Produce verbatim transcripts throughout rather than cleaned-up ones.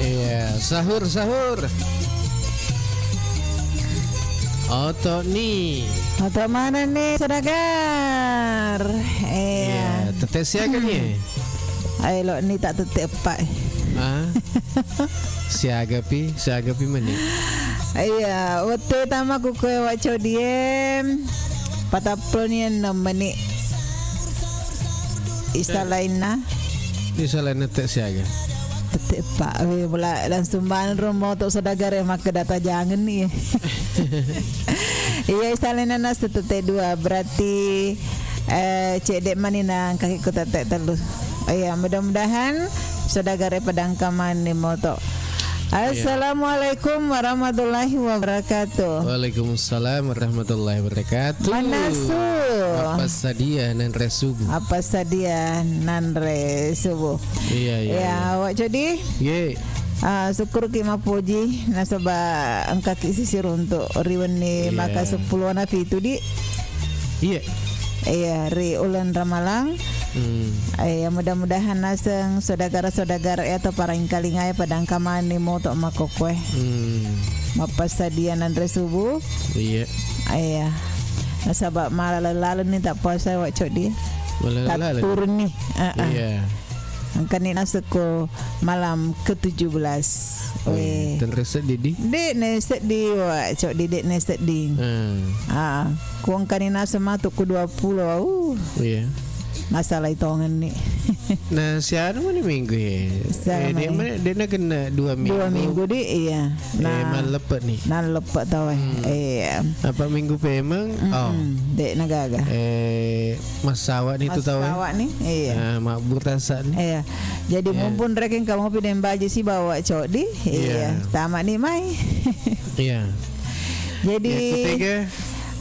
Iya, sahur, sahur. Oto ni. Oto mana ni, Saudagar? Iya. Iya, tette siaga ni. Ayo lo ni tak tette epa. Ah. Siaga pi, siaga pi meni. Iya, wettu tama ku kue wa codiem. Pataplo ni enam meni. Isa lainna. Isa lainna tette siaga. Tette epa. Weh, bola langsung banro moto Saudagar e makkeda tajangenni. Iya, isa lainna nase tette dua. Berarti, eh, cedde mani na kaki ku tette tellu. Iya, mudah-mudahan Saudagar e padangka mani moto. Iya. Assalamualaikum warahmatullahi wabarakatuh. Waalaikumsalam warahmatullahi wabarakatuh. Mannasu. Apa sadia nanre subuh? Apa sadia nanre subuh? Iya, iya, iya. Wa coddi? Ye. Ah, sukkuruki mappoji nasaba engkaki sisiruntu ri wenni. Iya. Maka seppulo na pitu di. Iya. Iya, ri uleng Ramalang. Hmm. Iya, mudah-mudahan naseng saudara-saudara e atau paraengkalinga e padangka mani moto makkokkoe. Hmm. Mappasadia nanre subuh. Iya. Iya. Nasaba malaleng-laleng ni tak puasa wa coddi. Malaleng-laleng. Tatturunni. Heeh. Iya. Engkani naseng ko malam ketujuh belas. Weh, weh. Tenre seddi di? De'ne seddi wa coddi, de'ne seddi. Hmm. Ah, ko engkani naseng matu ko dua puluh. Uh. Iya. Masalah itongenni. Nah, sianu mani minggu e? Sianu mani? Eh, de' mani, de' na kena dua minggu. Dua minggu di, iya. Eh, nah, malleppe' ni. Nalleppe' tau e. Hmm. Iya. Apa minggu pemeng? Mm-mm. Oh. De' na gaga. Eh, massawa ni tu tau e. Massawa ni, iya. Ah, mabburasa ni. Iya. Jadi, iya, mumpung rekeng kamu pide mbaji sibawa coddi, iya, iya, tama ni mai. Iya. Jadi, iya, ketiga.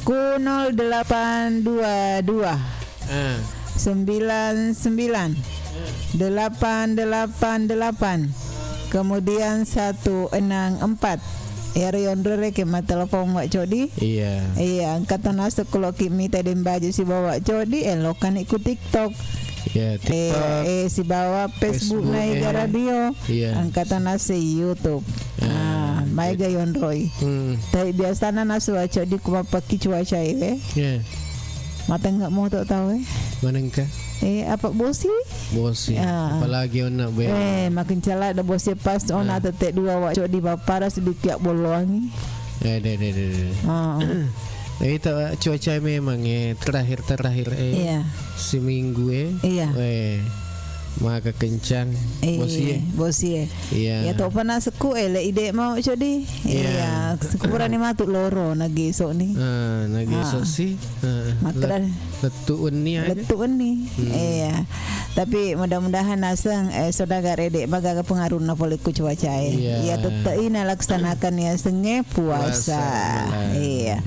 Ku nol delapan dua dua. Ah. Sembilan sembilan. Ah. Delapan delapan delapan. Kemudian satu enam empat. Iyaro yonro rekeng mattelepon wa coddi. Iya. Iya, engka to naseng ko loki mita de' mbaji sibawa coddi, eh, lokkani ku TikTok. Iya, eh, TikTok. Eh, sibawa Facebook, Facebook, na Ega, eh, Radio. Iya. Engka to naseng YouTube. Ah, ah, maega yonroi. Hmm. Tapi biasana naseng wa coddi ku mappakki cuaca e, weh. Iya. Matengngek moto tau e. Manengka? Eh, apa bosi? Bosi. Ah. Apalagi onna be. Eh, makin cala ada bosi pas onna, ah, tette dua wa coddi pappada sedikit bolloangi. Eh, de', de', de', de'. Ah. Tapi tak cuaca memang, eh, terakhir-terakhir, eh, iya, seminggu, eh. Iya. Eh, maka kencang. Eh, bosi, eh. Bosi, eh. Iya. Iya, to pernah seku, eh, le ide mau coddi. Iya. Iya, sekurani matu loro nageso ni. Ah, nageso, ah, sih. Heeh. Makkeda let-, lettu wenni aga? Lettu wenni. Hmm. Iya. Tapi mudah-mudahan naseng, eh, saudara de' magaga pengaruhna pole ku cuaca e. Iya. Iya, tette i nalaksanakan yasengnge puasa. Puasa, benar. Iya.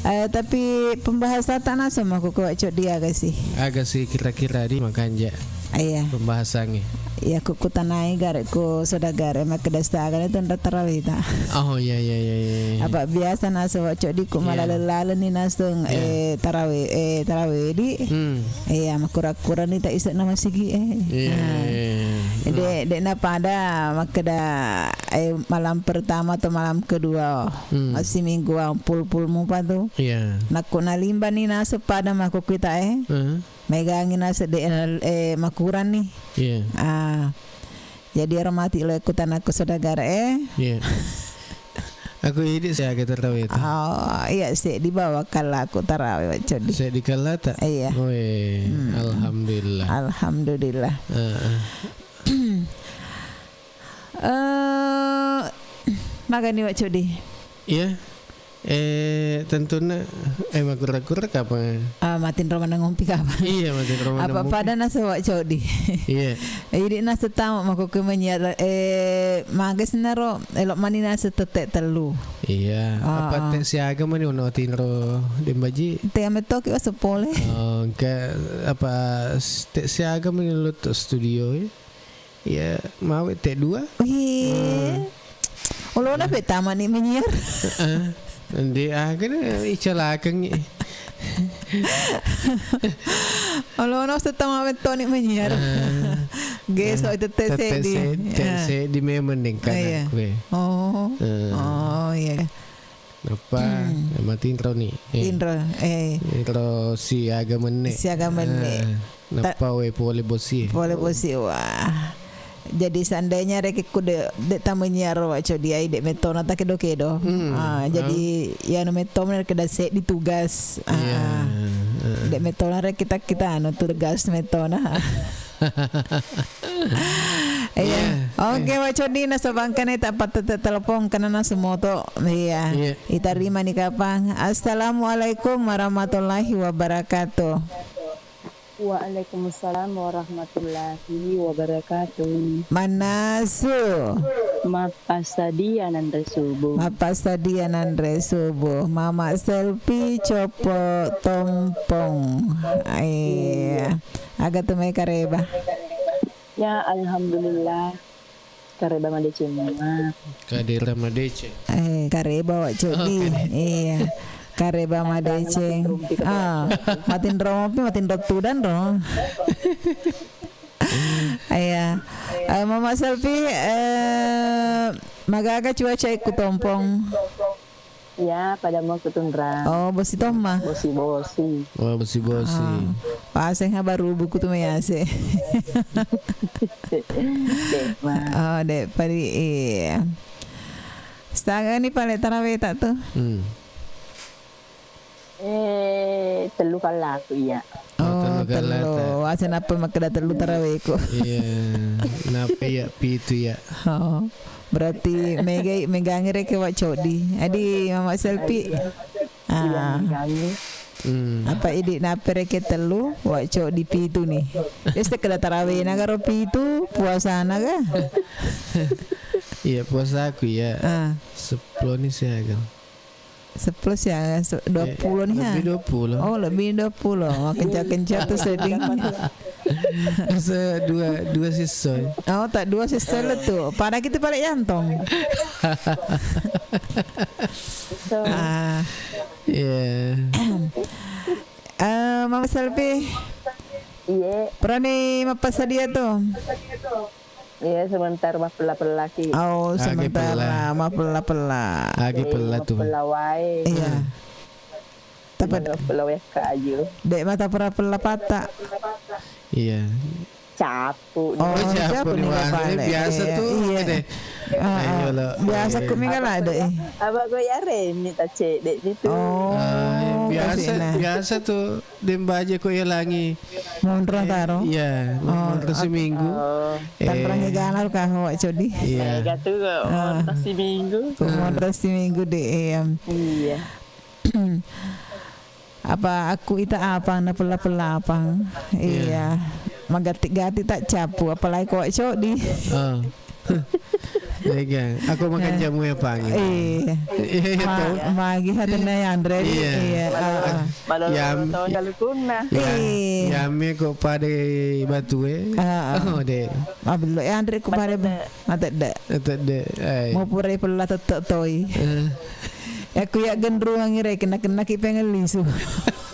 Eh, tapi pembahasan tak naseng mako ku coddi aga sih? Aga sih kira-kira di makanja. Iya. Pembahasangnge. Iya, ku kutanai gare ku saudara makkeda sagane tunda tarawih ta. Oh, iya, iya, iya, iya, iya. Apa biasa naseng wa coddi ku, iya, malaleng-laleng ni naseng, iya, eh, tarawih, eh, tarawih di. Hmm. Iya, makkura-kura ni tak isek nama sigi, eh. Iya, nah, iya, iya, iya. De', de' na pada makkeda, eh, malam pertama atau malam kedua, hmm, masih mingguang pul-pul mupa tu. Iya. Nakko nalimba ni naseng pada mako kita, eh. Heeh. Maegangngi naseng de', eh, makurang ni. Iya. Ah. Jadi ero mati lo kutanakku saudara, eh. Iya. Aku idi siaga tarawih tu. Oh, iya, seddi bawa kala aku tarawih wa coddi. Seddi kala ta? Iya. Oh, iya. Hmm. Alhamdulillah. Alhamdulillah. Heeh. Eh, magani wa coddi? Iya. Eh, tentunna, eh, makkura-kura kapang? Ah, matinro maneng ngompi kapang? Iya, matinro maneng ngompi. Apa pada naseng wa coddi? Iya. Idi naseng tama mako ke menyiar, eh, maga senaro, elo mani naseng tette tellu. Iya. Ah, apa ah. Te siaga mani ono tinro de' mbaji? Te amettoki wa sepole. Oh, engka apa s-, te siaga mani lo to studio, ya? Iya, mawe te dua. Wih. Hmm. Olona pe tamani menyiar. Heeh. Ndi agana icalakengngi. Olona setama wettoni menyiar. Ah. Geso itu tete seddi. Tete seddi memang deng kana kue. Oh. Oh iya. Nappa matinro ni. Tinro. Eh. Tinro siaga menne. Siaga menne. Nappa we pole bosi. Pole bosi, wah. Jadi seandainya rekekku de' de' tamenyiar wa codi ai de' metona ta kedo-kedo. Ah, jadi ya no metona rekeda seddi tugas. Ah, de' metona rekita kita anu tugas metona. Iya. Oke, wa codi nasabangkana tappa tette telepon kana nasu moto. Iya. Itarima ni kapang. Assalamualaikum warahmatullahi wabarakatuh. Waalaikumsalam warahmatullahi wabarakatuh. Mannasu. Mappasadia nanre subuh. Mappasadia nanre subuh. Mama Selfie copo tompong. Iya. Aga tu mai kareba. Ya, alhamdulillah. Kareba madeceng mua. Kareba madeceng. Eh, kareba wa codi. Iya. Kareba madeceng. Ah, matinro mopi, matinro tudan ro. Iya. Eh, Mama Selfie, eh, magaga cuaca ikku tompong. Iya, pada mau kutunrang. Oh, bosi tomma. Bosi-bosi. Oh, bosi-bosi. Ah, paseng ha baru buku tu mayase. De' ma. Oh, de' padi iya. Setengah ni pale tarawih tak tu? Hmm. Eh, tellu kallaku iya. Oh, tellu kallata. Asa nappa makkeda tellu tarawihku. Iya. Nappa iya pitu iya. Oh. Berarti megai megangi reke wa codi. Adi Mama Selfie. Ah. Apa idi nappa reke tellu wa codi pitu ni. Esta keda tarawih na garo pitu puasa na ga. Iya puasaku iya. Ah. Sepuluh ni siaga. Sepuluh ya, se- dua puluh nih, ha? Lebih dua puluh. Oh, lebih dua puluh. Wah, kencang-kencang tuh seding. Se- dua, dua sisoi. Oh, tak dua sisoi le tu. Pada kita balik yantong. Ah. Iya. Eh, Mama Selfie. Iya. Purani mappasadia tu. Iya, sementara mappella-pellaki. Oh, sementara mappella-pella. Agi pella tu. Mappella wae. Iya. Tapi mappella wae kaju. Dek mata pura pella patta. Iya. Capu. Oh, capu ni biasa tu. Iya. Biasa ku mingala dek. Apa ko ya remi ta cedek itu. Oh, biasa biasa tu. Dembaje ko yalangi. Monro taro? Iya, monro seminggu. Tanrangi gana ka ho codi. Iya. Gatu ko monro seminggu. Ko monro seminggu de em. Iya. Apa aku ita apa na pella-pella apa? Iya. Magati-gati tak capu apalagi ko codi. Mega, aku makan jamu ya pang. Iya. Magi hatena ya Andre. Iya. Malolo to kalukunna. Iya. Yame kok pada batu eh. Oh de. Abello ya Andre kok pada mata de. Mata de. Mau pura pella tettek toi. Aku ya genruang ire kena-kena ki pengen lisu.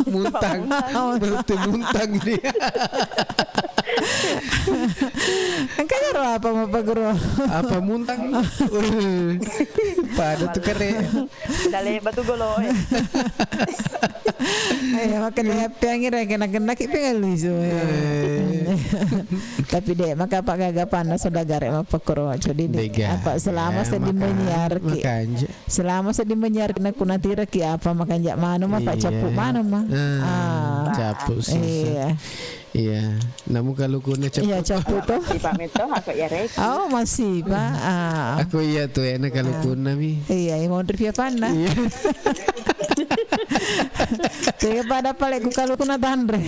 Muntang. Berarti muntang dia. Engkanya ro apa mau paguro? Apa muntang? Pada tu kere. Dale batu golo. Ayo makan ya pengen ire kena-kena ki pengen lisu. Tapi dek maka apa gaga panas sudah garek mau paguro codi dek. Apa selama sedih menyiar ki. Selama seddi menyiar na kuna tira ki apa makanja manu ma pa cappu manu ma. Ah. Cappu sih. Iya. Iya. Namu kalukunna cappu. Iya cappu to. Sipa metto aku ya rek. Oh masih pa. Ah. Aku iya tu ya na kalukunna mi. Iya, iya mau review apa na? Iya. Tega pada pale ku kalukunna tanre.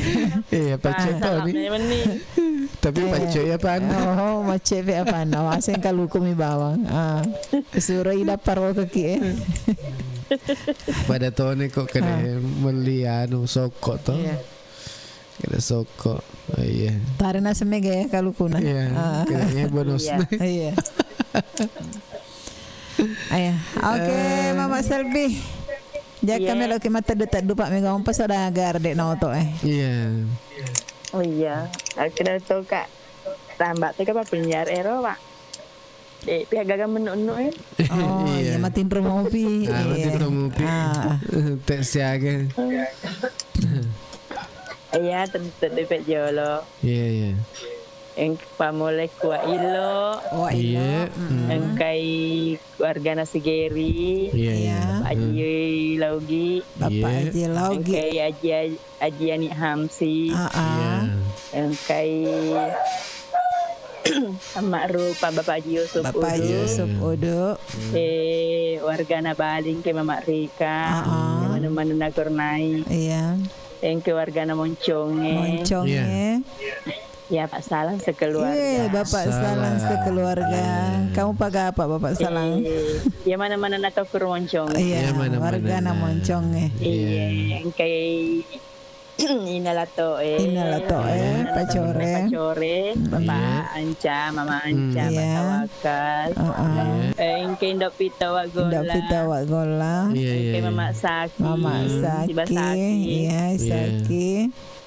Iya pacce to ni. Tapi pacce ya pan. Oh, macce pe apa na? Waseng kaluku mi bawang. Ah. Suroi dapparo kaki eh. Pada tone kok kene melli anu sokko to. Iya. Kene sokko. Oh, iya. Tare naseng mega ya kalukuna. Iya. Ah. Kene bonus. Iya. Iya. Ayo. Oke, Mama Selbi. Jaka melo ki mateddu-teddu pak mega umpa sodagar dek noto eh. Iya. Oh iya. Aku noto kak. Tambah tu ke papenjar ero, Pak. Eh, pihak gagang menuk-menuk, eh. Oh, iya, iya, matinro mopi. Ah, iya, matinro mopi. Ah. Tek siaga. Iya, tentu di Pejolo. Iya, iya. Eng pamole ku Wa Illo. Wa Illo. Iya. Mm. Engkai keluargana Sigeri. Iya, iya. Iya. Bapak Haji Laugi. Bapak Haji Laugi. Engkai Haji, Haji Ani Hamsi. Ah, ah. Iya. Engkai Amma Rupa Bapak Haji Yusuf Udu. Bapak Haji Yusuf Udu. Eh, wargana Bali engkai Mama Rika. Ah, ah. Manu-manu Nagornai. Iya. Engke wargana Monconge. Monconge. Iya. Ya, Pak Salang sekeluarga. Iya, Bapak Salang sekeluarga. Salang. Kamu paga apa, Bapak Salang? Eh, ya mana-mana na tokuro Monconge. Iya, ya mana-mana wargana na. Monconge. Iya. Iya, engkai Ina Lato, eh. Ina Lato, eh, Pacore. Pacore, Bapak Anca, Mama Anca, Bapak Tawakal. Heeh. Eh, engke Indo Pita Wa Golla. Indo Pita Wa Golla. Iya, iya, iya. Engke Mama Saki. Mama Saki. Siba Saki. Iya, Saki.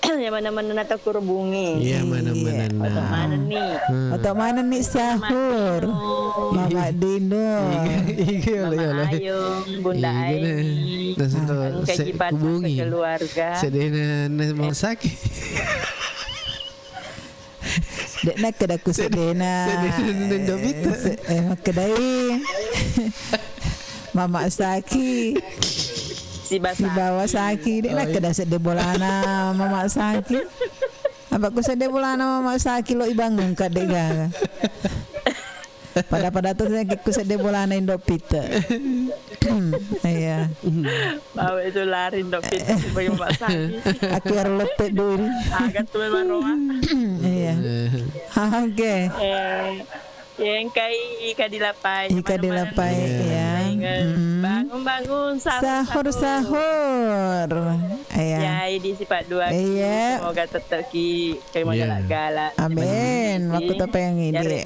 Iya, mana-mana na tokuro bungi. Iya, mana-mana na. Oto manenni. Hmm. Oto manenni sahur. Mama Dino. Iga, iga, Mama Ayung, Bunda Aini. Nasilo engka se-, Jipata kubungi. Sekeluarga. Sedena na Mama Saki. Dek nakkeda ku sedena. Sedena Indo Pita. Se-, eh, makkedai. Mama Saki. Siba Saki. Sibawa Saki. Dek nakkeda sedde bolana Mama Saki. Apa ku sedde bolana Mama Saki lo ibangung kadde gaga. Pada-pada tu saya ku sedde bolana Indo Pita. Iya. Bawa itu lari Indo Pita sebagai Mama Saki. Aku harus lettek dulu. Agak tu memang Roma. Iya. Oke. Eh, Iya, engkai Ika Dilapai. Ika Dilapai, iya. Bangun-bangun, sahur, sahur. Sahur, sahur. Iya. Ya, idi sipa dua ki. Iya. Semoga tetap ki, kayak mau galak-galak. Amin. Iya. Waktu topeng idi.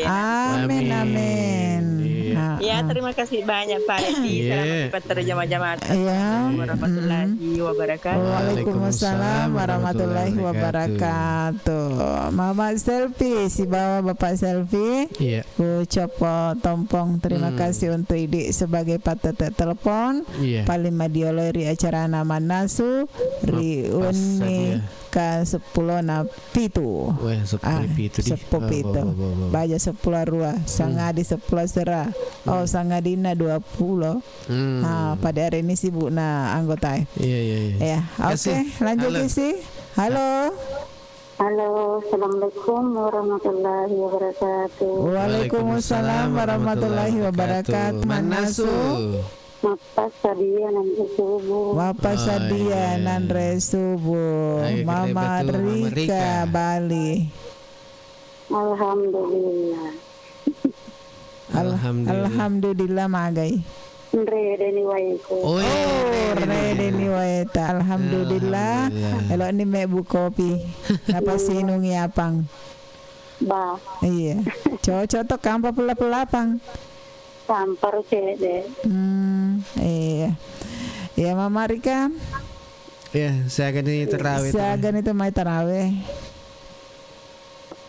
Amin, amin. Iya. Ya, terima kasih banyak, Pak Edi. Iya. Selamat berjamaah-jamaah. Iya. Warahmatullahi wabarakatuh. Waalaikumsalam warahmatullahi wabarakatuh. Mama Selfie, sibawa Bapak Selfie. Iya. Ku coppo tompong. Terima kasih untuk Idi sebagai pattette telepon. Iya. Paling madiolo ri acarana Mannasu ri wenni ka seppulo na pitu. Weh, seppulo pitu di. Seppulo pitu. Baja seppulo arua, sangadi seppulo asera. Oh, sangadinna dua pulo. Hmm. Ah, pada hari ini sibuk na anggota. Iya, iya, iya. Ya, oke, lanjut isi. Halo. Halo, assalamualaikum warahmatullahi wabarakatuh. Waalaikumsalam warahmatullahi wabarakatuh. Mannasu. Mappasadia nanre subuh. Mappasadia. Oh, iya. Nanre subuh. Ayo, kita Mama Rika, Bali. Alhamdulillah. Al-, alhamdulillah. Alhamdulillah magai. Nrede ni waeku. Oh, iya, oh, nrede ni waeta. Alhamdulillah. Alhamdulillah. Elo ni mebbu kopi. Napa sinungi apang? Ba. Iya. Cocok to kampa pula-pula apang. Sampar cede. Hmm, iya. Iya, Mama Rika. Iya, siaga ni tarawih. Siaga ni tu mai tarawih.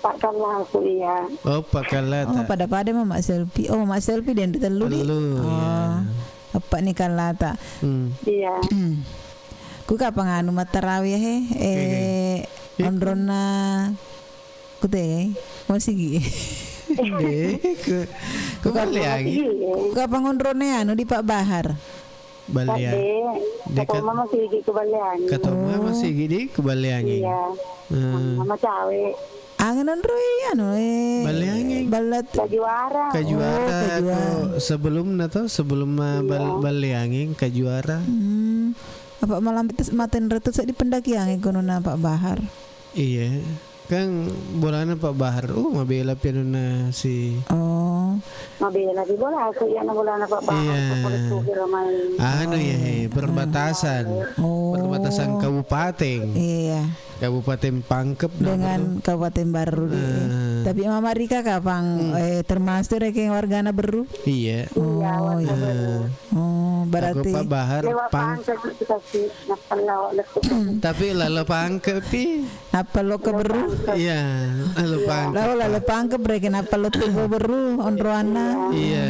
Pakkalla aku, iya. Oh, pakkalla. Oh, ta- pada-pada Mama Selfie. Oh, Mama Selfie dan tellu di. Tellu, oh, iya. Apa ni kallata? Hmm. Iya. Ku kapang anu mattarawi he? Eh, onronna kute, masigi. Eh, ku, ku kapang, masigi, iya. Ku kapang onronna anu di Pak Bahar. Balea. Deka-, Katoma masigi ku Baleangi. Katoma masigi di ku Baleangi. Iya. Hmm. Mama cawe. Angen onroi anu, eh, Baleangi. Ballat. Kajuara. Kajuara, oh, Kajuara. Ko sebelum na to, sebelum, eh, Bal-, Baleangi, Kajuara. Hmm. Apa malam itu maten retu sa di pendakiang, eh, kono na Pak Bahar. Iya. Kan bolana Pak Bahar, uh, mabela pi anunna si. Oh. Mabela pi bola aku, iya, na bolana Pak Bahar, iya. Anu, iya, he, perbatasan. Oh. Perbatasan kabupaten. Iya. Kabupaten Pangkep, dengan Kabupaten Barru, eh. Tapi Mama Rika kapang, eh, termasuk rekeng wargana Beru? Iya. Oh, iya. Oh, berarti Aku Pak Bahar Lewat pang pangke kita sih, nappa lewat lettu. Tapi lalo pangke pi. Nappa lo ke Beru? Iya, lalo pangke. Lalo, lalo pangke berarti nappa lettu ke Beru, onroanna. Iya,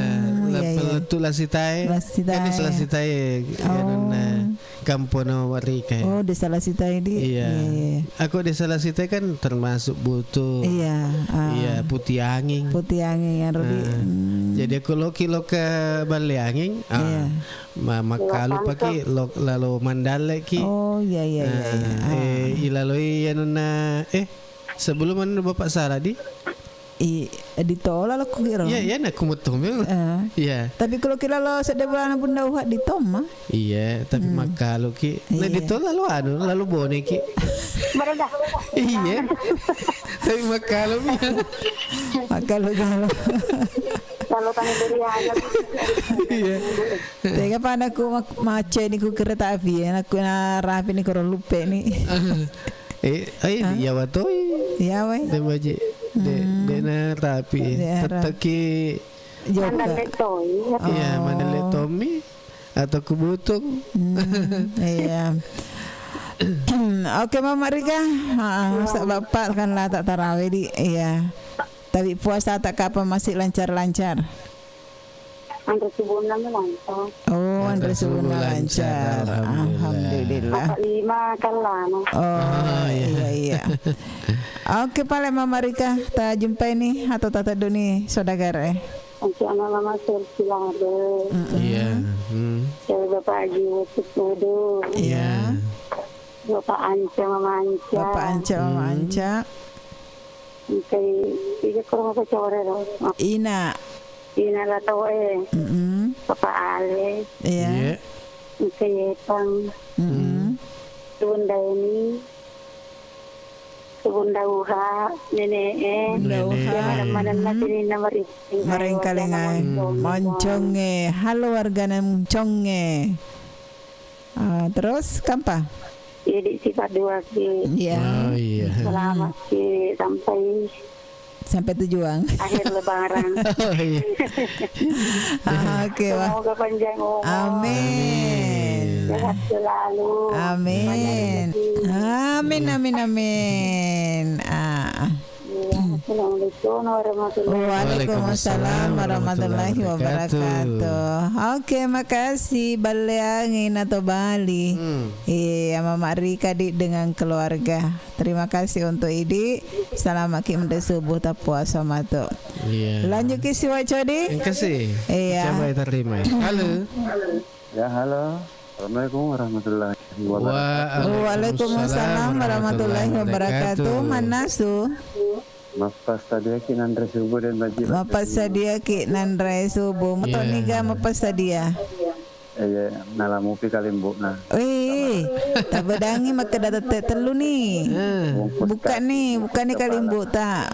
iya, iya. Lettu Lasitae. Lasitae. Kan Lasitae, oh, anunna. Kampono Warika, ya. Oh, Desa Lasitae di. Iya. Iya, iya, iya. Aku Desa Lasitae kan termasuk Butu. Iya, ah. Iya, Putianging. Putianging, ya, Rudi. Ah. Hmm. Jadi aku loki lo ke Baleanging, ah, iya, ma-, makkalu paki lo-, lalo Mandalle ki. Oh, iya, iya, iya, iya. Ah, eh, ilaloi anunna, eh, sebelum anu Bapak Sara di? I, ditolak lo ku kira. Iya, iya, nak kumu tomel. Eh. Iya. Tapi kalau kira lo sedde bulana Bunda Uha di Tom, ah. Iya, tapi makkalu ki. Nah, iya, ditolak lo anu, lalo Bone ki. Iya. Tapi makkalu mi. Makkalu galau. Kalau tanya dari aja. Iya. Tega pada ku mak-, mace ni ku kereta api ya, nak ku na rapi ni koro lupe ni. Eh, ai, hah? Yawa toi. Yawa. De baji. De, hmm, de na rapi. De na rapi. Tetteki. Mandale toi, ya. Iya, oh. Mandale Tommy atau Kubutung. Hmm, iya. Oke, Mama Rika. Ha, masa Bapak kan lah tak tarawih di, iya. Tapi puasa tak kapan masih lancar-lancar? Anre subuhna mi lancar. Oh, anre subuh lancar. Alhamdulillah. Alhamdulillah. Bapak lima kan lama. Oh, ah, iya, iya, iya. Oke, pale Mama Rika, ta jumpai ni atau ta teddu ni saudagar e? Oke, anak Mama Selfie lade. Mm-mm. Iya. Hmm. Saya Bapak Haji Wusuk Tudu. Iya. Iya. Bapak Anca, Mama Anca. Bapak Anca, Mama Anca. Hmm. Engkai, iya, kurang apa core lo. Ina. Ina la tau e. Mm-mm. Papa Ale. Iya. Iya. Engkai Yetang. Mm-mm. Bunda ini. Bunda Uha, Nene e. Bunda Uha. Iya, maneng-maneng na sininna mari. Marengkalingai. Moncong. Moncong e. Halo wargana Moncong e. Ah, terus kampa? Jadi sifat dua ki. Iya. Oh, iya. Selamat ki sampai sampai tujuan. Akhir lebaran. Oh, iya. Ah, oke, wah. Semoga panjang umur. Amin. Sehat selalu. Amin. Banyak rezeki. Amin, amin, amin. Ah. Iya, assalamualaikum warahmatullahi. Waalaikumsalam warahmatullahi wabarakatuh. Oke, makasih Baleang Inato Bali. Hmm. Iya, Mama Rika di dengan keluarga. Terima kasih untuk Idi. Selamat ki menre subuh, tapuasa matu. Iya. Lanjut ki siwa Codi. Terima kasih. Iya. Coba terima. Halo. Ya, halo. Assalamualaikum warahmatullahi wabarakatuh. Waalaikumsalam warahmatullahi wabarakatuh. Manasu. Mappassadiaki nanre subuh dan baji. Mappassadiaki nanre subuh. Iya. Metoni ga mappassadia? Iya, nalamupi kalimbu'na. Wih, tabedangi makkeda tette tellu ni. Eh. Bungkus buka ni, buka ni kalimbu ta.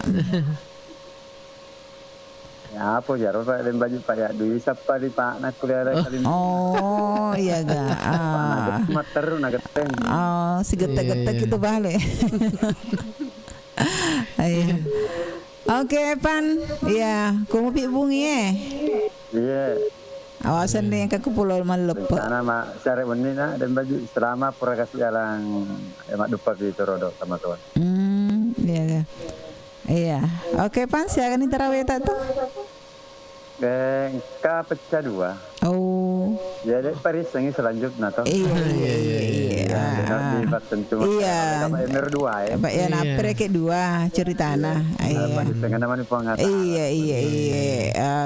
Ya, apa jaro, Pak, dan baju, Pak, ya, dui sappa di Pak, nak kuliah ada kali. Oh, iya ga. Ah. Matteru na geteng. Oh, si gette-gette. Iya, iya. Gitu balik. Iya. Oke, Pan. Iya, kumupi bungi, eh. Iya. Awasan nih, ke pulau maleppe. Sana, Mak, sare wenni, nak, dan baju selama pura kasih jalan, ya, Mak, dupa pi torodo sama tuan. Hmm, iya, iya. Iya. Oke, Pan, siaga ni taraweta tu? Eh, engka pecah dua. Oh. Ya, dek, parissengi selanjutnya, toh. Iya, iya, iya, iya. Iya, iya, iya. Ah, ah. Iya. Pak, ya, iya. Napreke dua ceritana. Iya. Parissengi namanya pengacara. Iya, iya, iya.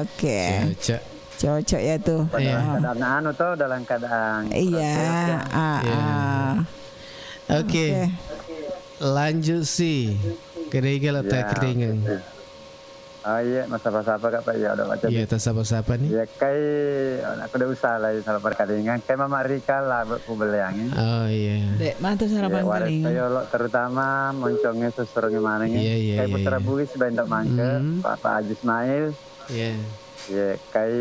Oke. Cocok. Cocok ya tuh. Iya. Dalam keadaan anu, toh, dalam keadaan. Iya, sehat, ya. Ah, iya. Ah. Oke. Oke. Lanjut sih. Kedai kalau tak keringan. Oh, iya, massapa-sapa, Kak, Pak. Iya, udah baca. Iya, tassapa-sapa nih. Iya, kai, aku udah usah lah, salah perkalingan. Kai Mama Rika lah, Bu, ku beleangi. Oh, iya. Dek, matu salah perkalingan. Iya, waris kayo lo, terutama monconge sesurunge manenge. Iya, iya, iya, iya. Kai Putra Bugis, Bendok Mangke, Pak, Pak Haji Ismail. Iya. Iya, kai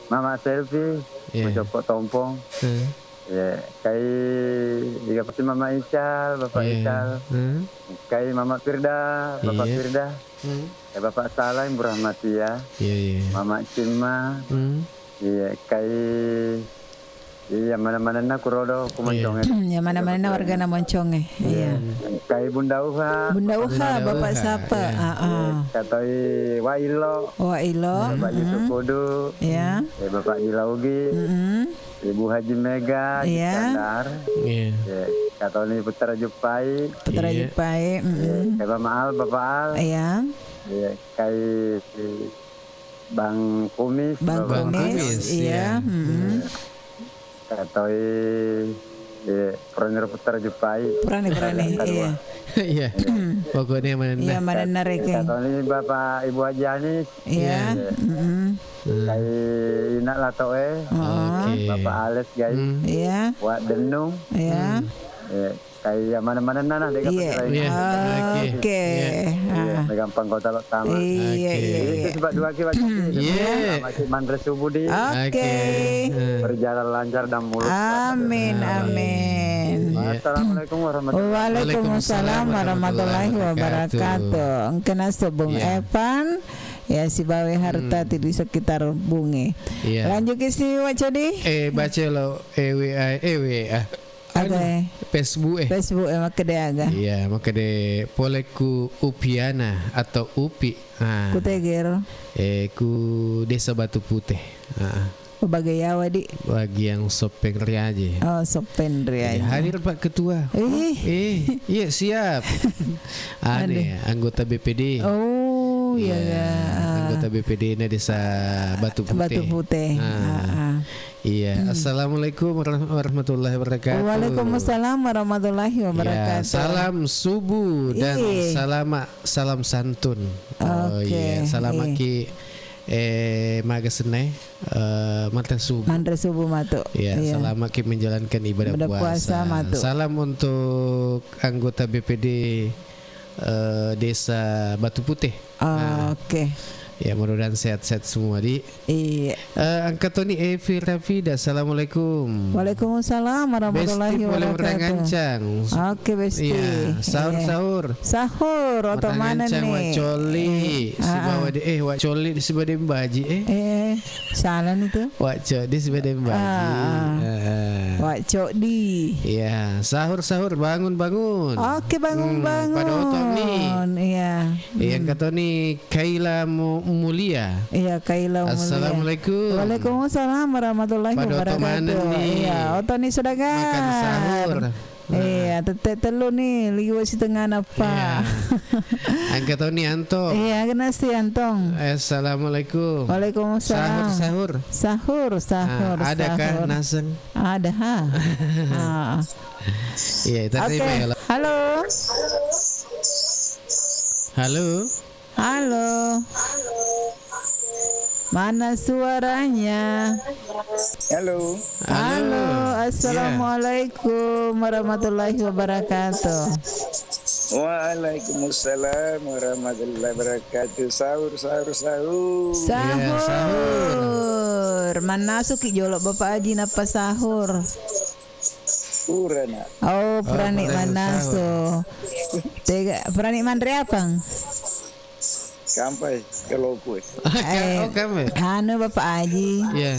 Mama Selfie, iya. Mujoko Tompong. Hmm. Iya, kai, iga pasti Mama Ical, Bapak Iya. Ical. Hmm. Kai Mama Firda, Bapak Iya. Firda. Hmm. Eh, Bapak Salah, Ibu Rahmatia. Iya, iya. Mama Cimma. Hmm. Iya, kai, iya, mana-mananna kurodo, ku Iya. Monconge. Ya, mana-mananna wargana Monconge. Iya. Iya. Kai Bunda Uha. Bunda Uha, Bunda Bapak Uha, Sapa? Iya. Ah, ah. Iya, katoi Wa Ilo. Wa Ilo. Bapak Yusuf Mm-mm. Kudu. Iya. Eh, Bapak Jilaugi. Mm-mm. Ibu Haji Mega Iya. Iskandar. Iya. Ya, katoni Putra Jupai. Putra Iya. Jupai, Iya, mm-mm. Kai Mama Al, Bapak Al. Iya. Iya, kai si Bang Kumis, Bang Bapak Bang Kumis, Kumis, iya, iya. Mm-mm. Iya. Katoi, iya, Proniro Putra Jupai. Purane, purane, Kadua. Iya. Iya. Pokoknya mana Iya, mana Kat-, nareke. Katoni Bapak Ibu Haji Anis. Iya. Iya. Mm-mm. Hmm. Kai Inak Latoe. Oh. Oke. Bapak Alex, guys. Hmm. Iya. Wak Denung. Iya. Hmm. Iya. Kai ya mana-mana nana dek Iya. Iya. Oke. Oke. Iya, Ah. Megampang kota lo tama. Iya, Oke. iya, Itu iya. sebab dua kira Iya. Masih Mandre Subuh di Oke. Oke. Hmm. Berjalan lancar dan mulus. Amin, Amin. amin. Iya. Assalamualaikum warahmatullahi Waalaikumsalam Waalaikumsalam warahmatullahi warahmatullahi wabarakatuh. wabarakatuh. Engkena sobung Iya. Evan. Ya, sibawa harta Hmm. di sekitar bunge. Iya. Lanjut ke si Wak Codi. Eh, baca lo, eh, W A, eh, W A. Anu, Aga, eh? Facebook, eh. Facebook, eh, makkeda aga. Iya, makkeda pole ku Upiana atau Upi. Ah. Ku Tegero. Eh, ku Desa Batu Putih. Ah. Oh, bagai yawa, Di? Bagian Soppeng Riaji. Oh, Soppeng Jadi, Riaji. hadir Pak Ketua. Eh. Eh, iya, siap. Ane, Aduh. anggota B P D. Oh, iya, Iya, iya. anggota B P D na Desa Batu Putih. Batu Putih. Ah. Ah, ah. Iya. Hmm. Assalamualaikum warah-, warahmatullahi wabarakatuh. Waalaikumsalam warahmatullahi Iya, wabarakatuh. salam subuh dan Iya. salama-, salam santun. Oh, Oke, iya. Salama iya. ki, eh, maga senai, eh, manre subuh. Manre subuh matu. Iya, Iya. salama ki menjalankan ibadah Ibadah puasa puasa. matu. Salam untuk anggota B P D, eh, Desa Batu Putih. Ah, Nah. oke. Ya, mudah-mudahan sehat-sehat semua, Di. Iya. Eh, angkat Toni Evi Rafida, assalamualaikum. Waalaikumsalam warahmatullahi Besti pole wabarakatuh. merangancang. Oke, Besti. Iya, sahur, Iya. sahur. Sahur, oto mana Merangancang, Wak nih? Coli, Eh, ah, sibawa ah. de-, eh, Wak Coli di sibawa Dembaji, eh. Eh, salah nih tuh. Wak Codi sibawa Dembaji. Ah, ah. Ah, ah. Wak Codi. Iya, sahur, sahur, bangun, bangun. Oke, bangun, Hmm, pada oto nih. bangun. Iya. Iya, Hmm. angkat Toni Kaila Mu-, Mulia. Iya, Kaila Mulia. Assalamualaikum. Waalaikumsalam warahmatullahi Pada oto wabarakatuh. mana nih? Iya, oto nih sudah Makan kan? sahur. Nah. Iya, tette tellu nih, liwa setengah napa. Iya. Angkat Toni Anto. Iya, kena si Antong. Assalamualaikum. Waalaikumsalam. Sahur, sahur. Sahur, sahur, Ah, adakah sahur. naseng? Ada, ha. Ah. Iya, tadi Oke. Melo. Halo. Halo. Halo. Mana suaranya? Halo. Halo. Halo, Iya. assalamualaikum warahmatullahi wabarakatuh. Waalaikumsalam warahmatullahi wabarakatuh. Sahur, sahur, sahur. Iya, sahur. Sahur. Mannasuki jolo Bapak Haji nappa sahur. Purana. Oh, Oh, purani purana mannasu. sahur. Tega, purani manre apang? Kampai, keloku, eh. Ka-, Eh, oh, kampai. anu, Bapak Haji. Iya.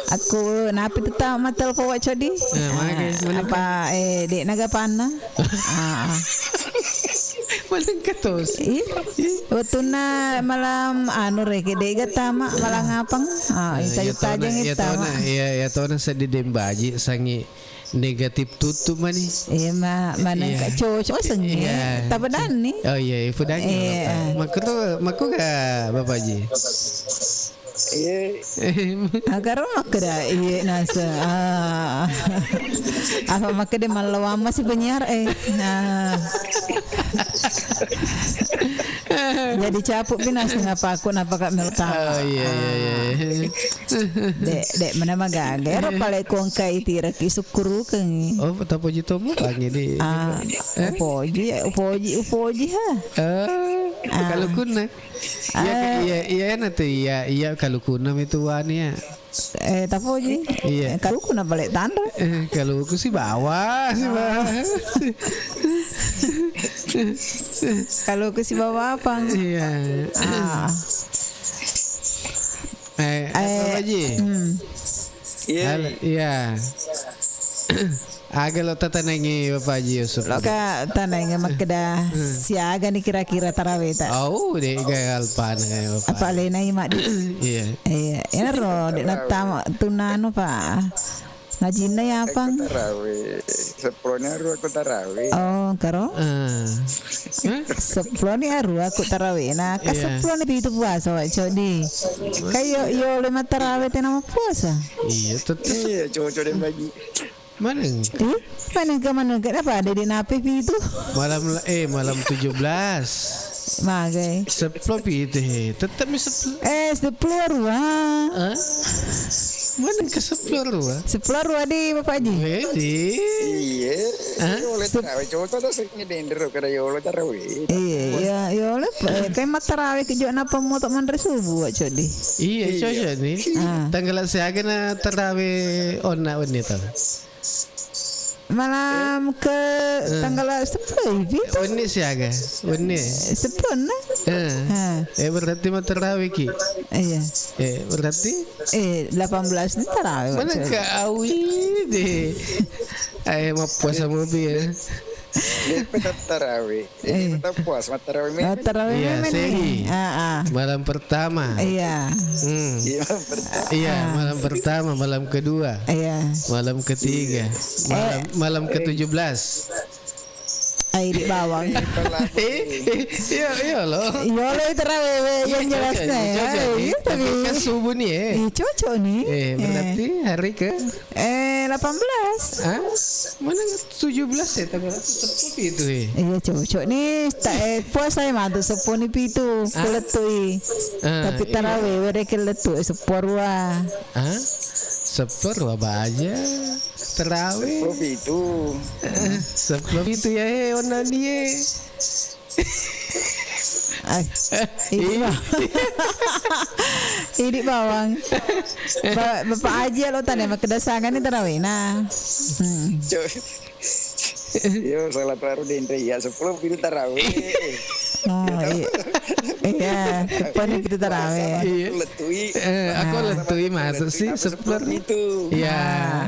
Aku, napi tu tau matelpon Wak Codi? Eh, mage, Ah, mana apa, eh, dek naga panna? Ah, ah. Malengka tos. Ih, wettunna malam anu reke, dek ga tama, malam apang? Ah, Eh, iya, iya, tona, tajeng iya, itama. tona, iya, iya, tona seddi Dembaji, sangi negatif tuttu mani. Iya, ma-, manengka Iya. cocok sengnge. Iya. Tapedanni. Oh iya, iya, pedanni. Iya. Makro, makro ga Bapak Ji? Iya. Agaro makkeda, iya, nasa. Ah. Apa makkeda mallawang masih penyiar, eh. Nah. Jadi capuk pi nasa ngapa aku, napa kak melo tama. Oh, iya, iya, iya. Ah. Dek, dek, mana magaga. Ero pale kongkai tiraki sukkurukengngi. Oh, tapoji tomo bangi di. Ah, Eh? upoji, upoji, upoji, ha. Eh. Ah. Kalukunna. Iya, Ah. iya, iya, na tu, iya, iya, kalukunna mi tu wani ya. Eh, tapoji. Iya. Eh, kalukunna balik tanra. Eh, kaluku sibawa, sibawa. Ah. Kaluku sibawa apa? Iya. Ah. Eh, Eh, apa, Ji? Hmm. Iya. Halo, iya. Aga lo tatanengi Bapak Haji Yusuf? Lo ka tanengi makkeda, hmm, siaga ni kira-kira taraweta? Oh, de ga alpana ya, Bapak. Apa alena i, Mak, di? Iya. Iya, ero de nattama tunanu, Pak. Ngajinna ya, Pang? Aku tarawe. Seppulo ni aru aku tarawe. Oh, karo? Ah. Hah? Seppulo ni aru aku tarawe. Nah, ka, iya, seppulo ni pitu puasa, Wak Codi. Kayo, yo le matarawe tena mappuasa. Iya, tetep. Iya, cocok deh bagi. Maneng? Eh, maneng ke, maneng ke? Apa ada di nape itu? Malam la-, eh, malam tujuh belas. Magai. Sepuluh pi itu, he. Tetap mi sepuluh. Eh, sepuluh rua. Hah? Maneng ke sepuluh rua? Sepuluh rua di Bapak Haji. Eh, di. Iya. Hah? Yo le tarawe, cocok dah sing dendro kada yo le tarawe. Iya, iya, yo le, eh, kayak mat tarawe ke juga napa motok manre subuh, Wak Codi. Iya, iya, cocok nih. Ah. Tanggal siaga na tarawe onna wenni tau. Malam ke, eh, tanggal sepuluh itu. Wenni siaga? Wenni. Sepuluh na? Eh. Ha. Eh, berarti mau tarawih ki? Iya. Eh, berarti? Eh, delapan belas ni tarawih. Mana maksudnya? Ke awi deh. Ayo mau puasa mobil ya. Dia tetap tarawih. Eh. Tetap puas, mat tarawih. Mat tarawih. Iya, memang nih. Seri. Ah, ah. Malam pertama. Iya. Hmm. Iya, malam pertama. Iya, ah, malam pertama, malam kedua. Iya. Malam ketiga. Iya. Malam, eh, malam ketujuh belas. Ai di bawang. Eh, eh, iya, iya loh. Iya loh, itu tarawih yang jelasnya ya. Iya, tapi kan subuh nih, eh. Iya, cocok nih. Eh, berarti hari ke? Eh, delapan belas. Hah? Mana tujuh belas ya? Tanggal sepuluh itu, eh. Iya, cocok nih. Tak, eh, puasa ya matu sepuluh ni pitu. Ah. Kuletui. Ah, tapi iya. Tarawih, wede ke letu, eh, sepuluh rua. Ah, sepuluh rua baja. Tarawih. Sepuluh pitu. Eh, sepuluh pitu ya, eh, warna dia. Ai, idi ba-, idi bawang. Ba-, Bapak Haji lo tane makkeda siaga ni tarawihna. Hmm. Cok. Yo, salah taruh di Indra, iya, sepuluh pitu tarawih. Oh, iya. Iya, sepuluh pitu tarawih. Iya. Letui. Eh, aku letui masuk sih sepuluh pitu. Iya. Ah.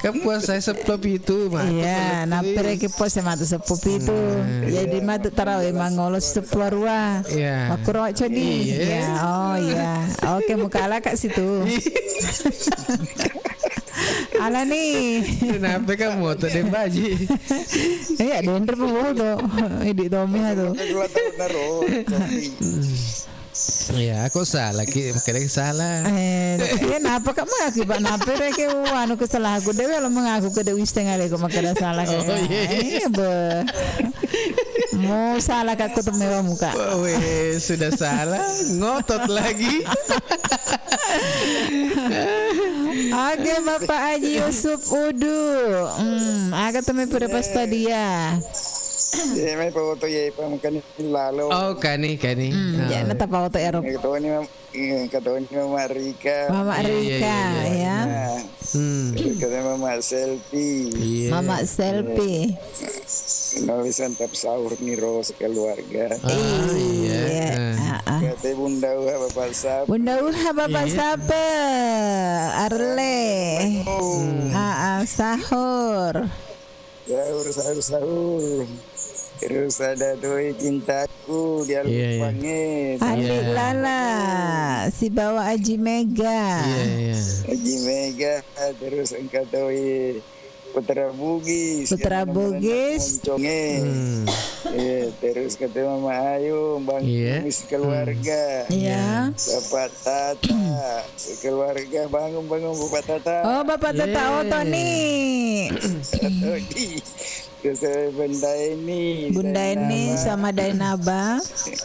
Kan puasa sepuluh pitu, matu. Iya, nampere ke puasa matu sepuluh pitu. Hmm. Jadi matu tarawih mangolo sepuluh rua. Iya. Makkuro Codi. Iya. Iya, oh iya. Oke, mukala Kak situ. Alani. Kenapa kamu moto deh, Baji? Iya, dendre moto. Idi Tommy tu. Iya, aku salah ki, makkeda salah. Eh, iya, napa Kak mengaku, Pak? Napa reke anu kesalahanku? Dewe lo mengaku ke Dewi setengah lego makkeda salah. Oh, iya. Iya, be. Mau salah Kak, aku temewa muka. Weh, sudah salah, ngotot lagi. Oke, Bapak Haji Yusuf Udu. Hmm, aga teme pada pesta dia. Iya, mai foto ya, Pak, makan lalo. Oh, kani, kani. Hmm, ah. Jangan tak foto ya, Rob. Iya, ketemu nih, Mam. Iya, ketemu nih Mama Rika. Mama Rika, iya, iya, iya, ya. Nah. Hmm. Ketemu Mama Selfie. Iya. Mama Selfie. Nulis santap sahur nih, Ros, keluarga. Ah, iya. Iya. Ah. Ah, ah. Kata Bunda Uha, Bapak Sapa. Bunda Uha, Bapak Sapa. Iya. Arle. Oh. Hmm. Ah, ah, sahur. Sahur, sahur, sahur. Terus ada Doi Cintaku di Alupange. Iya, iya. Adik Lala, sibawa Aji Mega. Iya, iya. Aji Mega, terus engka toi Putra Bugis. Putra Bugis. Monconge. Hmm. Iya, terus ketemu Mama Ayu, Bang Kumis keluarga. Iya. Bapak Tata. Sekeluarga bangun, bangun, Bapak Tata. Oh, Bapak Tata Otoni. Otoni. Terus, eh, Bunda Eni, Bunda Eni sama Dainaba.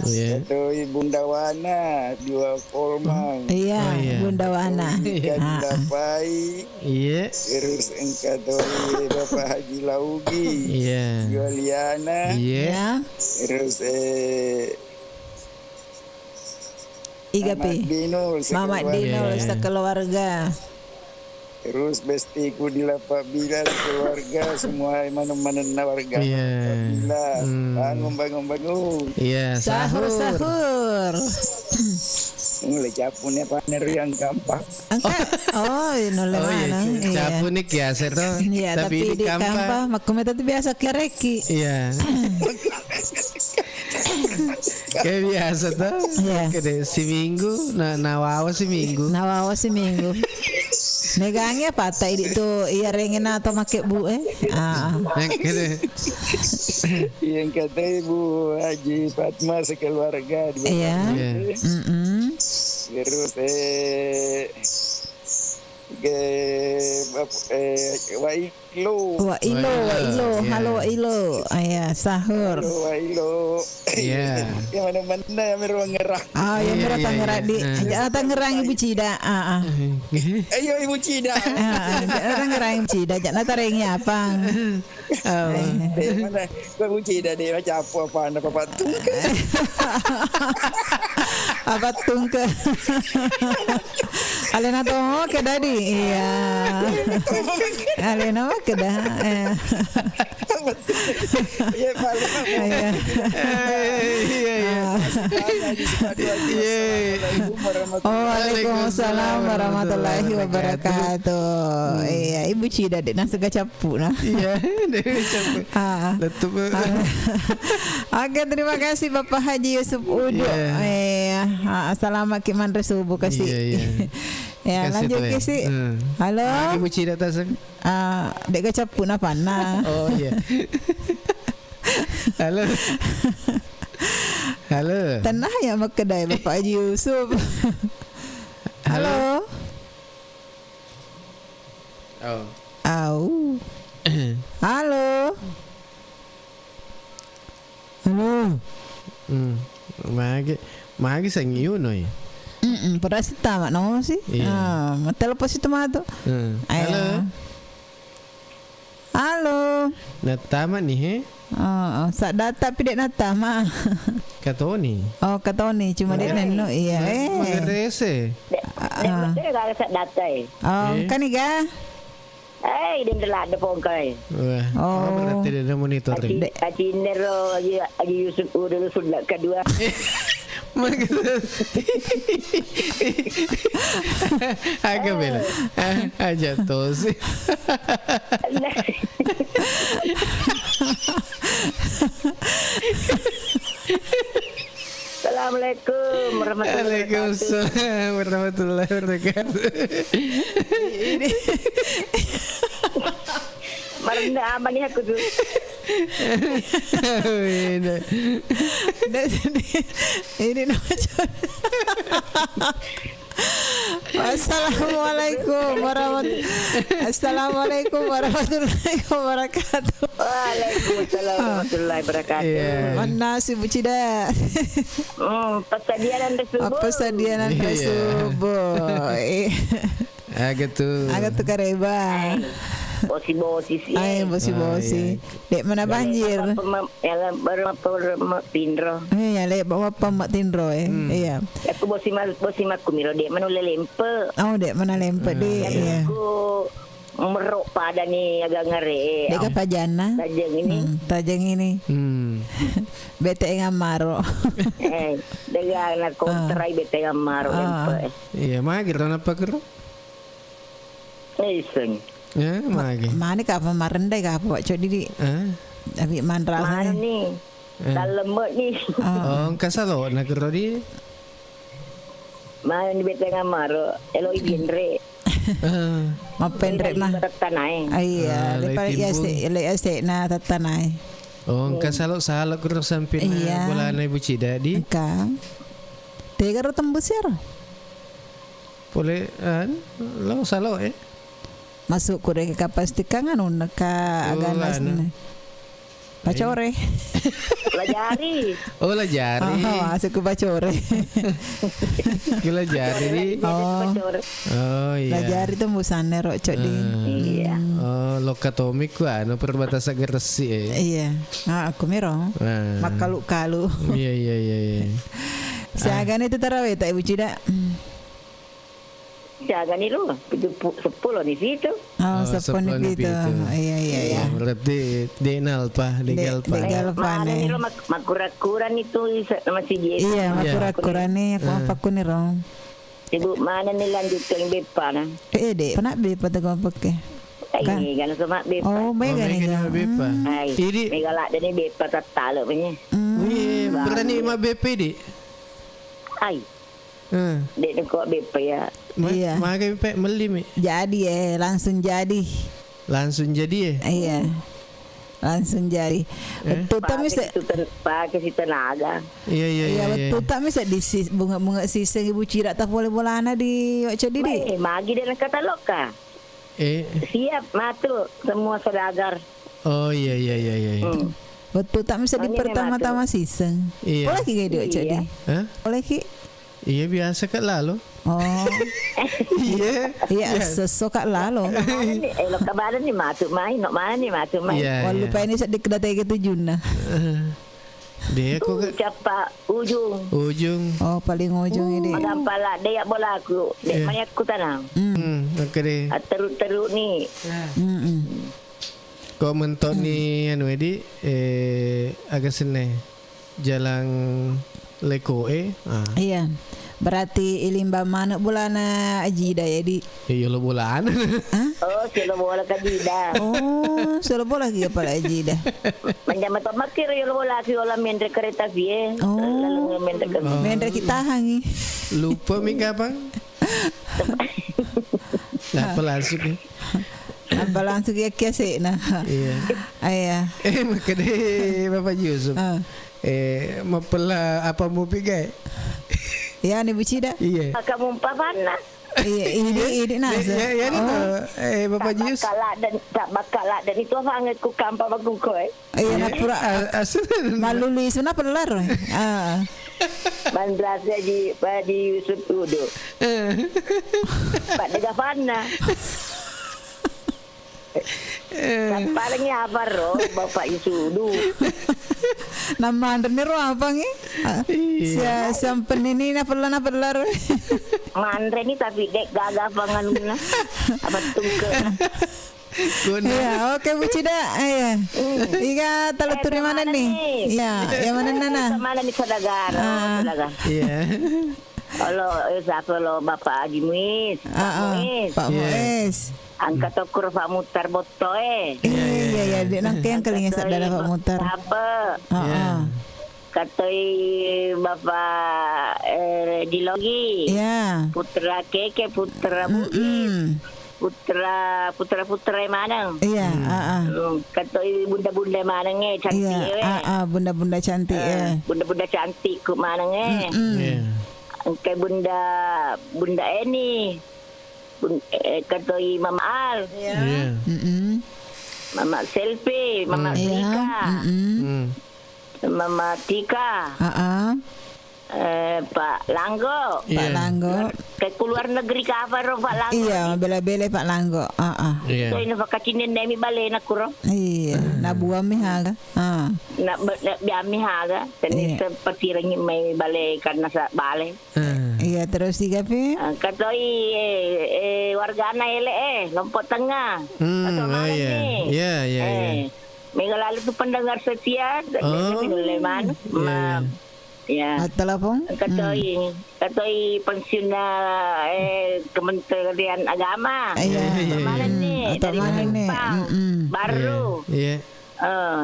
Iya. Atau Bunda Wana, dua Polman. Iya, oh, iya. Bunda Wana. Ikan Dapai. Iya. Terus engka toi Bapak Haji Laugi. Iya. Juliana. Iya. Iya. Terus, eh, Iga pi? Mama Dino, Mama sekeluarga. Dino, Iya. Sekeluarga. Terus bestiku di Lapabila sekeluarga, semua maneng-manenna warga Iya. Lapabila. Hmm. Bangun, bangun, bangun. Iya, Sahur, sahur. Sahur. Mulai cappu nih, apa, neri yang gampang. Engka. Oh, iya, nulle Oh, iya, maneng. Iya. Cappu nih, ya, saya tuh. Iya, tapi tapi di di kampa. Kampa, makkume tadi biasa kereki. Iya. Kayak biasa tuh. Iya. Kede siminggu, na-, nawawa siminggu. Nawawa siminggu. Negangi apa tak idi tu, iya, rengena atau make bu, eh? Ah. Nah, kede. Yang kata Ibu Haji Fatma sekeluarga di Iya. Batam. Iya. Mm-mm. Terus, eh, Ge, bap-, eh, Wa Ilo. Wa Ilo, Wa Wa Ilo, Ilo. Iya. Halo Wa Ilo. Ah, iya, sahur. Halo, Wa Ilo. Iya. Yang mana-mana yang meruang ngerang. Ah, yang Iya, meruang iya, Tangerang iya. di, Ah. Jangan Tangerang Ibu Cida. Ah, ah. Ayo, Ibu Cida. Ah, ah, jangan Tangerang Ibu Cida, jangan tarengi apa. Apa? Eh. Eh, mana? Kau Ibu Cida deh, macam apa, apa, apa, apa tu? Apa tungke? Alena to, oke, Dadi. Iya. Alena, oke, dah. Eh. Iya, paling apa? Iya. Eh, iya, iya. Ah. Iya. Oh, waalaikumsalam warahmatullahi wabarakatuh. Hmm. Iya, Ibu Cida dek nasi kacappu nah. Iya, dek kacappu. Ah. Lettu, Bu. Ah. Oke, terima kasih Bapak Haji Yusuf Udu. Iya. Iya. Ah, selamat ki manre subuh kasih. Iya, iya. Ya, Kasih lanjut tuh, ya. Ki si. Hmm. Halo. Lagi Ibu Cida taseng. Ah, dek kacappu na panna. Oh, iya. Halo. Halo. Tenang ya, makkedai Bapak Haji Yusuf. Halo. Halo. Oh. Au. Halo. Halo. Hmm. Magi, magi sangiu noi. Mm-mm, padahal sitama no si. Iya. Ah, matelpon si tomatu. Hmm. Ayo. Halo. Halo. Nattama ni, he? Oh, oh, saddata pi dek nattama. Katoni. Oh, katoni, cuma dek Iya. nenno, iya, Ma-, eh. Magarese. Dek, Ah. dek, dek, gak ada saddata, eh. Oh, Eh? Kan iga? Eh, dek, dek, ada pongkai. Wah, Oh. oh, berarti dia ada monitor. Aci-, Dek. Acinnero, aji, aji Yusuf, udah lu sudah kedua. Maksud-, Aga bela. Ah, aja tosi. Assalamualaikum warahmatullahi wabarakatuh. Waalaikumsalam warahmatullahi wabarakatuh. Ini. Marenna amani aku tu. Beda. Ini nama. Assalamualaikum warahmat-, Assalamualaikum warahmatullahi wabarakatuh. Waalaikumsalam Ah. warahmatullahi wabarakatuh. Iya. Manna si Bu Cida. Hmm, persediaan dari subuh. Apa sediaan dari Iya. subuh? Eh. Aga tu. Aga tu kareba. Bosi-bosi si. Ai, bosi-bosi. Oh, iya. Dek mana banjir? Baru map-, ya, baru map-, baru map-, tinro. Eh, ya, le, bawa apa mak tinro, eh? Hmm. Iya. Aku bosi mal-, bosi makku miro, dek mana ulle lempe. Oh, dek mana lempe, Ah. dek. Iya. Aku merok pada ni agak ngere. Dek apa jana? Tajeng ini. Hmm, tajeng ini. Hmm. Bete engang maro. Eh, dengan kontrai Ah. bete engang maro, Ah. lempe. Iya, magi ro napa kero? Iseng. Eh, magi. Mani kapa marendai kapa, Pak Cok Didi? Eh? Abi manrasa Mani. Eh. Dalam ni. Ah. Oh, engka salo na kero di? Mani bete engang maro, elo ibinre. Eh. Mapenre na. Tettanae. Ah, iya, Ah, le pale timbung. Ase, le ase na tettanae. Oh, engka salo-salo kero samping Iya. bolana Ibu Cida di? Engka. Tega ro tembus ya ro? Pole, anu, lo salo, eh? Masuk ku dek kapastikang anu neka Oh, agana anu. sini. Pacore. Lajari. Oh, lajari. Oh, masuk ku pacore. Ku lajari. Oh. Pacore. Oh, iya. Lajari tembusanne ro, Cok, di. Ah. Iya. Oh, lokka tomik ku anu perbatasan Gresik, eh. Iya. Ah, aku miro. Ah. Makkalu-kalu. Iya, iya, iya, iya. Siagani tu taraweta, Ibu Cida? Siagani lo, pitu pu-, seppulo ni pitu. Oh, oh, seppulo ni pitu. Iya, iya, iya. Berarti de nalpa, de galpa. De galpa. Mana ni lo mak-, makkura-kura ni tu isa-, masih biasa. Iya, makkura-kura ni, aku apa aku ni ro. Sibuk mana ni lanjutkan beppa na? Eh, de, pernah beppa tu kau pakai? Ai, kan? Gana sama beppa. Oh, baik. Oh, gana, mega ni beppa. Hmm. Ai, idi. Mega ladde ni beppa tattalo punya. Hmm. Wih, berani ma beppa idi? Ai. Hmm. Dek ko beppa ya. Ma-, iya. Magai pe melli mi. Jadi, eh, langsung jadi. Langsung jadi, eh? Iya. Langsung jadi. Eh? Betul tak, Mister? Pakai situ ten-, pakai si tenaga. Iya, iya, iya, iya. Betul tak, Mister? Di sis-, bunga-bunga siseng Ibu Cida tak boleh bolana di Wak Cedi, di? Weh, magi dia nak kata loka. Eh. Siap, matu semua saudagar. Oh, iya, iya, iya, iya, iya. Hmm. Betul tak, Mister, di pertama-tama siseng? Iya. Boleh ki gak, Dok, jadi? Hah? Boleh ki? Iya, biasa ka lalo. Oh. Iya. Iya, sesso ka lalo. Eh, lo kabaran ni matu mai, no mana ni matu mai. Iya, iya. Walu paini sedikit datai ke tujunna. Eh. Dia aku ke cappa ujung. Ujung. Oh, paling ujung ini. Magampala, dia bolaku. Dek, iya, mai aku tanang. Hmm. Hmm, oke deh. Ateru-teru ni. Hmm, hmm. Ko mentok ni anu edi, eh, aga senne jalang leko e. Ah. Iya. Berarti ilimbang manuk bolana Ajida ya, di? Iya, lo bolana. Hah? Oh, silo bola ka Ajida. Oh, silo bola ki pala Ajida. Manjama to makkiro yolo bola ki ola menre kereta vie. Oh. Lalu menre kereta. Oh. Menre ki tahangi. Lupa mi kapang. Apa langsung ya? Apa langsung ya kiasena? Iya. Iya. Eh, makkeda Bapak Yusuf. Ah. Eh, mapella apa mupi gae? Ya, ni Bucida. Iya. Kamu papanna. Iya, ini, ini nasa. Ya, ya, ini tuh. Eh, Bapak Yusuf. Bakal ada, bakal ada itu hangat ku kampa baguko, eh. Iya, na pura. Maluli suna pelar. Ah. Mandrasa di, di Yusuf Udo. Eh. Pak Dega Panna. Eh. Paling apa ro, Bapak Yusuf Udo? Nama andrene ro apa ngi? Iya. Sia, siampen ini na pelar, na pelar. Manre ni tapi dek gaga panganuna. Apa tungke? Iya, oke, Bu Cida. Iya. Hmm. Iga talituri mana ni? Iya, yang mana nana? Mana ni saudagar? Ah. Saudagar. Iya. Halo, eh, siapa lo Bapak Haji Muiz? Pak Muiz. Pak Muiz. Angkat okkur Pak Mutar Botto, eh. Iya, iya, iya. Dia nangke yang kelinga sadara Pak Mutar. Apa? Heeh. Katoi Bapak, eh, Dilogi. Iya. Putra Keke, Putra Bugis. Mm-mm. Putra, putra-putra maneng. Iya, heeh. Hmm, katoi bunda-bunda maneng, eh, cantik, eh. Iya, heeh, bunda-bunda cantik, eh. Bunda-bunda cantik ku maneng, eh. Mm-mm. Iya. Engke bunda, Bunda Eni. Bun-, eh, katoi Mama Al. Iya. Iya. Mm-mm. Mama Selfie, Mama Selika. Iya. Mm-mm. Hmm. Mama Tika. Heeh. Eh, Pak Langgo. Iya. Pak Langgo. Ke luar negeri ka apa ro Pak Langgo? Iya, bela-bela Pak Langgo. Heeh. Iya. So ini Pak Kacinin demi balena kuro. Iya, na buang mi haga. Ah. Na be-, na biami haga. Teni seperti rengi mai bale karena sa-, bale. Ah. Iya, terus tiga pi? Ah, katoi, eh, eh, wargana ele, eh, Lompok Tengah. Hmm, oh iya. Iya, iya, iya. Eh, mega lalu tu pendengar setia, oh, mega manu. Iya, iya. Ma-, iya. Ah, telepon? Katoi, katoi pensiun, eh, Kementerian Agama. Iya. Iya, iya, iya. Mana ni? Atau dari mana ni? Simpang. Mm-mm. Baru. Iya, iya. Eh,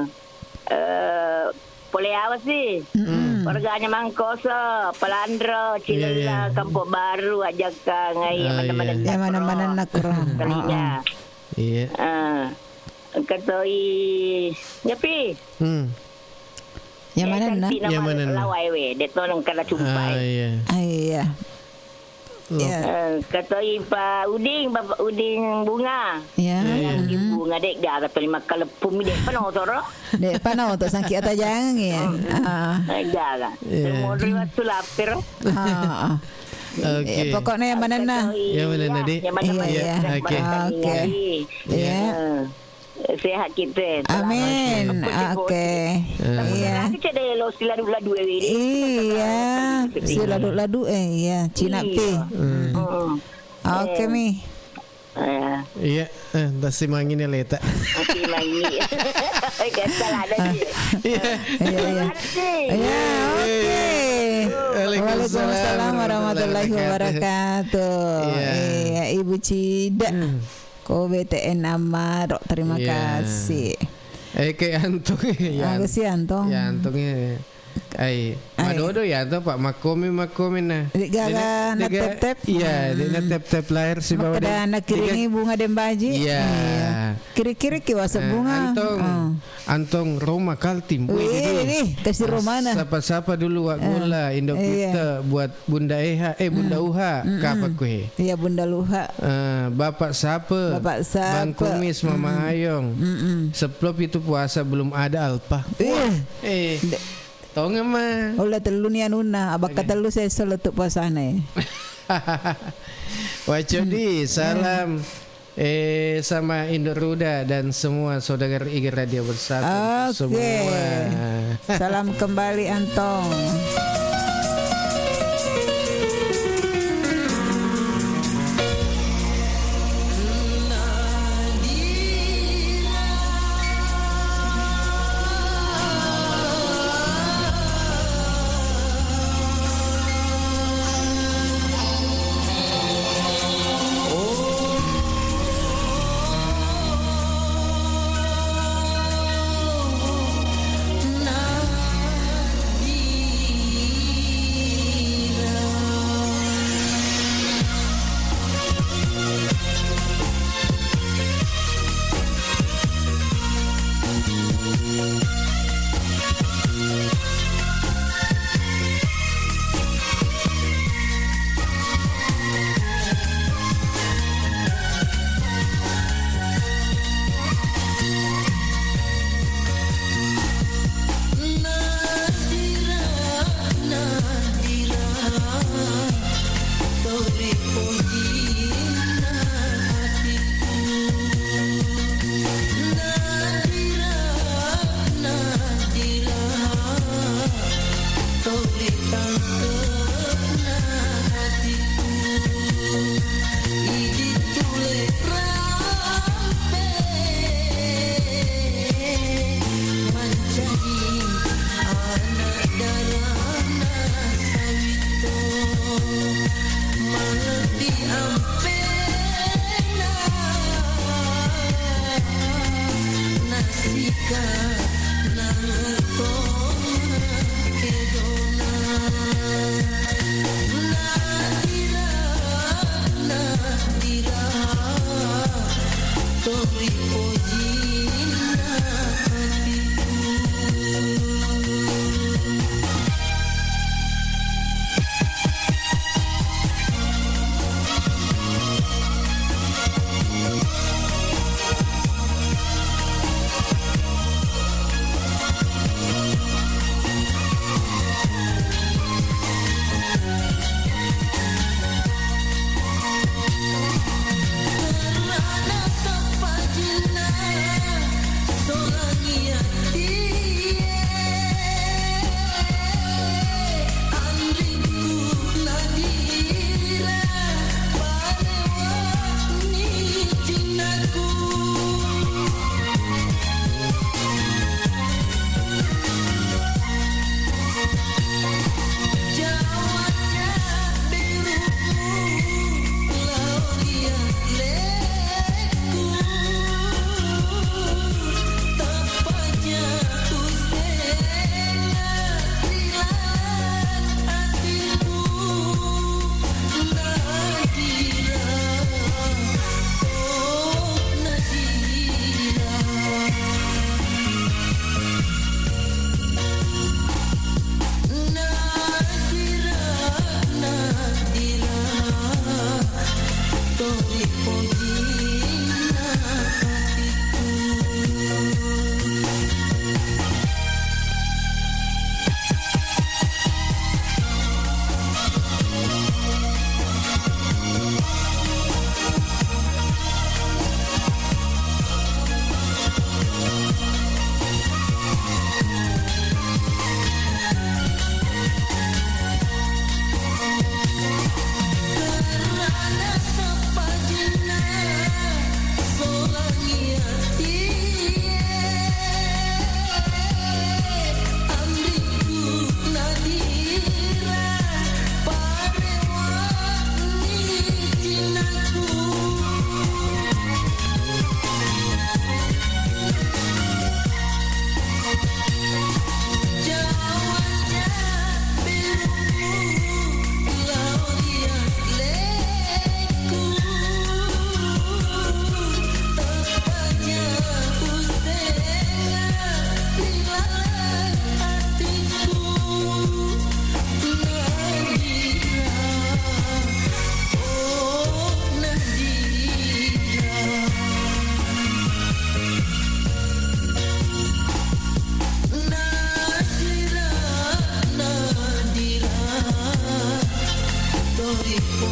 eh, pole awa si? Mm-mm. Warganya Mangkoso, Palandro, iya, iya, Cilella, Kampung Baru, Ajakka, ngai, ah, mana-mana iya. Iya, mana-mana nakro. Kalinya. Heeh. Iya. Ah. Katoi, nyepi. Hmm. Yang mana, nak? Yang mana, nak? Lawai we, de' to nengka na cumpai. Ah, iya. Ah, iya. Iya. Eh, katoi Pak Uding, Bapak Uding Bunga. Iya. Iya, iya. Uding Bunga, de' gaga toli makkaleppu mi, de' panoto ro. De' panoto, sangki atajang, iya. Hmm. Ah. Eh, gaga. Iya. Modri waktu lapir. Ah, ah. Oke. Eh, pokoknya yang mana, nak? Katoi, yang mana, iya, nak, Dik? Yang mana, iya, mana, iya. Yang mana, oke. Oke. Iya. Iya. Sehat kita. Amin. Oke. Iya. Lagi cedde lo si ladu-ladu e, wiri. Iya, si ladu-ladu e, iya. Cina pi. Oke, Mi. Iya, eh, tasimangi ni leta. Tasimangi. Gak salah ada sih. Iya. Iya, iya. Iya, oke. Waalaikumsalam warahmatullahi wabarakatuh. Iya. Iya, Ibu Cida. Ko B T N Amaro, terima kasih. Eh, ke Antong, ya. Aku sih Antong. Ya, Antong, ya. Ai, madodo ya to, Pak, makkomi, makkomi na. Dega na tep-tep. Iya, de na tep-tep lahir si bawah. Makkeda nakiringi bunga dembaji. Iya. Kiri-kiri ki waseng bunga. Antong, Antong Roma Kaltim. Wih, ini kasih Romana. Sapa-sapa dulu Wak Gola, Indo kita buat Bunda Eha, eh, Bunda Uha, kapa kue? Iya, Bunda Luha. Eh, Bapak Sape, Bapak Sape. Bang Kumis, Mama Ayong. Sepuluh itu puasa belum ada alpa. Iya. Eh. Tongemma. Ulle tellu ni anunna, abakka tellu sesso lettu puasana e. Wacodi, salam, eh, sama Indo Ruda dan semua saudara Iger Radio Bersatu untuk semua. Salam kembali, Antong.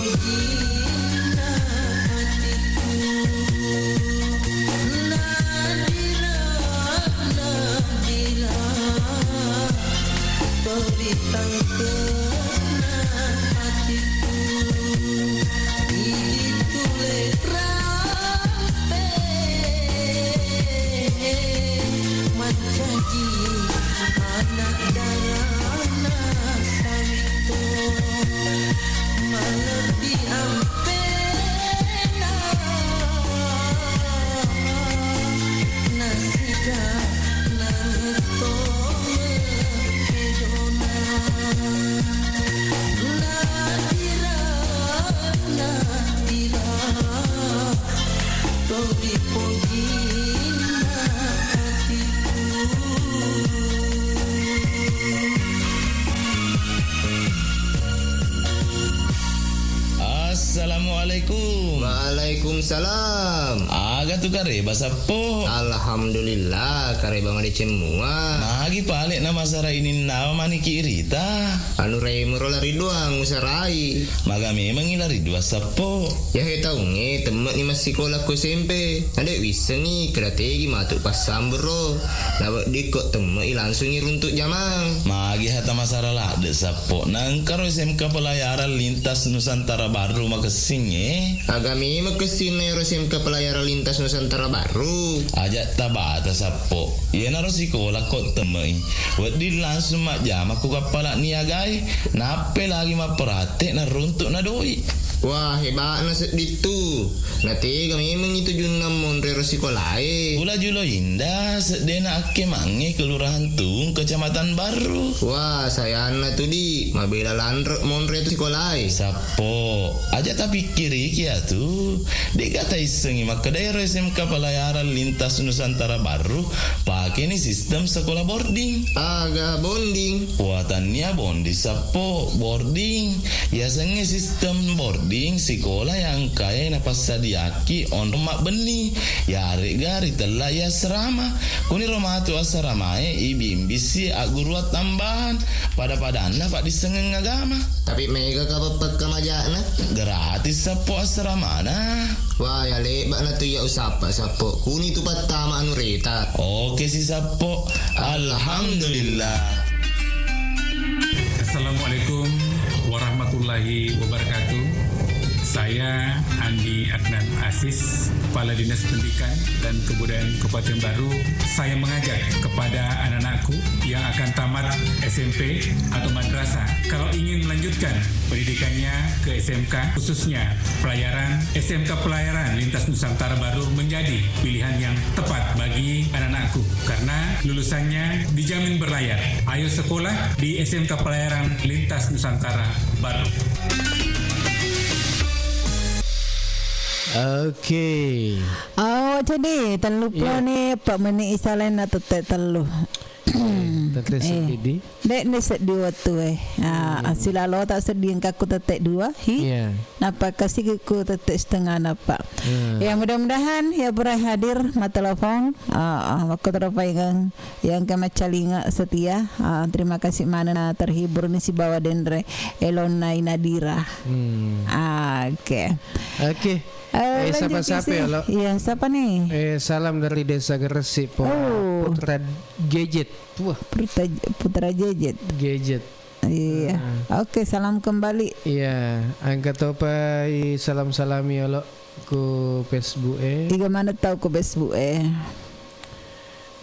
Pojinna atiku, nadira, nadira, toli tangkena atiku, idi tule rampe, mancaji anak darana sawitto. Malebbi ampena nasida nangetto kedona. Nadira, nadira, toli pojinna atiku. Assalamualaikum. Waalaikumsalam. Aga tu kareba, Sappo? Alhamdulillah, kareba madeceng mua. Magi pale na masara ininnawa maniki irita? Anu remo ro lari doang usarai. Maga memangi lari dua, Sappo? Yahe taungnge temme'ni massikola ko S M P. Nade wissengi keda tegi matu passambero. Naweddikko temme'i langsungi runtuk jamang. Magi hata masara ladde, Sappo? Nangkaro S M K Pelayaran Lintas Nusantara Barru makessing, eh? Aga memang kessinna ero S M K Pelayaran Lintas Nusantara Barru? Aja tabata, Sappo. Iyanaro sikola ko temme'i. Wedding langsung majjama ku kappala niagae. Nappe lagi mapperate naruntuk na doi. Wah, hebatna sedding tu. Natega memang itu junna monre ro sikolae. Pula Julo Indah, seddena akkemangnge Kelurahan Tung, Kecamatan Barru. Wah, sayanna tu, di. Mabela lanre monre tu sikolae. Sappo, aja tapikkiriki atu. De'ga taissengi makkeda ero S M K Pelayaran Lintas Nusantara Barru pakeni sistem sekolah boarding. Aga bonding? Watannia bonding, Sappo, boarding. Yasengnge sistem boarding sikola yang kae napassadiaki onrong mabbenni, yaregga ritella i asrama. Kuniro matu asramae ibimbisi agguruang tambahan, pada-padanna paddissengeng agama. Tapi mega kapang pakkamaja'na? Gratis, Sappo, asramana. Wah, ya lebba'na tu iya usappa, Sappo. Kuni tu pattama anu reta. Oke si, Sappo. Alhamdulillah. Assalamualaikum warahmatullahi wabarakatuh. Saya Andi Adnan Aziz, Kepala Dinas Pendidikan dan Kebudayaan Kabupaten Baru. Saya mengajak kepada anak-anakku yang akan tamat S M P atau madrasah, kalau ingin melanjutkan pendidikannya ke S M K, khususnya pelayaran, S M K Pelayaran Lintas Nusantara Baru menjadi pilihan yang tepat bagi anak-anakku. Karena lulusannya dijamin berlayar. Ayo sekolah di S M K Pelayaran Lintas Nusantara Baru. Oke. Oh, jadi tellu puluh ni, Pak, meni isalain na tette tellu. Tette seddi. Dek ni seddi wettu e. Ah, silalo tak seddi engka ku tette dua. Hi. Iya. Napa kasih ku tette setengah napa. Ya, mudah-mudahan ya pura hadir matelepon. Ah, ah, waktu terpaingang yang ke macalinga setia. Ah, terima kasih mana na terhibur ni sibawa denre elonna inadira. Ah, oke. Oke. Eh, sapa-sapa ya, Lo? Iya, siapa nih? Eh, salam dari Desa Gresik, Putra Gadget. Wah. Putra, Putra Gadget. Gadget. Iya. Oke, salam kembali. Iya, engka topa i salam-salami olo ku Facebook e. Iga mana tau ku Facebook e?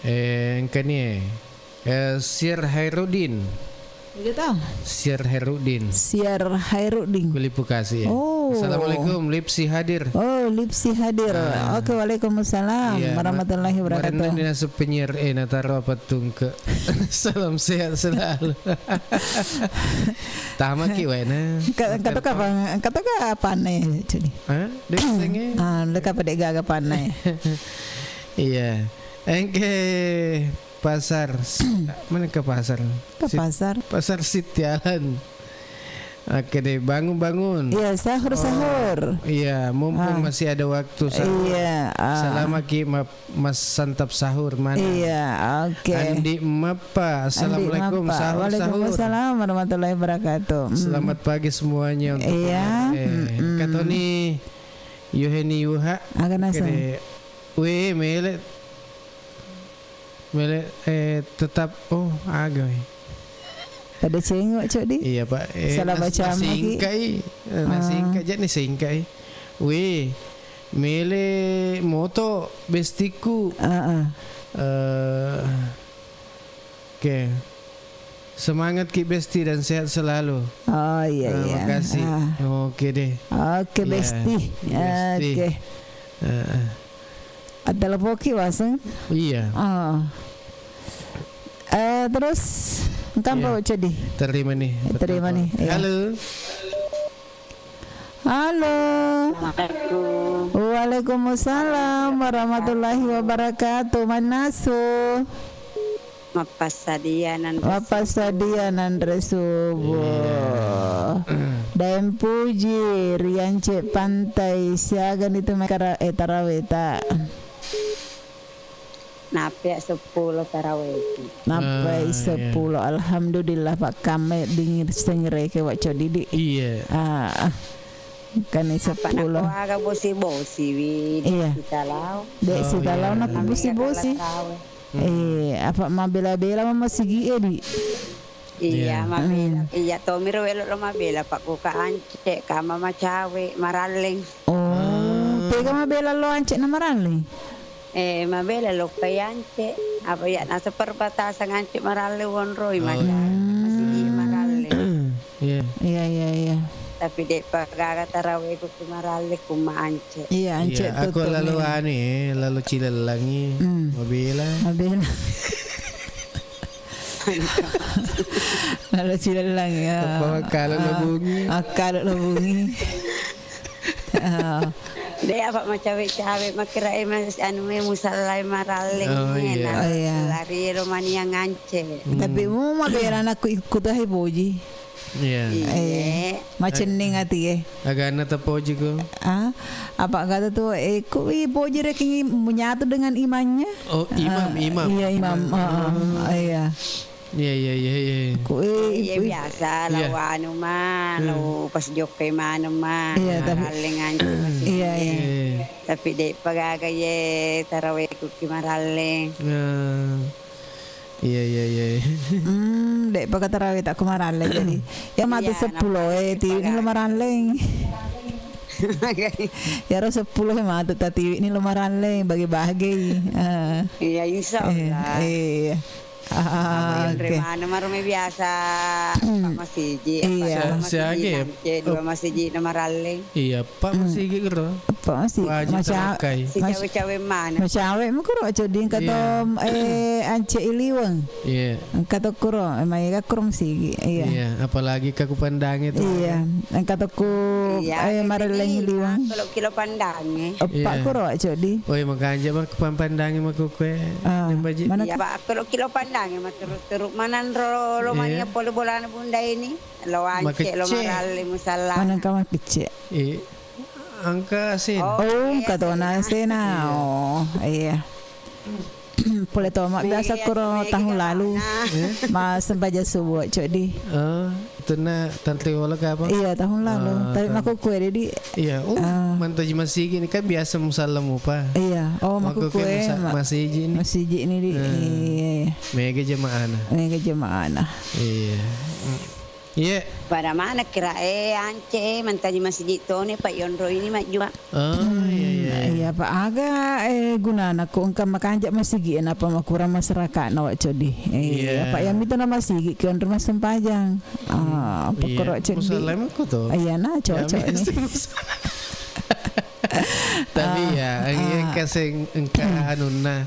Eh, engka ni e. Eh, Sir Hairudin. Iga tau? Sir Hairudin. Sir Hairudin. Ku Lipukasi e. Oh. Assalamualaikum, Lipsi hadir. Oh, Lipsi hadir. Oke, waalaikumsalam warahmatullahi wabarakatuh. Marenna ni naseng penyiar e, nataro apa tungke. Salam sehat selalu. Tamaki wae na. Engka, engka to ka apa, engka to ka apa ne, jadi. Hah? Dek senge? Ah, leka apa dek gaga apa ne? Iya. Engke pasar. Mana ke pasar? Ke pasar. Pasar Sitialan. Oke deh, bangun-bangun. Iya, sahur, Oh, sahur. Iya, mumpung Ah. masih ada waktu sahur. Iya, ah. Selama ki ma-, massantap sahur mana? Iya, oke. Andi Mappa, Andi assalamualaikum, Mappa. Sahur, sahur. Waalaikumsalam warahmatullahi wabarakatuh. Mm. Selamat pagi semuanya untuk Iya, eh, mm-mm. Katoni Yoheni Yuha. Aga naseng? Kede, we, mele. Mele, eh, tetap, oh, aga, we. Pada cengok, Cok, di? Iya, Pak. Eh, Salah nas-, baca lagi. Nasingkai. Eh, Ah. nasingkai, jadi nasingkai. We, mele moto bestiku. Ah, ah. Eh, Oke. Semangat ki Besti dan sehat selalu. Oh, iya, Ah, iya. Makasih. Ah. Oke deh. Oke, Iya, Besti. Besti. Oke. Heeh. Ada lepoki waseng? Iya. Oh. Eh, terus, engka Iya. apa, Cok, di? Terima nih, Terima pertama. nih, iya. Halo. Halo. Assalamualaikum. Waalaikumsalam warahmatullahi wabarakatuh. Mannasu. Mappassadia nanre Mappassadia nanre subuh. Iya. Daeng Puji, Riance Pantai, siaga nitu mai kara-, eh, taraweta. Nappa seppulo taraweku. Nappai Ah, iya. seppulo. Alhamdulillah, Pak, kamme dingin sengireke, Wa Codidi. Iya. Ah, ah. Kan Apa seppulo. Nako aga bosi-bosi wi, Iya. Sitalau. Dek Oh, Sitalau iya. nak Kami bosi-bosi. Katalau tarawe. Hmm. Eh, apa mabela-bela mama sigi edi? Iya, Iya. mabela. Hmm. Iya, tomiro welo lo mabela, Pak, kuka ance, kama macawe, maralleng. Oh, Ah. tega mabela lo ance na maralleng? Eh, mabela lokkai ance. Apa ya, nasa perbatasan ance maralle wonroi Oh. mata. Hmm. Masigi maralle. Iya. Iya, iya, iya. Tapi de'pa gaga taraweku ku maralle ku ma ance. Iya, ance Iya, aku tutup lalo ni. Anu, eh, lalo Cilellangi, Hmm. mabela. Mabela. Lalo Cilellangi, ya. Apa kalau Ah, lo bungi? Ah, kalau lo bungi. Ah. De' apa macawe-cawe, makkira e mas-, anu e musallai maralleng Oh, e, iya. na Oh, iya. lari ero mani yang ance. Hmm. Tapi mu mabela anakku ikut ahe boji. Iya. Iya. Eh, macenning ati e. Agana tepoji ko. Ah, apa kata tu, eh, ku i boji reking menyatu dengan imannya? Oh, imam, Ah, imam. Iya, imam. Imam. Ah, ah, iya. Iya, iya, iya, iya. Ku, eh, Iya, ibu, biasa, iya. Lau anu ma, Hmm. lau pas jokkai maneng ma, Iya, tapi maralleng ancu masigi. Iya, iya. Iya. Tapi de'pa gaga ye taraweku ki maralleng. Nah. Iya, iya, iya, iya. Hmm, de'pa ka tarawe tak ku maralleng jadi. Ya matu Iya, seppulo, napa eh, tiwi ni de'pa lo ga- maralleng. Yaro seppulo e matu tatiwi ni lo maralleng, bagi-bagi. Ah. Iya, insya Eh, Allah. Iya. Ah, Apa yang oke. Remana marume biasa, Pak Masiji, apa Iya. Pak Masiji Siage. Nance, dua Masiji na maralleng. Iya, Pak Hmm. Masigi kero. Pak Masigi. Pak Haji Maca-, Tarakai. Si Mas-, cawe-cawe mana? Macawe mu kuro coding kato, Iya. eh, ance iliweng. Iya. Kato kuro, eh, maega kuro Masigi. Iya. Iya, apalagi ka kupandangi tu. Iya. Kato ku, Iya, eh, marelleng ini iliweng. Kalau kilo pandange. Eppa Iya. kuro codi. Oi, makanja mak pan-, pandangi makukue. Ah, Nembaji. Mana Iya, ka- Pak, kalau kilo pandange mah terus-terus mananro lo Iya. mania pole bolana bunda ini. Lo ance, lo Makecce. maralle musalla. Manengka makecce. Eh, engka sen. Oh, Oh, iya, katona sena. sena. Iya. Oh, iya. Pole toma biasa Mega, kuro mega tahun lalu. Kawana. Eh? Ma sempajang subuh, codi. Oh, tuna tantri wala ke apa? Iya, tahun lalu. Ah, Tapi tahun makukue, Dedi. Iya, oh, Ah. mantaji masigi ni kan biasa musalla mupa. Iya. Oh, Makukue makukue, musa-, ma-, masigi ni. masigi ni, Di. Hmm. Iya, iya. Mega jemaahna. Mega jemaahna. Iya. Mm. Iya. Pada mana kira, eh, ance, eh, mantaji masigi tone, Pak, yonro ini majjua. Oh, iya, iya, iya. Iya, Pak, aga, eh, gunana ko engka makanja masigi, eh, napa makurang masyarakat na, Wak Codi. Eh, Iya. Pak, yang itu nama sigi, ki onro massempajang. Ah, Hmm. Iya. Pokoro codi. Musalla emang ko to? Iya, nah, cocok Ya, ni. Tapi Ah, ya, iya, ah. kaseng engka Hmm. anunna.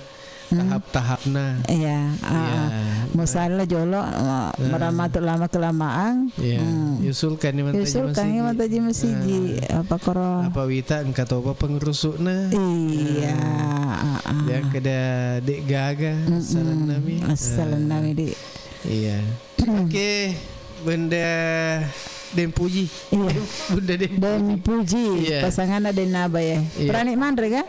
Hmm. Tahap-tahapna. Iya, ah, Iya. ah. Musalla jolo, ah, Eh. maramatu lama kelamaan. Iya. Hmm. Yusulkan ni mantaji Yusulkan ni masigi. mantaji masigi. Eh. Apa koro? Apa wita engka topa pengurusukna? Iya, Eh. ah, ah. Yang keda dek gaga, Mm-mm. salam nami. Assalam Eh. nami, Di. Iya. Oke, Benda Deng Puji. Iya. Bunda Deng Deng Puji. Puji, iya. Pasanganna Deng Naba ya. Iya. Purani manre ga?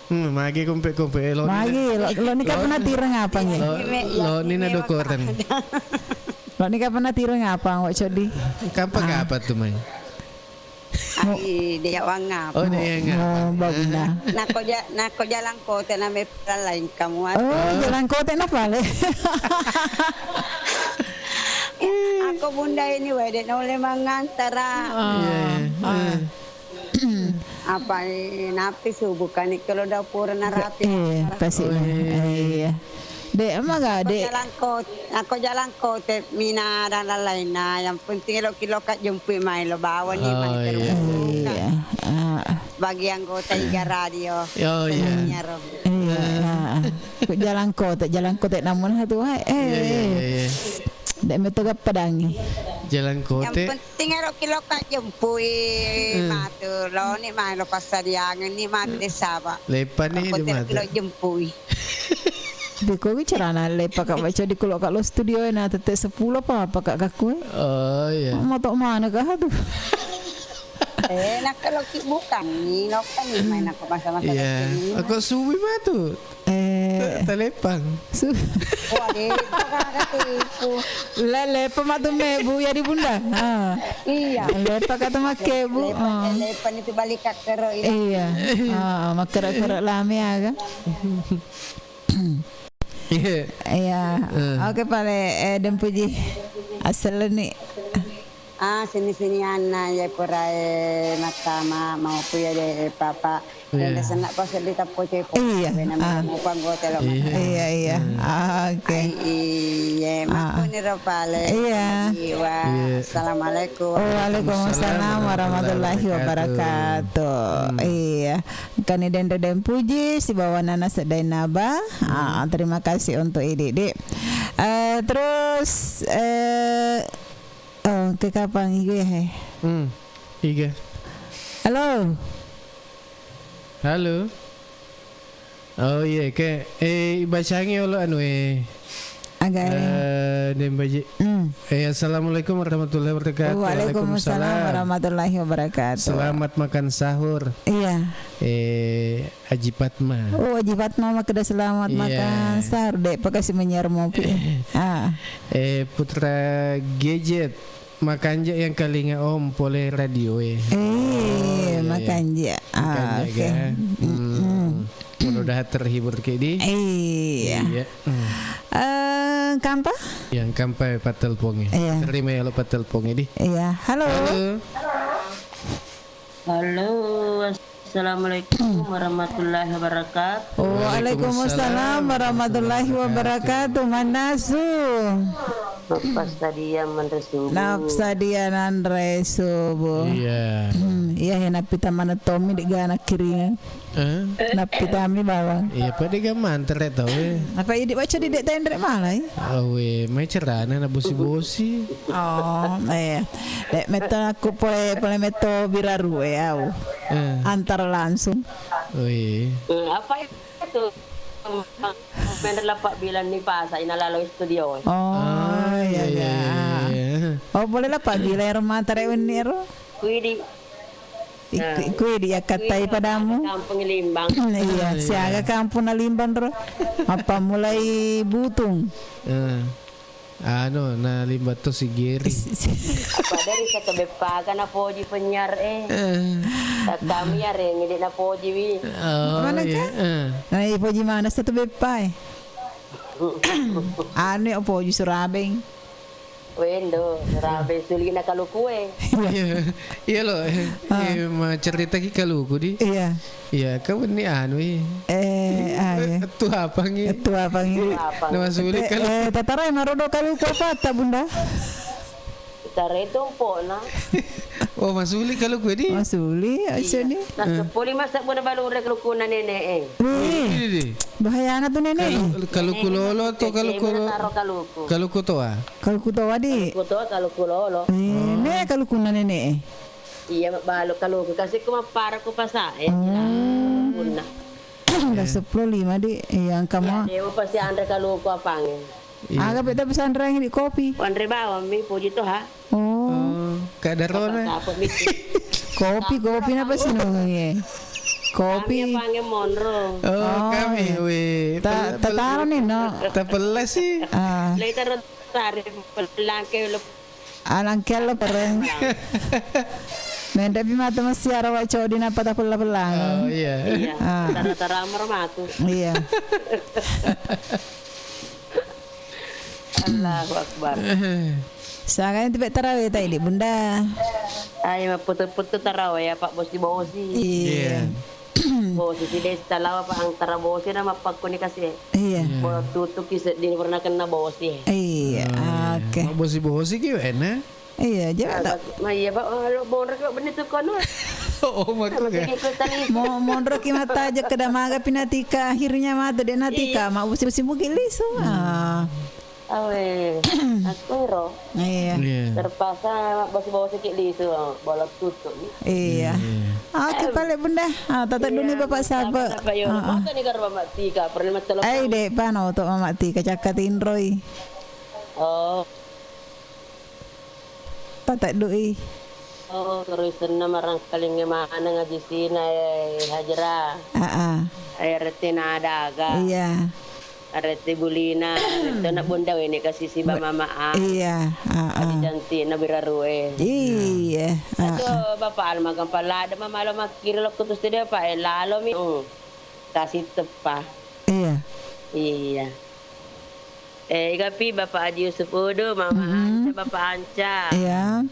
Hmm, magi kompe-kompe, eh, lo Magi, lo, lo nika pernah tireng apa ngi? Lo, lo ni na dokoren. Lo nika pernah tireng apa, Wak Codi? Kapa Ah. kapa tu mai? Ai, dia wangap. Oh, dia yang Oh, ngapa? Baguna. Nako ja-, nako jalan kote na me lain kamu. Oh, jalan kote na pale. Aku bunda ini wae de' naulle mangantara. Ah. Iya, iya. Ah. Eh. Apa, eh, napi subuh kan kalau dapur na rapi. Iya, pasti. Oh, iya, iya. Iya. De', maga, Aku de'. jalan kot-, aku jalan kote mina dan lain-lain. Nah, yang penting lo kilo kat jemput mai lo bawa ni mai Oh, ke iya. rumah. Iya. Ah. Bagi anggota Iga Radio. Oh, iya. Penyiar. Iya. Ah. Ku jalan kote, jalan kote namun satu hai. Eh. Iya, iya, iya, iya. De' meto gappadangi. Jalan Yang kote. penting ero kilo kat jempui Hmm. matu. Lo ni mai lo passadiangan ni matu desa, Pak. Lepa ni Yang penting di matu. kilo jempui. Deko ki carana lepa ka baca di kulo ka lo studio na tette sepuluh apa apa ka kakue. Oh, iya. Mau tok mana kah tu? Eh, nak kalau ki bukan ni, lo kan ni main aku masa-masa Iya. kecil ni. Aku suwi matu. Eh. Te-, telepang. Su- Wah, deh, itu kakak tipu. Lele, pematu mebu ya di bunda. Ah. Iya. Lepa kata make bu. Lepa, Ah. lepa itu balik ke kero ini. Iya. Ah, makara-kara lame aga. Iya. Iya. Eh. Oke, pale, eh, Dempuji. Asal ni. Ah, sini-sini anna, ya, purae mattama, mau ku ya de' papa. Iya. Dende senna pa seddi tappo cepo. Iya. Bena Ah. mau panggote lo Iya. mata. Iya, iya. Hmm. Ah, oke. Ai, iya, Ah. makkuniro pale. Iya. Jiwa. Iya. Assalamualaikum. Waalaikumsalam warahmatullahi wabarakatuh. Hmm. Iya. Kani dende Dempuji, sibawa nana seddainaba. Ah, terima kasih untuk idi, Dik. Eh, terus, eh, Oh, ke kapang iga ya, he? Hmm, iga. Halo. Halo. Oh, iya, ke, eh, ibacangi olo anu, eh. Aga, eh. Eh, Dembaji. Hmm. Eh, assalamualaikum warahmatullahi wabarakatuh. Waalaikumsalam Waalaikumsalam. warahmatullahi wabarakatuh. Selamat makan sahur. Iya. Eh, Aji Fatma. Oh, Aji Fatma makkeda selamat Iya. makan sahur, de' pakasi menyiar mopi. Ah. Eh, Putra Gadget, makanja yang kalinga om pole radio e. Eh, Oh, iya, iya. makanja. Ah, Makanja oke. ga. Mm-mm. Hmm. Mudah-mudahan terhibur ke di. Iya. Iya. Hmm. Eh, kampa? Yang kampa pattelponge. Iya. Terima ya lo pattelponge di. Iya. Halo. Halo. Halo, assalamualaikum warahmatullahi wabarakatuh. Waalaikumsalam warahmatullahi wabarakatuh. Manasu. Nafsa dia manre subuh. Nafsa dia nanre subuh. Iya. Hmm, iya, he, napita mana Tommy di gana kiringan. Eh? Napitami bawang. Iya, pada ga mantere tau, eh. Apa idi baca di dek tendre malai? Awe, mai cerana na bosi-bosi. Oh, iya. Dek metto aku pole, pole metto biraru, eh, au. Eh. Antar langsung. Oh, iya. Hmm, apa itu? Bener lapak bilang ni pasa ina lalo studio. Oh, iya, iya, iya. Oh, boleh lapak bilang ero matare wenni ero? Kuidi. Iku, iku idi yakkatai padamu. Kampung Limbang. Iya, siaga kampung na Limbang ro. Apa mulai butung? Eh. Anu, na Limbang to sigeri. Apa dari satu beppaga na poji penyiar, eh. Eh. Kami ya reng, de na poji wi. Oh, mana iya. Nah, ipoji mana satu beppa, eh? Anu, poji Surabeng. Wendo, rabe sulina kalukue. Iya, iya lo. Ah. Eh, ma cerita ki kaluku di. Iya. Iya, kau ni anu i. Eh, ah, iya. Tu apa ngi? Tu apa ngi? Nama sulit kaluku. Eh, tatarai marodo kaluku apa ta, Bunda? Tare tumpona. Oh, masuli kaluku di? Masuli, aja ni. Nah, sepuluh masa pun balu rek lukuna nenek, eh. Wih, bahayana tu nenek. Kalu-, kaluku lolo atau kaluku lo-, kaluku toa? Kaluku toa, di. Kaluku toa, kaluku lolo. Eh, ne kaluku na nenek, eh. Iya, mak balu kaluku. Kasih ku mapara ku pasa, eh. Punna. Dah sepuluh lima, di. Iya, engka mo. Dewa pasti anre kaluku apang, eh. Iya. Aga beda pesantren di kopi. Anre bawang mi, poji toha. Oh. Ada rona. Kopi, kopi napa sih nonge? Kopi. Kami apa angin monro? Oh, oh, kami, iya. Weh. Ta-, tataro nih, no. Tapella sih. Ah. Lei taro tare pelangke lo. Anangke lo pereng. Mendepi mata masiara wa codi napa tapella-pellang. Oh, iya. Iya. Ah. Tara-tara amar matu. Iya. Allahu Akbar. Sangani tipe tarawih tadi, Bunda. Ayo, mapputu-putu tarawih ya, Pak, bosi-bosi. Iya. Iya. Bosi si desta lawa, Pak, antara bosi na mappakkuni kasi. Iya. Iya. Bo tutuki sedding pernah kena bosi. Iya, oh, iya. Oke. Mabbosi-bosi ki wena? Iya, jawab tak? Ma iya, Pak, lo monro ki benni tu kono. Oh, maka. Mo-, monro ki mata aja keda maga pinatika, akhirnya mata de natika, iya. Ma bosi-bosi mugi lisu. Hmm. Ah. Awe, aku ro. Iya. Iya. Terpaksa bosi-bosi ki lisu, bolong tutup ni. Iya. Iya. Oke, em. Pale Bunda. Ah, tata duni iya, Bapak Sapa. Apa yo? Ah, ah. Mata ni karo Mama Tika, pernah mata lo. Ai, de pano to Mama Tika, cakka tinroi. Oh. Pataddu'i. Oh, terus senna marangkalinge maneng aji sina, eh, Hajra. Ah, ah. Eh, rete nadaga. Iya. Arete bulina, rete na bonda wene kasi siba mama a. Iya, ah, ah. Aji cantik na birarue. Iya, ah, ah. Aduh, Bapak Alma gampang lada mama lo makkiri lo kutus tede, Pak, eh, lalo mi. Hmm. Kasi teppa. Iya. Iya. Eh, igapi Bapak Haji Yusuf Udu, Mama Anca, Bapak Anca. Iya.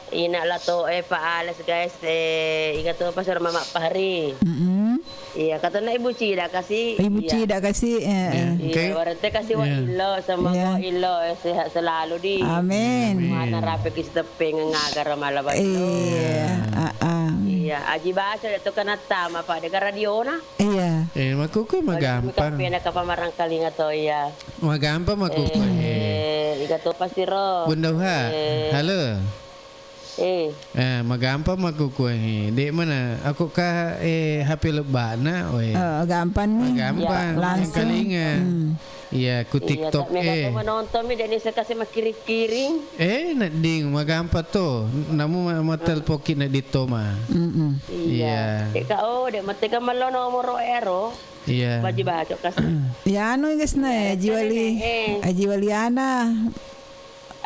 Ina Lato, eh, Pak Ales, guys, eh, iga to pas Mama Fahri. Mm-mm. Iya, katana Ibu Cida kasi. Ibu Cida kasi, eh, eh. Iya, warete kasi wa illo, semoga illo, eh, sehat selalu di. Amin. Mana rapi ki siteppeng ngagar mala bato. Iya, ah, ah. Iya, Aji Baso de to kanatta, ma Pak, de radiona. Iya. Eh, makkukue magampang. Pena kapa marangkalinga to, iya. Magampang makkukue. Eh, iga to pasti ro. Bunda Uha. Eh. Halo. Eh. Eh, magampang makkukue. De mana? Aku ka, eh, H P lebbana, we. Oh, gampang nih. Magampang. Iya, langsung. Kalinga. Hmm. Iya, ku TikTok, eh. Iya, tak mega menonton mi, de ni sekasi makiring-kiring. Eh, nedding, magampang to. Namu ma-, matelpon ki nedding to ma. Mm-mm. Iya. Iya. Deka, oh, de mate ka mello nomoro ero. Iya. Baji bacok kas. Ya, anu, guys, na, eh, Aji Wali. Eh. Aji Waliana.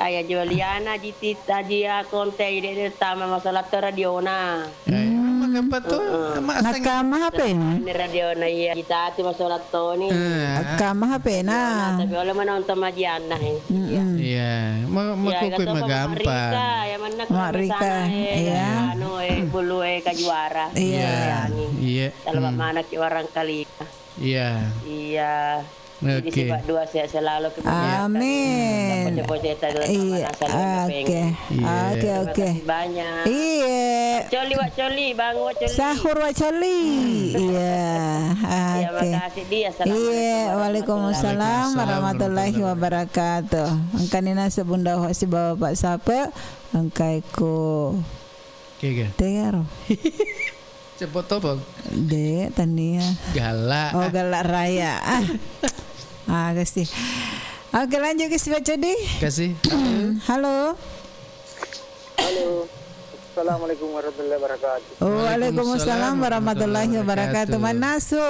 Aya Joliana, Aji Tita, Aji Akonte, ide de tama masalah to radiona. Eh, hmm. Emang apa tuh? Heeh. Emang aseng. Nakama H P-na? Ini radiona, iya. Kita ti masalah to ni. Eh. Nakama H P-na. Tapi oleh menonton majianna, eh. Mm-mm. Iya. Iya, ma-, iya, makkukue kata Mama magampang. Rika, ya mana Mak Rika, sana, eh, iya. Anu, eh, bulu, eh, kajuara. Iya. Iya. Iya. Kalau hmm. Mana ki orang kali. Iya. Iya. Jadi oke. Sifat dua sehat selalu, kemudian amin. Poco-poco tadi. Iya, oke. Iya. Oke, oke. Terima kasih banyak. Iya. Coli, Wak Coli, Bang Wak Coli. Sahur, Wak Coli. Iya. Iya, oke. Makasih, Di. Assalamualaikum. Iya, waalaikumsalam warahmatullahi wabarakatuh. Engkani nase Bunda Wak sibawa Pak Sape, engkai ko. Kega. Tegaro. Cepot topong. Dek, tania. Galak. Oh, galak raya. Ah. Ah, kasih. Oke, lanjut ke si Pak Codi. Kasih. Halo. Halo. Assalamualaikum warahmatullahi wabarakatuh. Oh, waalaikumsalam warahmatullahi wabarakatuh. Manasu.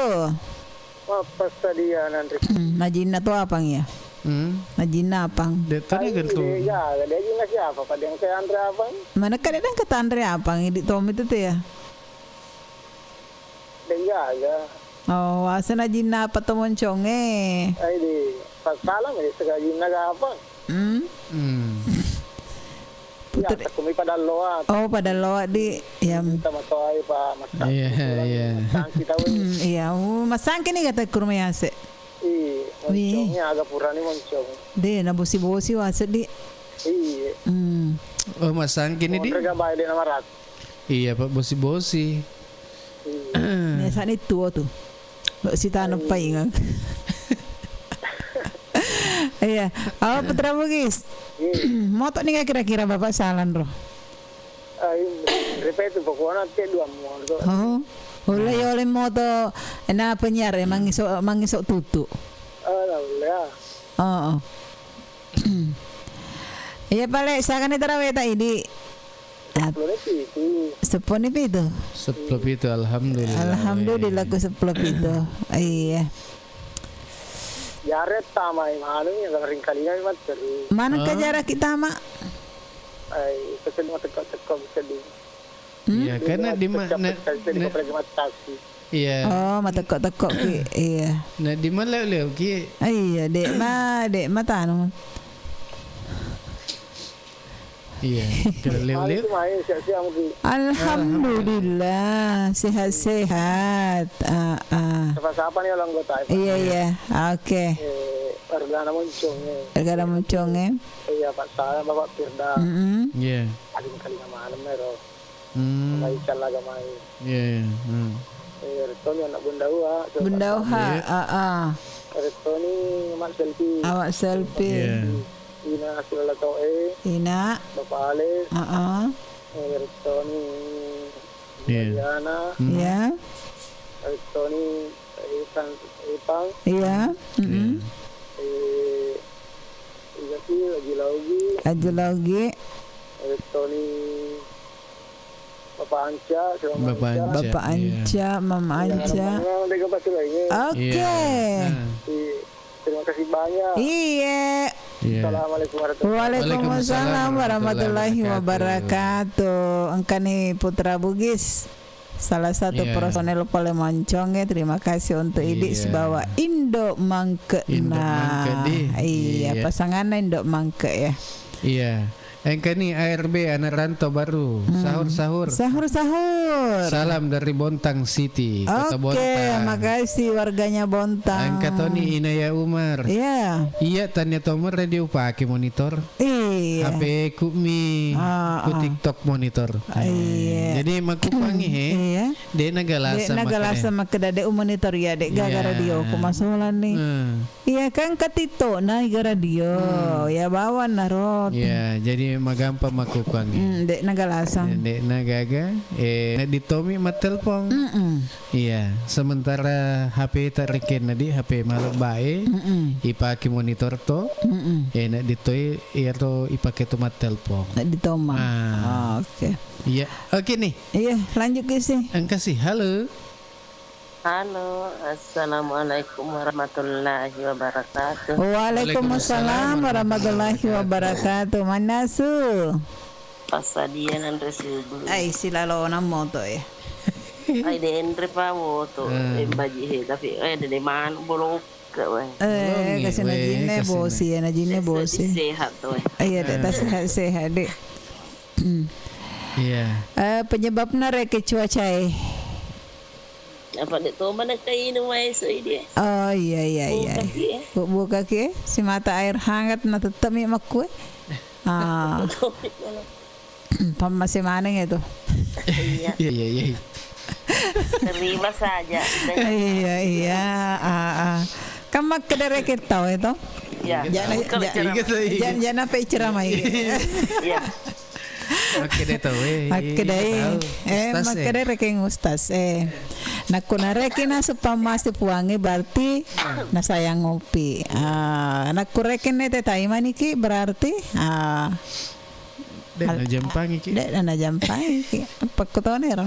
Apa sadia nanri? Hmm, najinna to apang ya? Hmm. Najinna apang. De tadi kan tu. Iya, dia jinna siapa? Pada yang saya antre apang? Mana kadang ketanre apang di Tom itu tuh ya? Dengaga. Oh, asana jinna apa to monconge? Ai di, pas salam ya, sega jinna ga apa? Hmm? Hmm. Iya, putri. Takumi pada loa. Oh, pada loa di, ya. Kita matoai, Pak, masak. Iya, iya. Masak kita, weh. Hmm, iya. Oh, masangke ni kata kurma yase. Iya, wih. Moncongnya agak purani moncong. De, na bosi-bosi wase di. Iya. Hmm. Oh, masangke ni di. Monre ga bae de nama rak. Iya, Pak, bosi-bosi. Iya. Biasanya tuo tuh. Lo sitano paingang. Iya. Oh, Putra Bugis. Iya. Moto ni kira-kira Bapak salan ro? Ai, ripetu pokokna te dua moto. Oh. Ulle yole moto na penyiar ya, mangiso, mangiso tutu. Ah, ulle ya. Oh, oh. Iya pale, sagani taraweta idi. Ap- Seppulo pitu. Seppulo pitu, alhamdulillah. Alhamdulillah, ku seppulo pitu. Iya. Jaret tamai manung ya, ringkalinga memang terus. Mana ke jarak kita, Mak? Ai, pesen mau teko-teko bisa di. Hmm? Iya, karena di ma-, pecah-pecah, na-, jadi na-, apalagi mati taksi. Iya. Oh, matekko-tekko ki. Iya. Nah, di mana leo-leo ki? Iya, dek ma, dek ma tanu. Iya, kalau leo-leo. Main, main, siap-siap mungkin. Alhamdulillah, sehat-sehat. Ah, ah. Siapa-siapa nih anggota? Iya, iya. Oke. Eh, Perdana Moncong, eh. Perdana Moncong, eh. Iya, Pak Salam, Bapak Firda. Mm-mm. Iya. Paling kali malam ya, Ro. Hmm. Mai callaga mai. Iya, iya. Hmm. Eh, Rettoni anak Bunda Uwa, Bunda Uwa, iya. Ah, ah. Rettoni Mak Selfie. Awak Selfie. Iya. Ina Sila To'e. Ina. Bapak Ale. Ah, ah. Eh, Rettoni. Iya. Diana. Hmm. Iya. Rettoni Ipang, Ipang. Iya. Mm-mm. Iya. Eh, iya ki, Haji Laugi. Haji Laugi. Rettoni Bapak Anca, Bapak Anca. Bapak Anca, iya. Bapak Anca, Mama Anca. Iya, Mama Anca. Oke. Iya. Nah. Iya. Terima kasih banyak. Iya. Iya. Assalamualaikum warahmatullahi wabarakatuh. Waalaikumsalam warahmatullahi wabarakatuh. Engkani Putra Bugis. Salah satu, iya, personel pole Moncong, ya, terima kasih untuk Idi, iya, sibawa Indo Mangke. Indo Mangke, nah, di. Iya, iya, pasanganna Indo Mangke, ya. Iya. Engkani A R B, anak rantau baru. Hmm. Sahur, sahur. Sahur, sahur. Salam dari Bontang City, Kota Bontang. Oke, makasih warganya Bontang. Engka toni Inaya Umar. Iya. Iya, tania tommer radio pake monitor. Iya. H P ku mi, ah, ku, ah, TikTok monitor. Iya. Jadi makkukuangngi he. Iya. De' nagalasa, de' nagalasa makkeda, makkeda de' umonitor ya, de' gaga, iya, radio ku masolang ni. Hmm. Iya kan, ka TikTok na iga radio. Hmm. Ya bawang na ro. Iya, jadi magampang makkukuangngi. Hmm, de' nagalasa. De', de' nagaga. Eh, na ditomi mattelpong. Mm-mm. Iya, sementara H P ta rekenna di H P malebbae, mm-mm, ipake monitor to, mm-mm, eh, na ditoi iyaro ipake to mattelpong. Na ditoma. Ah. Oh, oke. Iya, oke nih. Iya, lanjut ke sih. Engka sih, halo. Halo, assalamualaikum warahmatullahi wabarakatuh. Waalaikumsalam warahmatullahi wabarakatuh. Mannasu. Passadia nanre subuh. Ai, silalona moto ya. Ai, denre pa woto. Hmm. Eh, baji he, tapi, eh, dede manu bolokka, weh. Eh, bolongi, kasih weh, najinne kasih bosi, na-, ya, najinne bosi. Sehat, sehat, weh. Iya, de', hmm, ta sehat-sehat, de'. Iya. Eh, penyebabna reke cuaca e. Apa de' to mana kainu mai so ide. Oh, iya, iya, iya. Buka ki, eh. Bu-, buka ki, eh. Si mata air hangat na tetap mi makkue. Ah. Pammase maneng itu. Iya. Iya, iya, iya. Terima saja. Iya, iya. Ah, ah. Kan makkeda rekeng tau itu. Iya. Jana, buka ja-, bicara. Iya, iya. Jan-, jana pe ceramah. Iya. Iya. Makkeda tau, eh. Makkeda tau. Eh, ustaz, eh, makkeda rekeng ustaz, eh. Nakko narekeng naseng pammase puangnge, berarti nasayang mopi. Ah, nakko rekeng nete tai maniki, berarti, ah, de' al-, najampangi ki. De' najampangi ki. Apa kutone ro?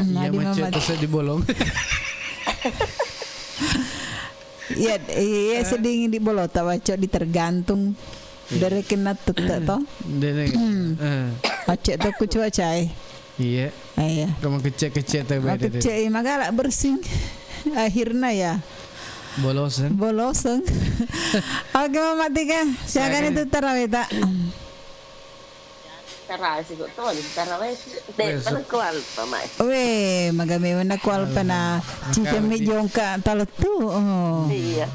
Iya, macet terus di bolong. Iya, iya, sedingin di bolong, tak baca di tergantung. Iya. Dari kena tete to. Dari, eh. Macet to ku cuaca e. Iya. Ah, iya. Kamu kecek-kecek tak beda deh. Kecek, magala bersing. Akhirnya ya. Boloseng. Boloseng. Oke, Mama Tika. Silakan itu tarawih tak. Tarawih siko to, tarawih. Dek, weh, so- pernah ku alpa mai. Weh, magame mana ku alpa na. Ah, cicemi jongka talettu. Oh. Iya.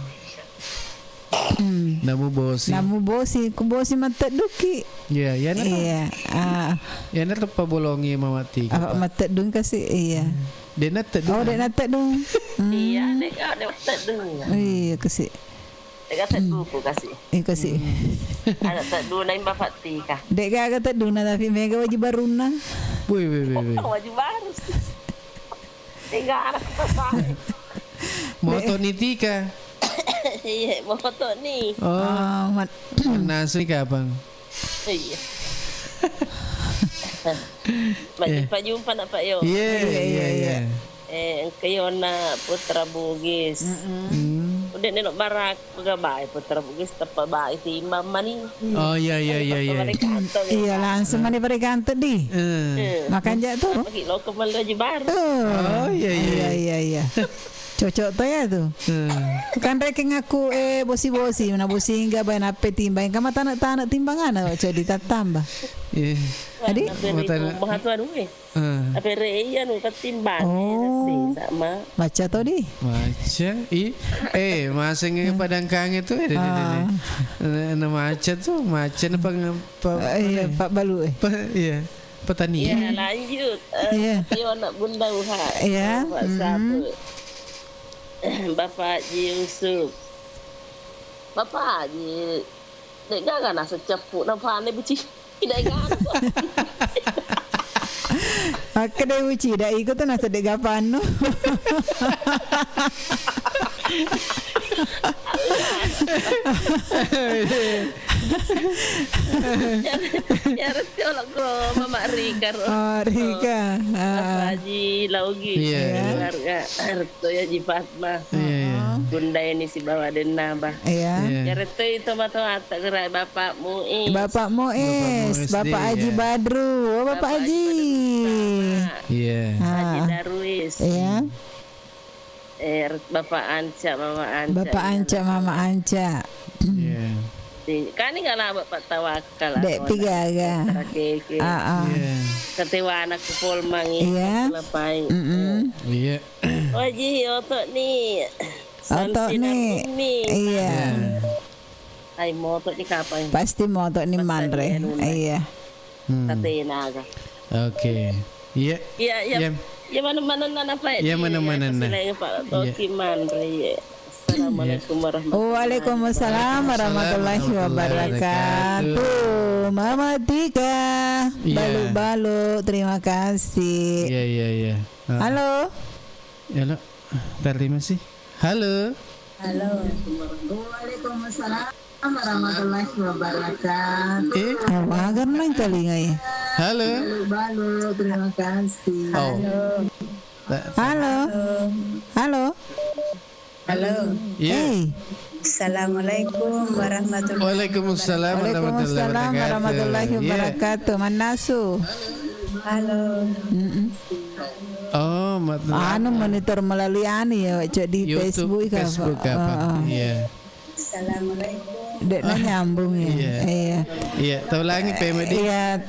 Hmm. Namu bosi. Namu bosi, ku bosi matteddukki. Iya, iya, nah. Iya, ah. Iya, nah, teppa bolongi Mama Tika, apa, Pak? Matteddung kasi, iya. Dek natteddung. Oh, dek natteddung. Hmm. Iya, dek, oh, dek matteddung. Iya, kasi. Dek tedduku kasi. Eh, kasi. Hmm. Ada tedduna imba Fattika. Dek gaga tedduna tapi mega waju barunna. Woi, woi, woi, woi. Waju baru. Dek gaga. Moto ni Tika. Iya, moto ni. Oh. Ah, mat- Nasu ni kapang. Iya. Majjumpa-jumpa na, Pak, yo. Iya, iya, iya, iya. Eh, engka yona Putra Bugis. Mm. Udah nelo barak, pegabai Putra Bugis, tepa bai timbang mani. Oh, iya, iya, iya, iya. Iya, langsung mani pada kantor di. Eh. Makan jak tuh. Lagi lo kembali lagi baru. Oh, iya, iya. Iya, iya, iya. Cocok to ya tu. Hmm. Kan rekeng aku, eh, bosi-bosi, na bosi enggak bayar nape timbang. Kamu tanak-tanak timbang ana, cok ditattamba. Iya. Adi? Nah, beri rumah tu anu, eh. Hmm. Apa re iya nu ketimbang. Oh. Sama. Maca to di. Maca. I, eh, maseng padangkang itu, eh, deh, deh, deh, deh. Ah. Na, na maca tu, maca na pang-, pa-, eh, iya, apa? Pak Balu, eh. Pa-, iya. Petani. Iya, lanjut. Eh, iya. Tapi anak Bunda Uha. Iya. Pak Sapu. Bapak Haji Yusuf. Bapak Haji, dek gaga nasa ceppu, napa ane buci? Dek gaga. Akka dek buci, dek iko tu nasa dek gapanu. Ya, ya, retto lo ko Mama Rika ro. Oh, Rika. Ah. Apa Haji Laugi. Iya. Keluarga. Retto ya Haji Fatma. Iya, iya. Bunda ini sibawa denna, bah. Iya. Iya. Ya, retto itu matoatta gerai Bapak Muiz. Bapak Muiz, Bapak Muiz, Bapak Haji Badru. Oh, Bapak Haji. Iya. Haji Darwis. Iya. Eh, Bapak Anca, Mama Anca, Bapak Anca, Mama Anca. Iya. Kani nggak lah Bapak Tawakal. Dek pigaga. Keke. Ah, ah. Iya. Ketewana ku Polmangi. Iya. Lapai. Mm-mm. Iya. Waji oto ni. Oto ni. Iya. Iya. Ai moto di kapang. Pasti moto ni manre. Iya. Hmm. Tatenaga. Oke. Iya. Iya, iya. Iya. Iya, mana-mana nana, Pak. Iya, mana-mana nana. Iya, Pak. Iya. Toki manre, iya. Assalamualaikum warahmatullahi wabarakatuh. Waalaikumsalam warahmatullahi wabarakatuh. Mama Tika. Iya. Balu-balu, terima kasih. Iya, iya, iya. Ah. Halo. Halo. Terima kasih. Halo. Halo. Waalaikumsalam warahmatullahi wabarakatuh. Eh? Awagar nang talingai. Halo. Balu-balu, terima kasih. Oh. Halo. Halo. Halo. Halo. Iya. Eh. Assalamualaikum warahmatullahi wabarakatuh. Waalaikumsalam warahmatullahi wabarakatuh. Waalaikumsalam warahmatullahi wabarakatuh. Iya. Mannasu. Halo. Mm-mm. Oh, mat-, anu, monitor melalui anu ya, Cok, di YouTube, Facebook ka, Facebook apa? Heeh. Iya. Assalamualaikum. Dek na nyambung ya. Iya. Iya. Iya, tau langi pemedi. Iya.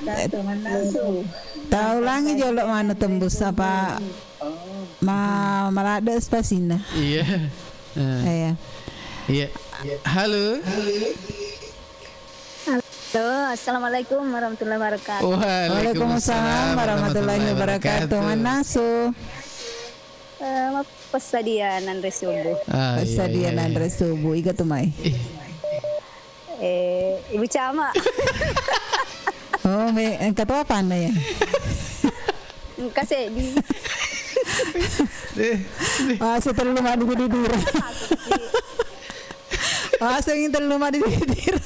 Tau langi jolo mana tembus apa? Ma-, malada spasina. Iya. Eh. Iya. Iya. Halo. Halo, assalamualaikum warahmatullahi wabarakatuh. Waalaikumsalam warahmatullahi wabarakatuh. Mannasu. Eh, mappesadia nanre subuh. Ah, iya, iya, iya. Pessadia nanre subuh. Iga tu mai? Ih. Eh, Ibu Cama. Oh, me, engka to apa anda ya? Engka seddi. Eh, eh. Ah, setellu madu di diri. Aseng tellu madi titir.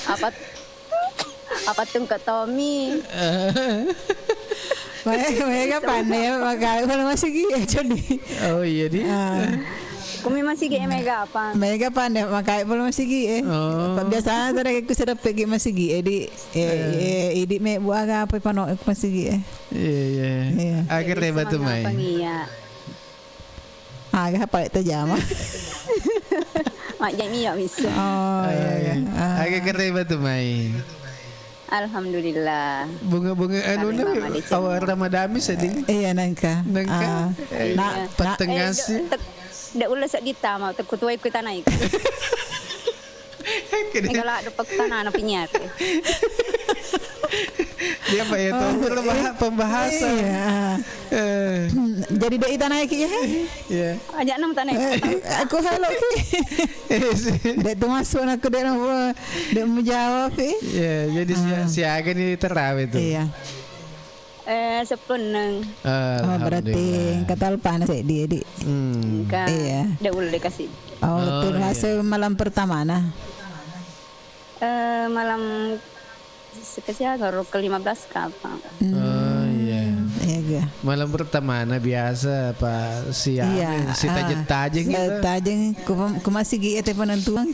Apa, apa tungke Tommy? Mae-, mega panne, maka kalau masigi e, Cok di. Oh, iya, di. Ah. Kumi masigi e mega apa? Mega panne, maka kalau masigi e. Oh. Biasana tadi aku sedap pergi masigi e, di, eh, eh, idi me buah aga apa pano masigi e. Iya, iya. Iya. Agar deh batu mai. Iya. Aga apa itu jama? Majjami ya misu. Oh, iya, iya. Ah. Aga kereba tu mai. Alhamdulillah. Bunga-bunga anu na awal Ramadami seding. Iya, nangka. Nangka. Ah. Eh, na, na, patengah sih. Dak ulah sedita mau tekutuai ku tanai. Kene. Mega ladde pakutana na penyiar. Dia apa ya? Oh, pembaha-, pembahasan. Iya. Eh. Jadi dek itanaiki ya? Iya. Aja nam tanai. Eh, aku halo ki. Dek tu masuk aku dek, dek menjawab ki. Iya, jadi si-, siaga ni terawih tu. Iya. Eh, seppunneng. Oh, berarti engka talpana seddi, di. Hmm. Engka. Iya. De ulle kasi. Oh, termasuk malam pertama na. Eh, malam sekesiaga, ro ke lima belas kapang. Oh, iya. Hmm, iya, iya. Malam pertamana biasa, apa, siang, iya, si ah, tajeng-tajeng gitu. Tajeng, ku, ku masih gi ete penentuan.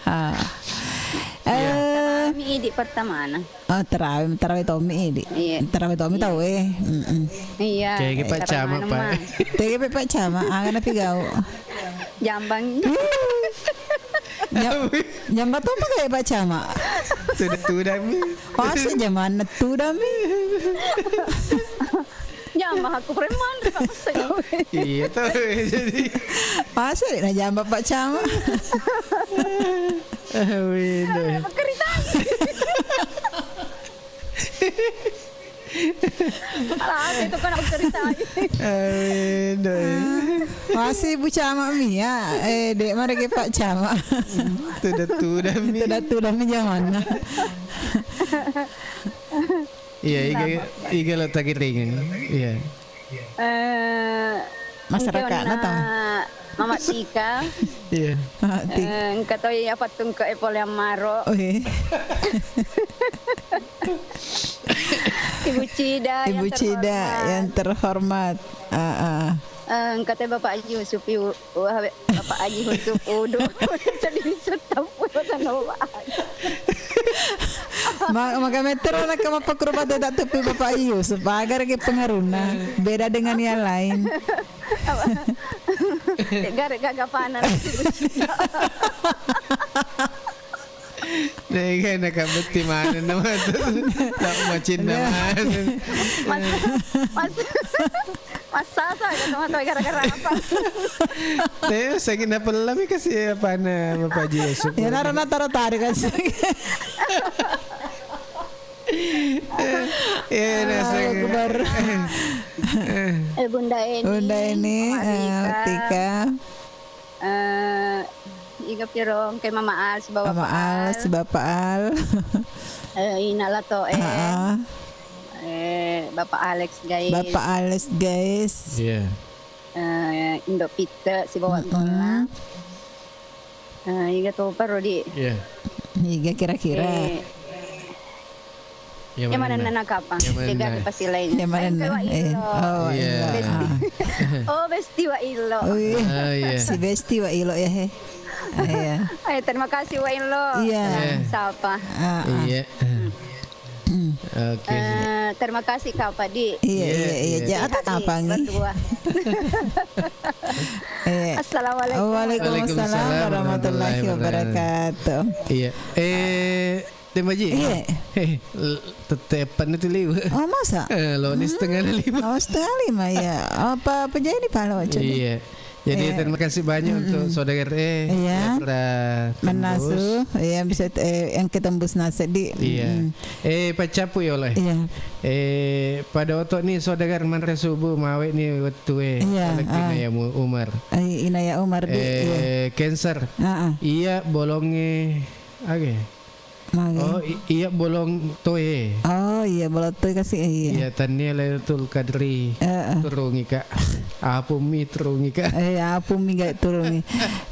Ah. Iya. Eh. Kami idi pertamana. Oh, terawih, terawih tommi idi. Iya. Terawih tommi. Iya. Tau, eh. Mm-mm. Iya. Kayak Pak Camat, Pak. Tege Pak Camat, angana pigau. Jambang. Jam-, jambang to pakai Pak Camat. Tuda-tuda mi. Masa jamanna tuda mi. Jambang aku preman, Pak. Iya, tau, jadi. Masa dek na jambang Pak Camat. Amin. Kerita. Alah, itu kan aku ceritain. Amin, doi. Ah, masih Ibu Camat Mia, eh, dek, mari ke Pak Camat. Tuda-tuda mi. Tuda-tuda mi jamanna. Iya, iga, iga lo tagiringan. Iya. Eh, masyarakat engka na tau. Mama Tika. Iya. Mama Tika. Eh, engka toi apa tungke e pole ammaro. Oh, iya. Ibu Cida yang terhormat. Ibu Cida yang terhormat. Ah, ah. Eh, engka te Bapak Yusuf, Ibu. Wah, Bapak Haji Yusuf udu. Jadi disutap, Bapak. Ma-, maka metero nak kama pakro pada tak tepi Bapak Yusuf. Agar ke pengaruhna. Beda dengan yang lain. Apa? Gara-gara panas. Dega nakabetti maneng nama tu. Tak macin nama. Mas, mas, mas Sasa, ya, teman-teman, gara-gara apa? Teh, sakit apa lami kasih apa na Bapak Haji Yusuf? Ya, naro na taro tari kasih. Eh, nasa. Allahu Akbar. Eh, Bunda Eni. Bunda Eni, Mama eh, Tika. Tika. Eh, iga piro engka Mama Al sibawa Mama Bapak Al, Al. Sibawa Bapak Al. Eh, Ina Lato, eh. Heeh. Eh, Bapak Alex, guys. Bapak Alex, guys. Iya. Eh, Indo Pitte sibawa Tola. Mm-mm. Eh, iga to paro di. Iya. Iga kira-kira. Eh, Iya, iya, mana mana? Nana kapang? Iya, mana? Tega nana? Pasti lain. Iya, mana? Lain nana? Kayak eh, illo. Oh, iya. Illo. Besti. Ah. Oh, besti wa illo. Oh, iya. Ah, iya. Si besti wa illo ya, he. Ah, iya. Eh, terima kasih wa illo. Iya. Iya. Sapa? Ah, ah. Iya. Hmm. Oke. Eh, terima kasih Kak Padi. Iya, iya, iya, iya. Iya. Jangan tak kapang. Berdua. Iya. Assalamualaikum. Waalaikumsalam warahmatullahi wabarakatuh. Iya. Eh, Deng Baji? Iya. Eh, l-, tetepan itu liu. Oh, masa? Eh, lo ni setengah lima. Oh, setengah lima, ya. Apa, apa jadi pala, Cak? Iya. Jadi, iya, terima kasih banyak untuk saudara, eh, iya, yang telah menasu, tembus. Iya, bisa, eh, yang ketembus nasi di. Iya. Mm-mm. Eh, Pak Capu ya, oleh. Iya. Eh, pada otok ni saudara manre subuh, mawe ni wetu, eh. Iya, oleh ah. Inaya Mu-, Umar. Eh, Inaya Umar di, eh, iya. Cancer. Ah, ah. Iya, bolonge, oke. Mage. Oh, i-, iya bolong toe. Oh, iya bolong toe kasih, iya. Iya, tania Lailatul Qadri. Heeh. Turungi, Kak. Apumi turungi, Kak. Iya, apumi gak turungi.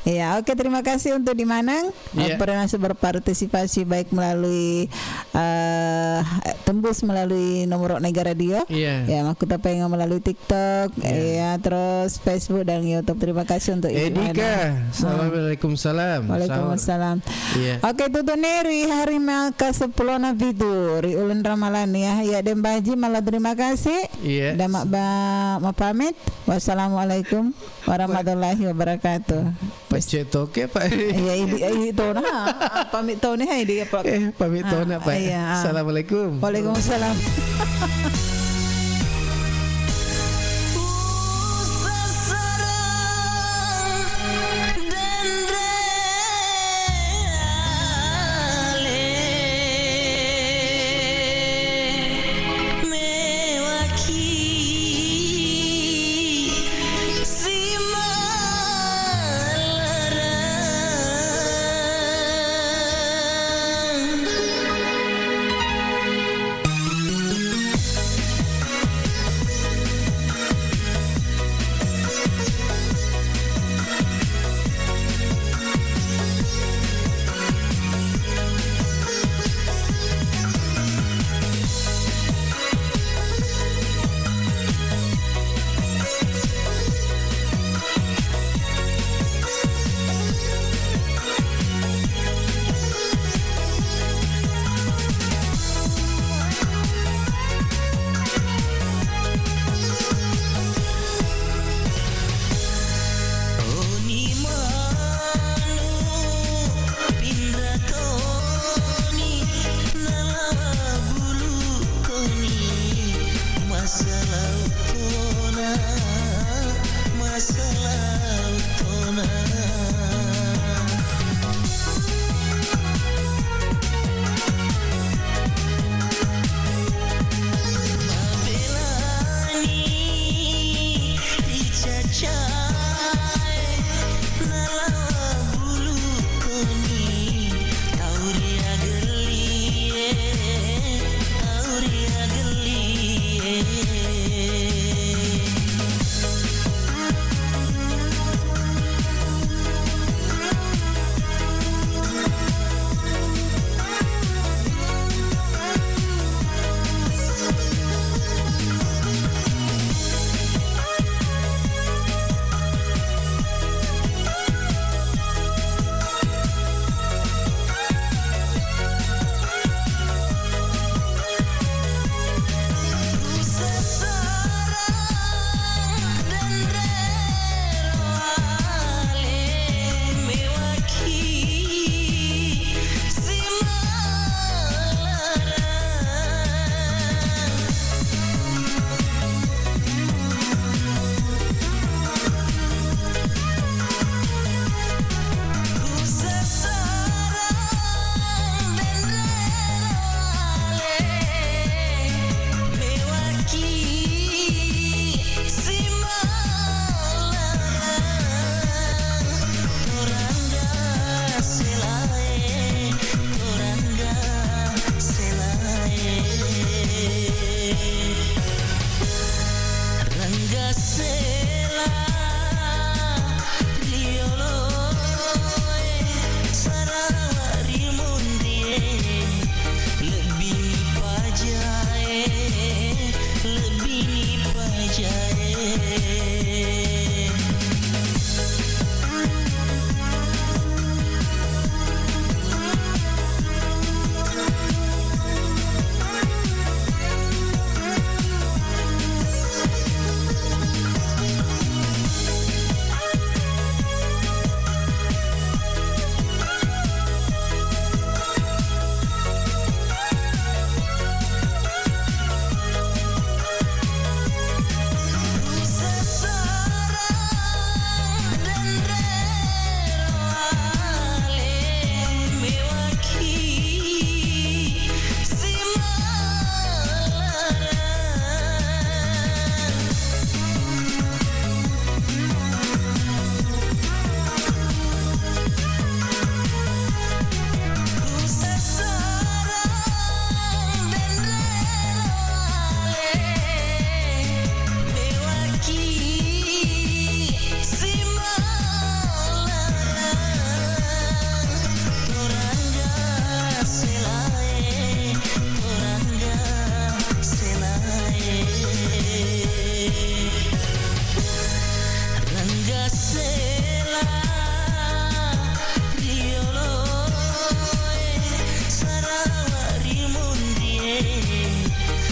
Iya, oke, terima kasih untuk di Manang. Iya. Eh, pernah berpartisipasi baik melalui, eh, tembus melalui nomor Nega Radio. Iya. Ya, Makkuta Penga melalui TikTok, iya, terus Facebook dan YouTube. Terima kasih untuk Edika. Iya. Assalamualaikum salam. Waalaikumsalam. Iya. Oke, tutu ni ri hari maka sepuluh na pitu ri uleng Ramalang ya. Ya, Deng Baji, malah terima kasih. Iya. Dan mak ba-, mau pamit. Wassalamualaikum warahmatullahi wabarakatuh. Pacet toke, Pak. Iya, idi, idi tona. Pamit tona, hai, idi, Pak. Eh, pamit tona, ah, Pak. Iya. Assalamualaikum. Waalaikumsalam.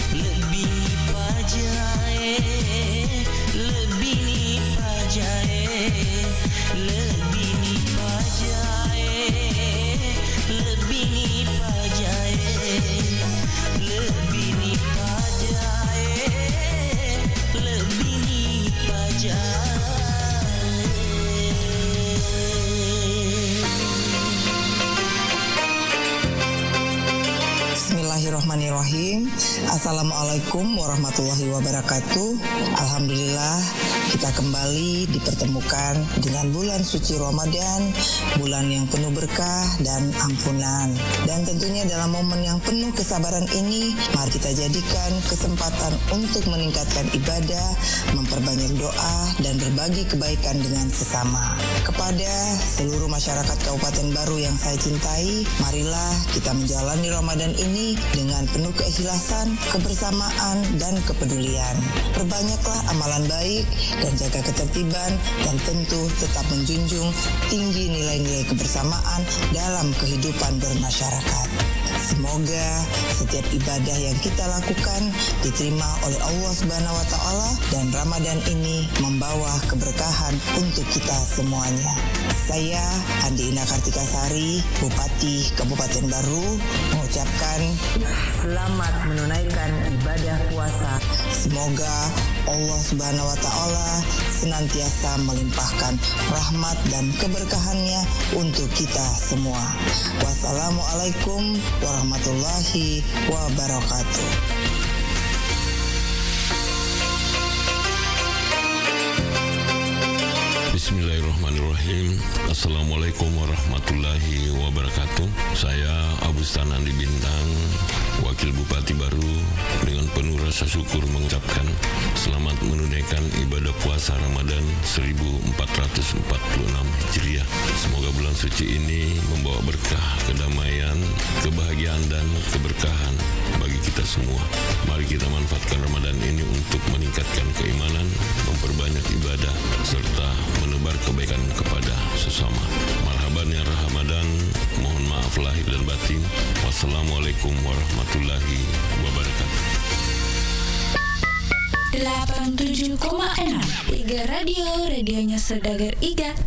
Lebbini pajae, lebbini pajae, lebbini pajae, lebbini pajae, lebbini pajae, lebbini pajae. Bismillahirrahmanirrahim. Assalamualaikum warahmatullahi wabarakatuh. Alhamdulillah, kita kembali dipertemukan dengan bulan suci Ramadan, bulan yang penuh berkah dan ampunan. Dan tentunya dalam momen yang penuh kesabaran ini, mari kita jadikan kesempatan untuk meningkatkan ibadah, memperbanyak doa, dan berbagi kebaikan dengan sesama. Kepada seluruh masyarakat Kabupaten Baru yang saya cintai, marilah kita menjalani Ramadan ini dengan penuh keikhlasan, kebersamaan, dan kepedulian. Perbanyaklah amalan baik dan jaga ketertiban, dan tentu tetap menjunjung tinggi nilai-nilai kebersamaan dalam kehidupan bermasyarakat. Semoga setiap ibadah yang kita lakukan diterima oleh Allah Subhanahu wa Ta'ala, dan Ramadan ini membawa keberkahan untuk kita semuanya. Saya, Andi Ina Kartika Sari, Bupati Kabupaten Baru, mengucapkan selamat menunaikan ibadah puasa. Semoga Allah Subhanahu wa Ta'ala senantiasa melimpahkan rahmat dan keberkahannya untuk kita semua. Wassalamualaikum warahmatullahi wabarakatuh. Bismillahirrahmanirrahim. Assalamualaikum warahmatullahi wabarakatuh. Saya Abu Stanandi Bintang, Wakil Bupati Baru, dengan penuh rasa syukur mengucapkan selamat menunaikan ibadah puasa Ramadan seribu empat ratus empat puluh enam Hijriah. Semoga bulan suci ini membawa berkah, kedamaian, kebahagiaan, dan keberkahan bagi kita semua. Mari kita manfaatkan Ramadan ini untuk meningkatkan keimanan, memperbanyak ibadah, serta menebar kebaikan kepada sesama. Marhaban ya Ramadan, mohon maaf lahir dan batin. Wassalamualaikum warahmatullahi wabarakatuh. Delapan tujuh koma enam Iga Radio, radionya saudagar Iga.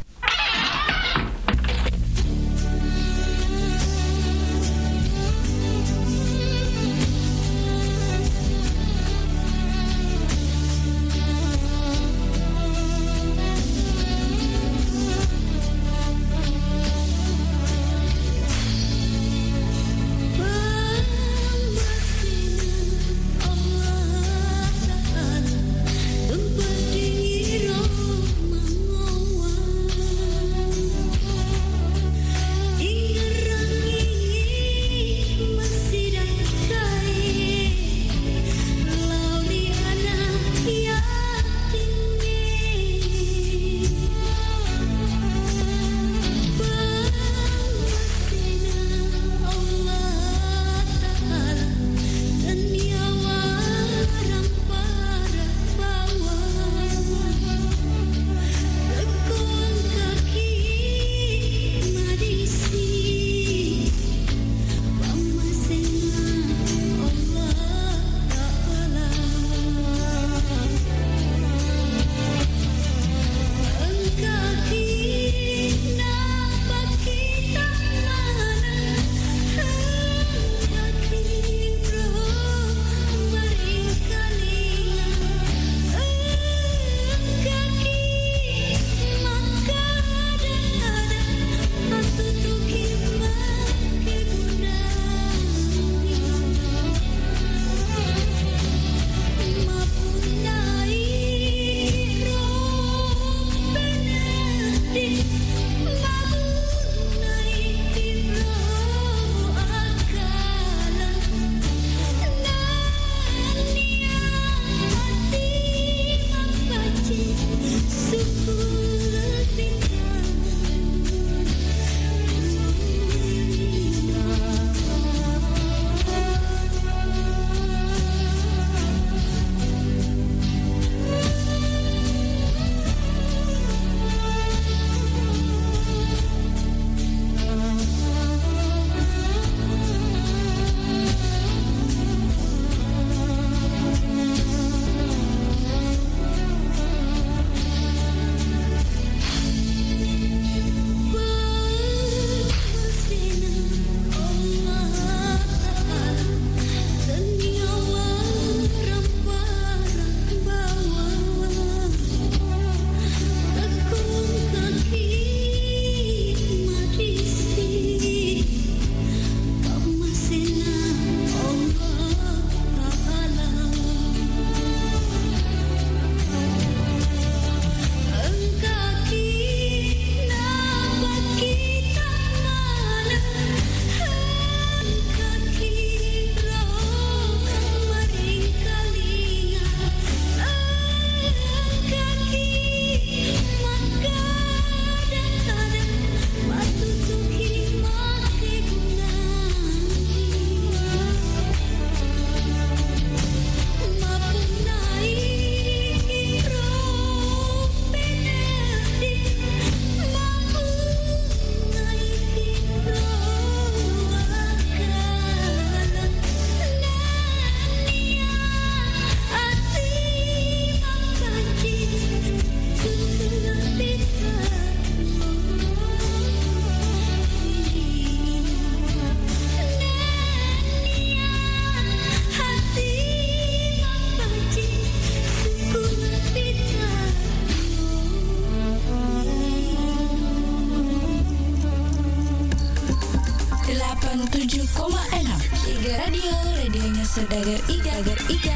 Saudagar Iga, Saudagar Iga.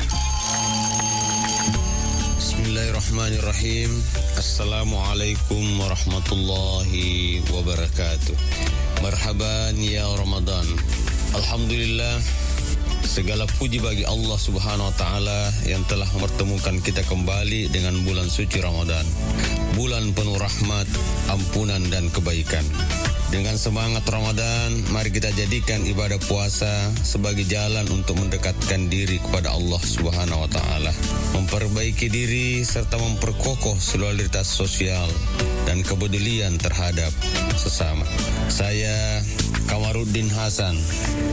Bismillahirrahmanirrahim. Assalamualaikum warahmatullahi wabarakatuh. Marhaban ya Ramadan. Alhamdulillah, segala puji bagi Allah Subhanahu wa Ta'ala yang telah mempertemukan kita kembali dengan bulan suci Ramadan, bulan penuh rahmat, ampunan, dan kebaikan. Dengan semangat Ramadan, mari kita jadikan ibadah puasa sebagai jalan untuk mendekatkan diri kepada Allah Subhanahu wa Ta'ala, memperbaiki diri, serta memperkokoh solidaritas sosial dan kepedulian terhadap sesama. Saya, Kamaruddin Hasan,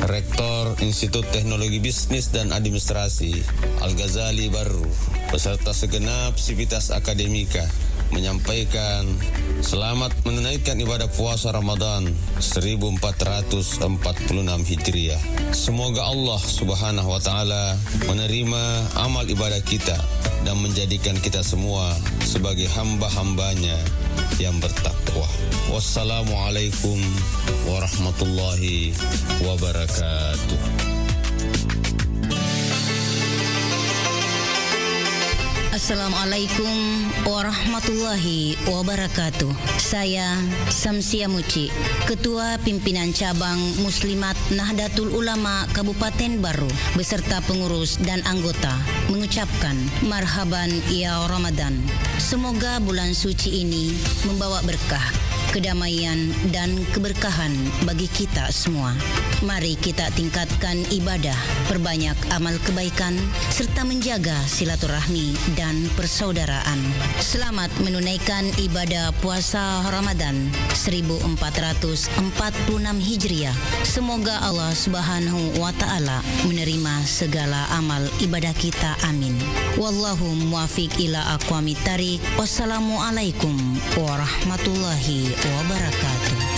Rektor Institut Teknologi Bisnis dan Administrasi Al-Ghazali Barru, beserta segenap sivitas akademika, menyampaikan selamat menunaikan ibadah puasa Ramadan seribu empat ratus empat puluh enam Hijriah. Semoga Allah Subhanahu wa Ta'ala menerima amal ibadah kita dan menjadikan kita semua sebagai hamba-hambanya yang bertakwa. Wassalamualaikum warahmatullahi wabarakatuh. Assalamualaikum warahmatullahi wabarakatuh. Saya, Samsia Muci, Ketua Pimpinan Cabang Muslimat Nahdlatul Ulama Kabupaten Barru, beserta pengurus dan anggota, mengucapkan marhaban ya Ramadan. Semoga bulan suci ini membawa berkah, kedamaian, dan keberkahan bagi kita semua. Mari kita tingkatkan ibadah, perbanyak amal kebaikan, serta menjaga silaturahmi dan persaudaraan. Selamat menunaikan ibadah puasa Ramadan seribu empat ratus empat puluh enam Hijriah. Semoga Allah Subhanahu wa Ta'ala menerima segala amal ibadah kita. Amin. Wallahu muwafiq ila aqwamit thariq. Wassalamualaikum warahmatullahi wabarakatuh.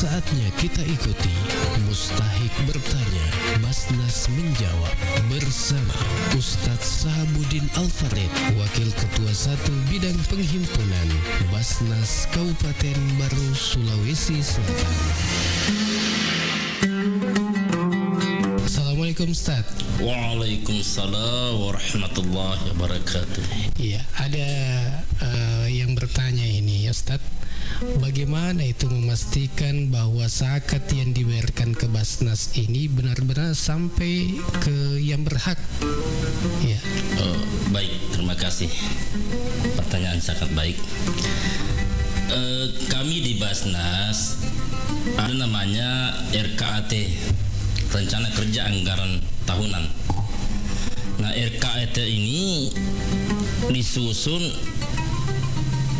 Saatnya kita ikuti Mustahik Bertanya, Basnas Menjawab bersama Ustadz Sahabuddin Al-Farid, Wakil Ketua Satu Bidang Penghimpunan Basnas Kabupaten Barru, Sulawesi Selatan. Assalamualaikum, Ustadz. Waalaikumsalam warahmatullahi wabarakatuh. Iya, ada, eh, yang bertanya ini, ya, Ustadz. Bagaimana itu memastikan bahwa zakat yang dibayarkan ke Basnas ini benar-benar sampai ke yang berhak? Ya. Oh, baik, terima kasih. Pertanyaan sangat baik. Eh, kami di Basnas ada namanya R K A T, Rencana Kerja Anggaran Tahunan. Nah, R K A T ini disusun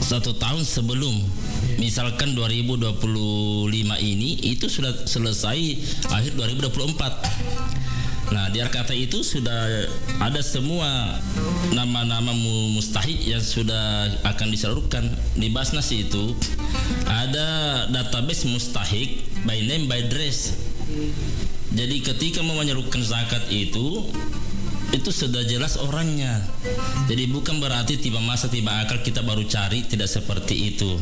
satu tahun sebelum. Misalkan dua ribu dua puluh lima ini, itu sudah selesai akhir dua ribu dua puluh empat. Nah, di R K A T itu sudah ada semua nama-nama mu-, mustahik yang sudah akan disalurkan. Di Basnas itu ada database mustahik by name, by address. Jadi, ketika mau menyalurkan zakat itu, itu sudah jelas orangnya. Jadi, bukan berarti tiba masa, tiba akal kita baru cari, tidak seperti itu.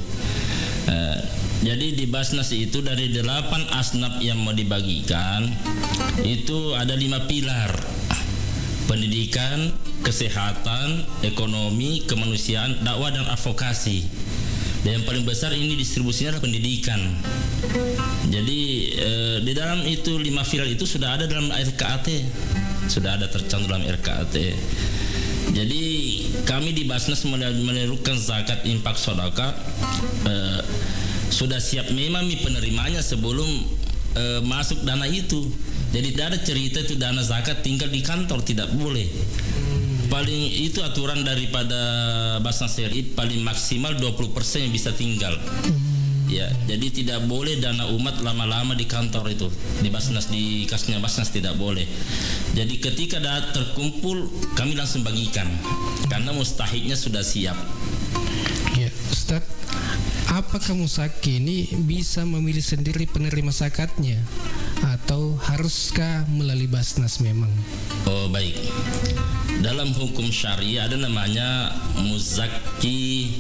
Eh, jadi, di Basnas itu dari delapan asnaf yang mau dibagikan, itu ada lima pilar. Pendidikan, kesehatan, ekonomi, kemanusiaan, dakwah, dan advokasi. Dan yang paling besar ini distribusinya adalah pendidikan. Jadi, eh, di dalam itu lima pilar itu sudah ada dalam R K A T, sudah ada tercantum dalam R K A T. Jadi, kami di Basnas mele-, menyalurkan zakat infak sedekah, eh, sudah siap memang mi penerimanya sebelum, eh, masuk dana itu. Jadi, tidak ada cerita itu dana zakat tinggal di kantor, tidak boleh. Paling itu aturan daripada Basnas R I, paling maksimal dua puluh persen yang bisa tinggal. Ya, jadi tidak boleh dana umat lama-lama di kantor itu, di Basnas, di kasnya Basnas tidak boleh. Jadi, ketika ada terkumpul, kami langsung bagikan karena mustahiknya sudah siap. Ya, Ustadz, apakah muzakki ini bisa memilih sendiri penerima zakatnya atau haruskah melalui Basnas memang? Oh, baik. Dalam hukum syariah ada namanya muzakki,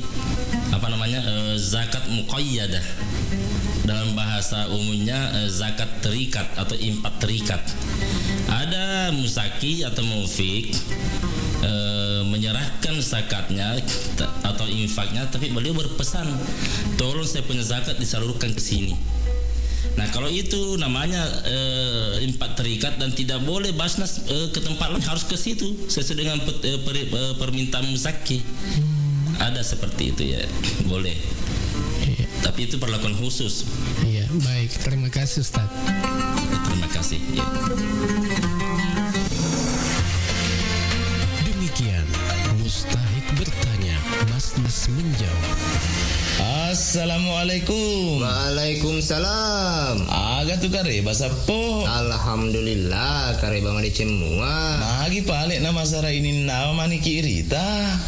apa namanya, eh, zakat muqayyadah. Dalam bahasa umumnya, eh, zakat terikat atau infak terikat. Ada muzakki atau mufik, eh, menyerahkan zakatnya t-, atau infaknya, tapi beliau berpesan, "Tolong saya punya zakat disalurkan ke sini." Nah, kalau itu namanya, eh, infak terikat dan tidak boleh Basnas, eh, ke tempat lain, harus ke situ sesuai dengan pet-, eh, peri-, eh, permintaan muzakki. Ada seperti itu, ya, boleh. Iya. Tapi itu perlakuan khusus. Iya, baik. Terima kasih, Ustadz. Terima kasih. Iya. Demikian Mustahik Bertanya, Basnas Menjawab. Assalamualaikum. Waalaikumsalam. Aga tu kareba, Sappo? Alhamdulillah, kareba madeceng mua. Magi pale na masara ininnawa maniki irita?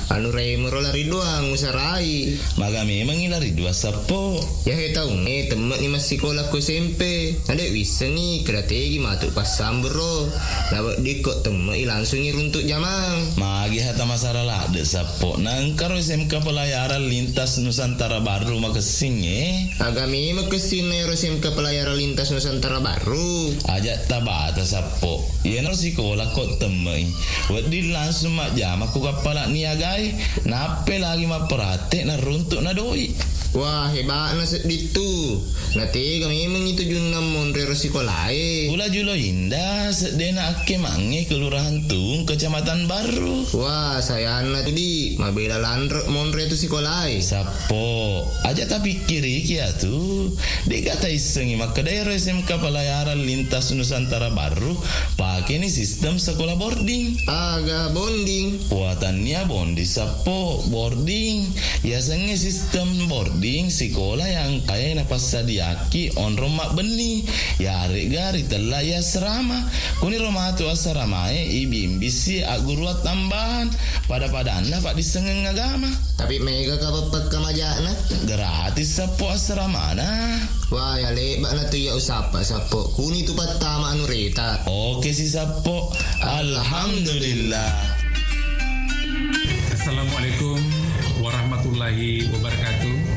Anu, raimero lari doang usarai. Maga memangngi lari dua, Sappo? Yahe taungnge temme'ni massikola ko S M P. Nade wissengngi keda tegi matu passamburo. Naweddikko temme'i langsungngi runtuk jamang. Magi hata masara ladde, Sappo? Nangkaro S M K Pelayaran Lintas Nusantara Barru makessingnge? Aga memang kessinna ero S M K Pelayaran Lintas Nusantara Barru? Aja tabata, Sappo. Iyanaro sikola ko temme'i. Wedding langsung majjama ku kappala niagae, nappe lagi mappratte naruntuk na doi. Wah, heba'na sedding tu. Natega memang itu junna monre ro sikolae. Pula Julo Indah, seddena akkemangnge Kelurahan Tung, Kecamatan Barru. Wah, sayanna tu, di, mabela lanre monre tu sikolae. Sappo, aja tapikkiriki atu. De'ga taissengngi makkeda ero S M K Pelayaran Lintas Nusantara Barru pakeni sistem sekolah boarding. Aga bonding? Wah, tannia bonding, Sappo, boarding. Yasengnge sistem boarding Ping sikola yang engkae napassadiakki onrong mabbenni, yaregga ritella i asrama. Kuniro matu asramae ibimbissi agguruang tambahan, pada-padanna paddissengeng agama. Tapi mega ka pappakka majana? Gratis sappo asramana. Wah, ya lebba'na tu iya usappa sappo. Kuni tu pattama anu reta. Oke si sappo. Alhamdulillah. Assalamualaikum warahmatullahi wabarakatuh.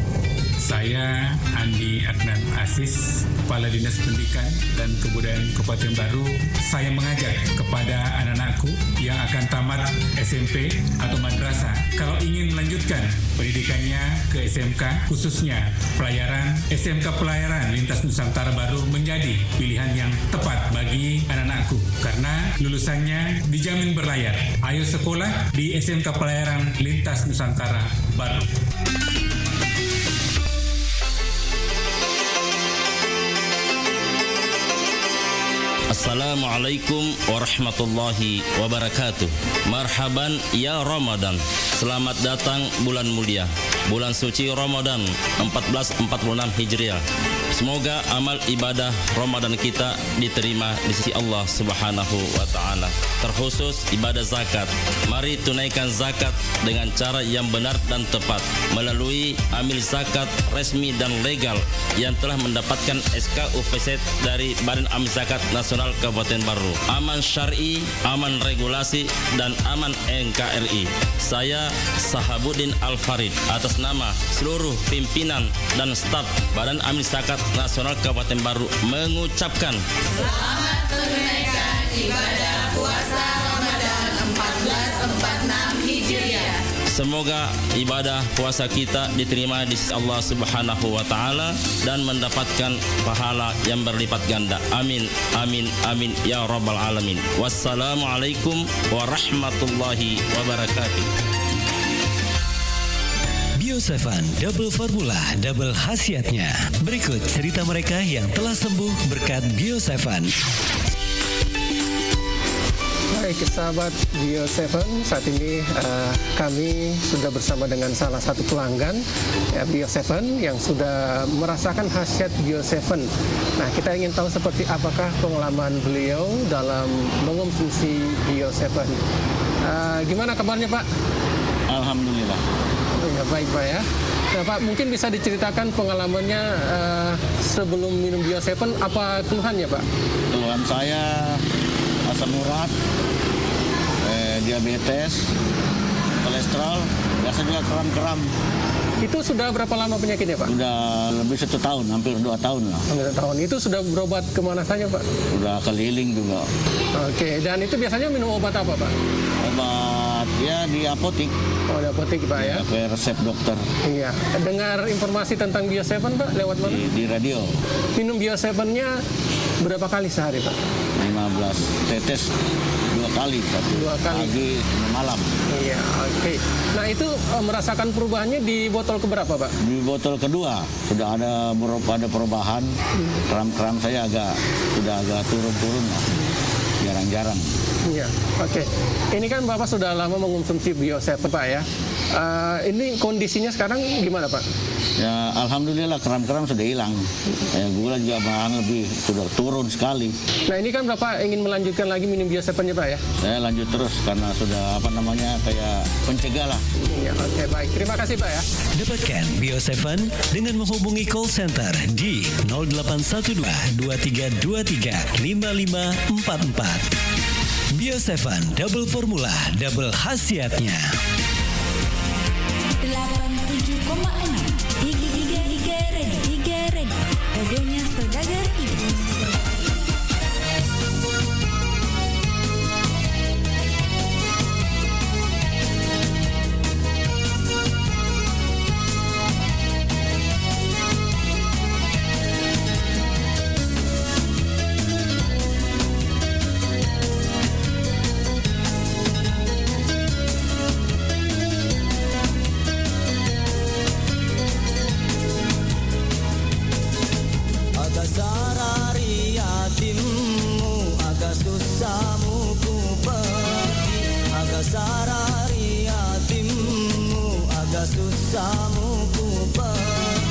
Saya Andi Adnan Aziz, Kepala Dinas Pendidikan dan Kebudayaan Kabupaten Baru. Saya mengajak kepada anak-anakku yang akan tamat S M P atau madrasah, kalau ingin melanjutkan pendidikannya ke S M K, khususnya pelayaran, S M K Pelayaran Lintas Nusantara Baru menjadi pilihan yang tepat bagi anak-anakku karena lulusannya dijamin berlayar. Ayo sekolah di S M K Pelayaran Lintas Nusantara Baru. Assalamualaikum warahmatullahi wabarakatuh. Marhaban ya Ramadan. Selamat datang bulan mulia, bulan suci Ramadan empat belas empat puluh enam Hijriah. Semoga amal ibadah Ramadan kita diterima di sisi Allah Subhanahu wa Ta'ala, terkhusus ibadah zakat. Mari tunaikan zakat dengan cara yang benar dan tepat melalui amil zakat resmi dan legal yang telah mendapatkan S K U P Z dari Badan Amil Zakat Nasional Kabupaten Baru. Aman syar'i, aman regulasi, dan aman N K R I. Saya Sahabuddin Al Farid, atas nama seluruh pimpinan dan staf Badan Amil Zakat Nasional Kabupaten Baru, mengucapkan selamat menunaikan ibadah puasa Ramadan empat belas empat enam Hijriah. Semoga ibadah puasa kita diterima di sisi Allah Subhanahu wa Ta'ala dan mendapatkan pahala yang berlipat ganda. Amin, amin, amin, ya Rabbal Alamin. Wassalamualaikum warahmatullahi wabarakatuh. Bio Seven, double formula, double khasiatnya. Berikut cerita mereka yang telah sembuh berkat Bio Seven. Baik, sahabat Bio Seven, saat ini, eh, kami sudah bersama dengan salah satu pelanggan, ya, Bio Seven yang sudah merasakan khasiat Bio Seven. Nah, kita ingin tahu seperti apakah pengalaman beliau dalam mengonsumsi Bio Seven. Eh, gimana kabarnya, Pak? Alhamdulillah. Oh ya, baik, Pak, ya. Nah, Pak, mungkin bisa diceritakan pengalamannya, eh, sebelum minum Bio Seven, apa keluhannya, Pak? Keluhan saya asam urat, eh, diabetes, kolesterol, biasa juga kram-kram. Itu sudah berapa lama penyakitnya, Pak? Sudah lebih satu tahun, hampir dua tahun lah. Hampir satu tahun. Itu sudah berobat kemana saja, Pak? Sudah keliling juga. Oke, dan itu biasanya minum obat apa, Pak? Obat, ya, di apotik. Oh, di apotik, Pak, ya? Ya, pakai resep dokter. Iya. Dengar informasi tentang Bio Seven, Pak, lewat mana? Di, di radio. Minum Bio Seven-nya berapa kali sehari, Pak? Lima belas tetes, dua kali, satu Dua kali. Pagi, satu malam. Iya, oke. Nah, itu, eh, merasakan perubahannya di botol keberapa, Pak? Di botol kedua, sudah ada berupa-, ada perubahan. Hmm. Kram-kram saya agak, sudah agak turun-turun lah. Jarang-jarang. Iya, oke. Ini kan Bapak sudah lama mengonsumsi Bio Seven, Pak, ya. Eh, ini kondisinya sekarang gimana, Pak? Ya, alhamdulillah, kram-kram sudah hilang. Ya, gula juga malahan lebih sudah turun sekali. Nah, ini kan Bapak ingin melanjutkan lagi minum Bio Seven-nya, Pak, ya? Saya lanjut terus karena sudah, apa namanya, kayak pencegah lah. Iya, oke, baik. Terima kasih, Pak, ya. Dapatkan Bio Seven dengan menghubungi call center di nol delapan satu dua, dua tiga dua tiga, lima lima empat empat. Bio Seven Double Formula, double khasiatnya. Delapan tujuh koma enam. Igi, igi, igi, red, igi, red. Radionya Saudagar Igi. Aga sara ri atimmu, aga sussamu ku pekki. Aga sara ri atimmu, aga sussamu ku pekki.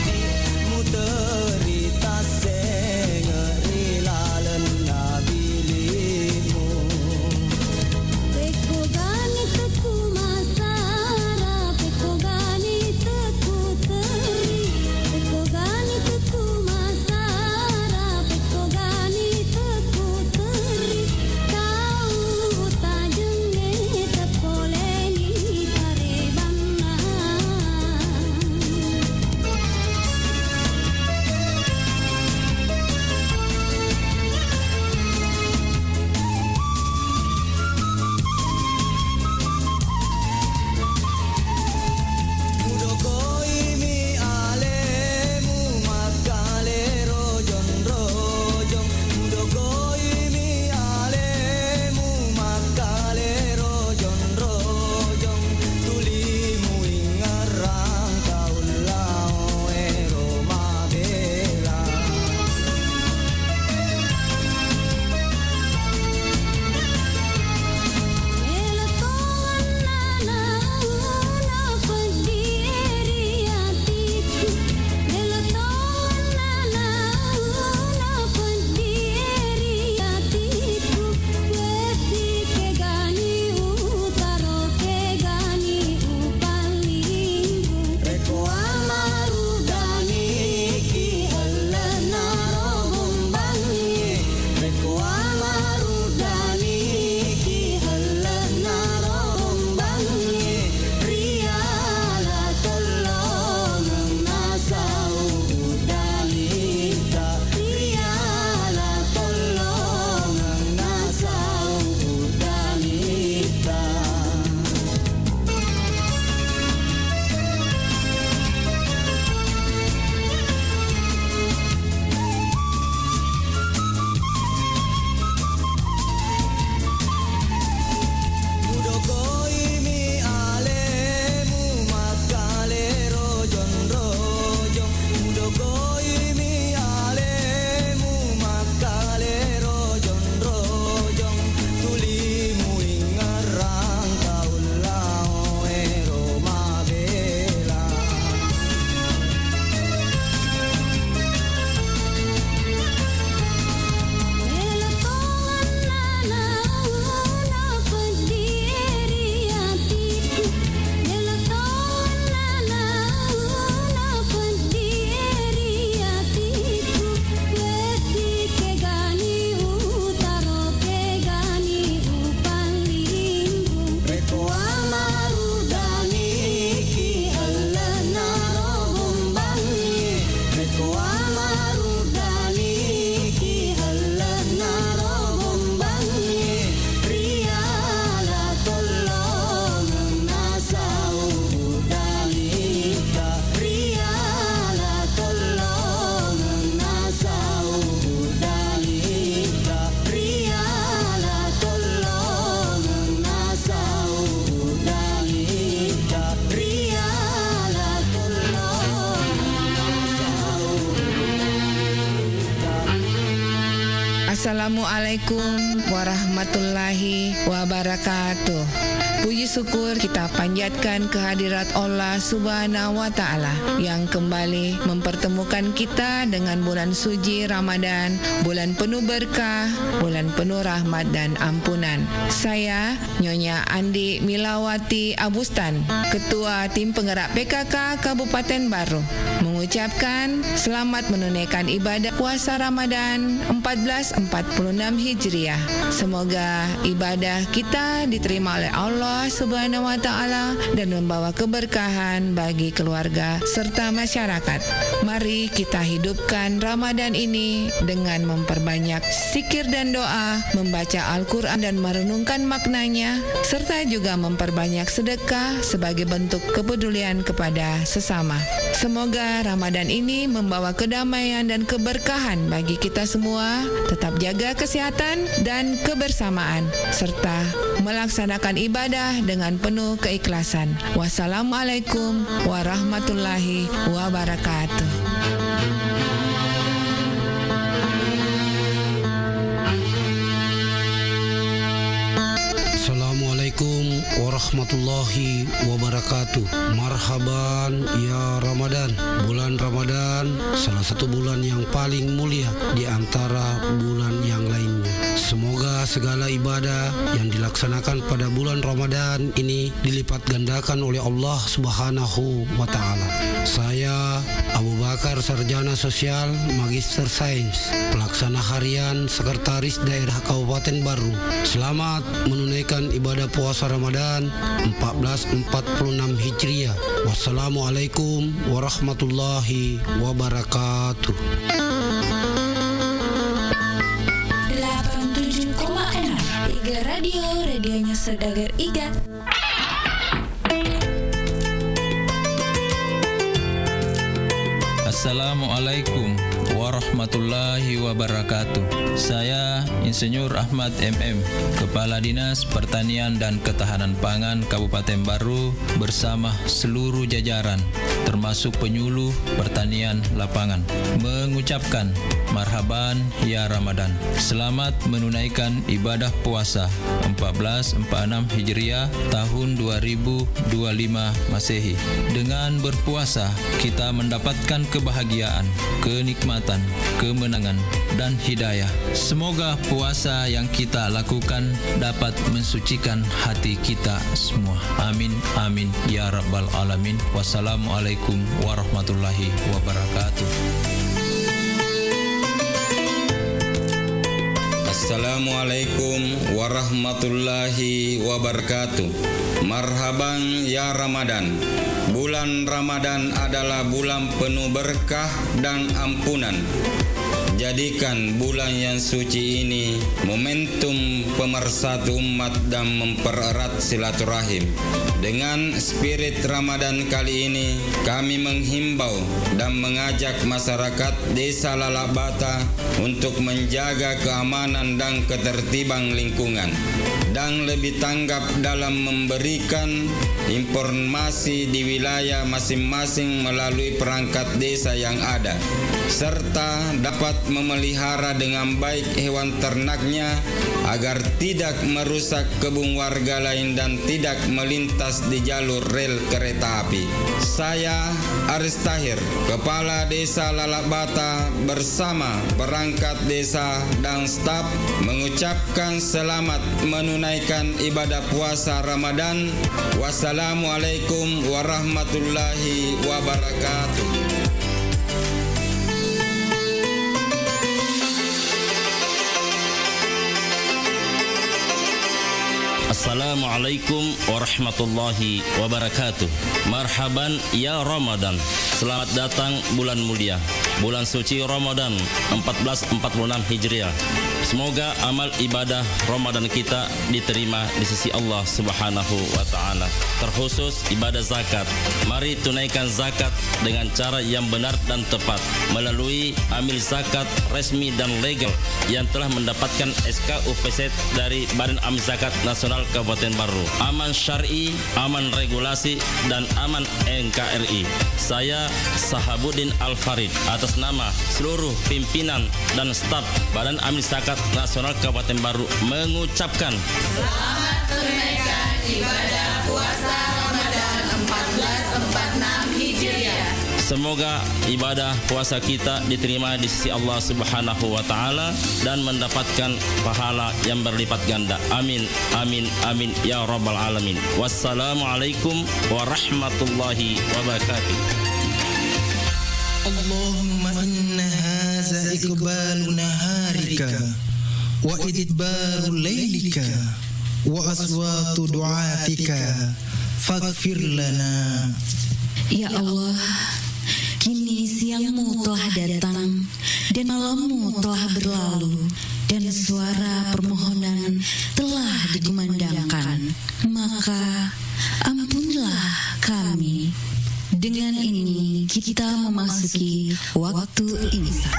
Assalamualaikum warahmatullahi wabarakatuh. Puji syukur kita panjatkan kehadirat Allah Subhanahu wa Ta'ala yang kembali mempertemukan kita dengan bulan suci Ramadan, bulan penuh berkah, bulan penuh rahmat dan ampunan. Saya, Nyonya Andi Milawati Abustan, Ketua Tim Penggerak P K K Kabupaten Barru, mengucapkan selamat menunaikan ibadah puasa Ramadan empat belas empat puluh enam Hijriah. Semoga ibadah kita diterima oleh Allah Subhanahu wa Ta'ala dan membawa keberkahan bagi keluarga serta masyarakat. Mari kita hidupkan Ramadan ini dengan memperbanyak zikir dan doa, membaca Al-Quran dan merenungkan maknanya, serta juga memperbanyak sedekah sebagai bentuk kepedulian kepada sesama. Semoga Ramadan ini membawa kedamaian dan keberkahan bagi kita semua. Tetap jaga kesehatan dan kebersamaan, serta melaksanakan ibadah dengan penuh keikhlasan. Wassalamualaikum warahmatullahi wabarakatuh. Assalamualaikum warahmatullahi wabarakatuh. Marhaban ya Ramadan. Bulan Ramadan salah satu bulan yang paling mulia di antara bulan yang lainnya. Semoga segala ibadah yang dilaksanakan pada bulan Ramadan ini dilipat gandakan oleh Allah Subhanahu wa Ta'ala. Saya Abu Bakar, Sarjana Sosial, Magister Sains, Pelaksana Harian Sekretaris Daerah Kabupaten Barru. Selamat menunaikan ibadah puasa Ramadan empat belas empat puluh enam Hijriah. Wassalamualaikum warahmatullahi wabarakatuh. Delapan tujuh koma enam Iga Radio, radionya saudagar Iga. Assalamualaikum warahmatullahi wabarakatuh. Saya Insinyur Ahmad M M, Kepala Dinas Pertanian dan Ketahanan Pangan Kabupaten Barru, bersama seluruh jajaran, termasuk penyuluh pertanian lapangan, mengucapkan marhaban ya Ramadan. Selamat menunaikan ibadah puasa empat belas empat enam Hijriah tahun dua ribu dua lima Masehi. Dengan berpuasa, kita mendapatkan kebahagiaan, kenikmatan, kemenangan, dan hidayah. Semoga puasa yang kita lakukan dapat mensucikan hati kita semua. Amin, amin, ya rabbal alamin. Wassalamualaikum warahmatullahi wabarakatuh. Assalamualaikum warahmatullahi wabarakatuh. Marhaban ya Ramadan. Bulan Ramadan adalah bulan penuh berkah dan ampunan. Jadikan bulan yang suci ini momentum pemersatu umat dan mempererat silaturahim. Dengan spirit Ramadan kali ini, kami menghimbau dan mengajak masyarakat Desa Lalak Bata untuk menjaga keamanan dan ketertiban lingkungan, dan lebih tanggap dalam memberikan informasi di wilayah masing-masing melalui perangkat desa yang ada, serta dapat memelihara dengan baik hewan ternaknya agar tidak merusak kebun warga lain dan tidak melintas di jalur rel kereta api. Saya, Aris Tahir, Kepala Desa Lalak Bata, bersama perangkat desa dan staf mengucapkan selamat menunaikan ibadah puasa Ramadan. Wassalamualaikum warahmatullahi wabarakatuh. Assalamualaikum warahmatullahi wabarakatuh. Marhaban ya Ramadan. Selamat datang bulan mulia, bulan suci Ramadan empat belas empat puluh enam Hijriah. Semoga amal ibadah Ramadan kita diterima di sisi Allah Subhanahu wa Ta'ala, terkhusus ibadah zakat. Mari tunaikan zakat dengan cara yang benar dan tepat melalui amil zakat resmi dan legal yang telah mendapatkan S K U P Z dari Badan Amil Zakat Nasional Kabupaten Barru. Aman syar'i, aman regulasi, dan aman N K R I. Saya, Sahabuddin Al-Farid, atas nama seluruh pimpinan dan staf Badan Amil Zakat Nasional Kabupaten Barru mengucapkan selamat menunaikan ibadah puasa Ramadan empat belas empat enam Hijriah. Semoga ibadah puasa kita diterima di sisi Allah Subhanahu wa Ta'ala dan mendapatkan pahala yang berlipat ganda. Amin, amin, amin, ya Rabbal Alamin. Wassalamualaikum warahmatullahi wabarakatuh. اللهم إن هذا إقبال نهارك وإدبار ليلك وأصوات دعاتك فاغفر لنا. Ya Allah, kini siangmu telah datang dan malammu telah berlalu dan suara permohonan telah dikumandangkan. Maka ampunilah kami. Dengan ini kita memasuki waktu imsak.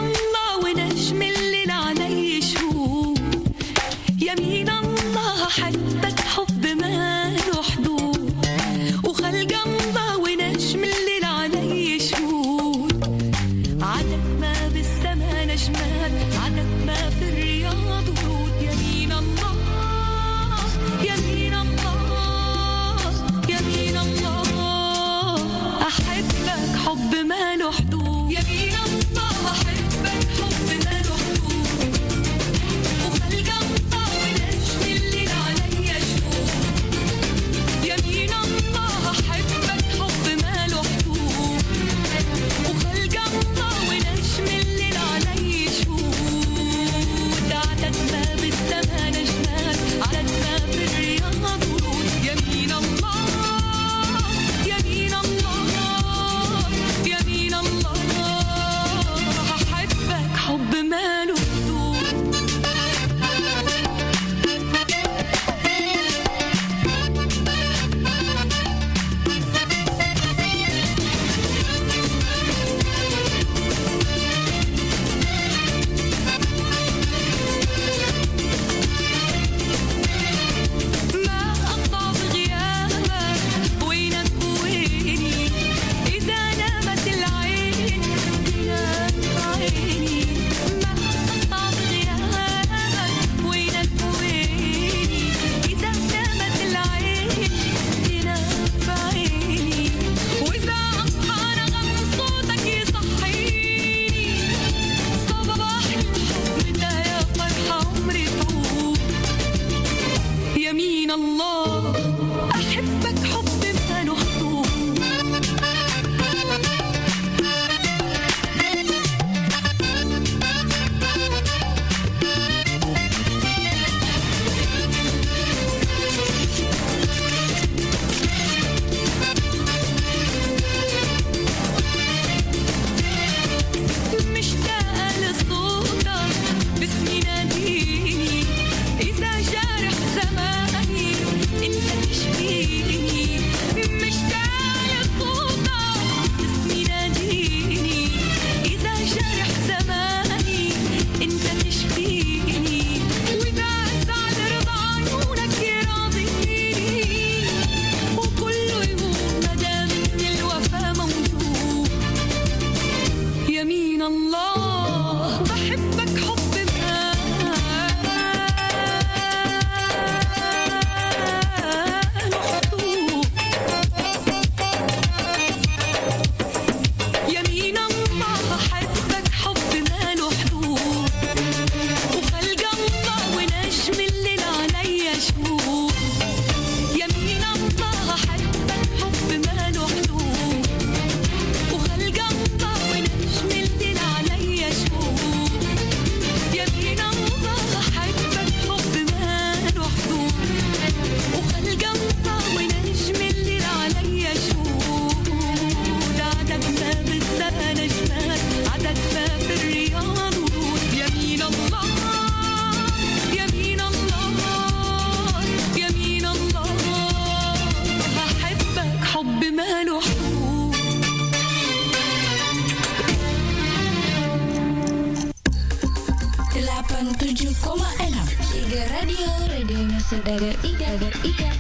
الله ونجم الليل علي شهود. يمين الله أحبك حب ما له حدود، وخلق الله ونجم الليل علي شهود. عدد ما بالسما نجمات، عدد ما في الرياض ورود. يمين الله، يمين الله، يمين الله، أحبك حب ما له حدود. يمين الله، أحبك حب ما له حدود. وخلق الله ونجم الليل علي شهود. يمين الله، أحبك حب ما له حدود. وخلق الله ونجم الليل علي شهود. عدد ما بالسما نجمات، عدد ما في الرياض ورود. يمين الله، يمين الله، يمين الله، أحبك حب ما له حدود. ما أصعب غيابك، وينك ويني؟ إذا نامت العين، تنام عيني. ما أصعب غيابك، وينك ويني؟ إذا نامت العين، تنام عيني. وإذا أصحى نغم صوتك يصحيني. صباح الحب ده يا فرحة عمري طول. يمين الله، أحبك حب ما له حدود. مشتاقة لصوتك باسمي ناديني، إذا جارح زماني أنت تشفيني. مشتاقة لصوتك باسمي ناديني، إذا جارح زماني أنت تشفيني. وإذا أسعد رضا عيونك يراضيني، وكله يهون ما دام إن الوفا موجود. يمين الله، بحبك حب ما له حدود. يمين الله، أحبك حب ما له حدود. وخلق الله ونجم الليل علي شهود. يمين الله، أحبك حب ما له حدود. وخلق الله ونجم الليل علي شهود. يمين الله، أحبك حب ما له حدود. وخلق الله ونجم الليل علي شهود. عدد ما بالسما نجمات، عدد ما في الرياض ورود. يمين الله، يمين الله، يمين الله، أحبك حب ما له حدود. Delapan tujuh koma enam Iga Radio, radionya saudara Iga, Iga.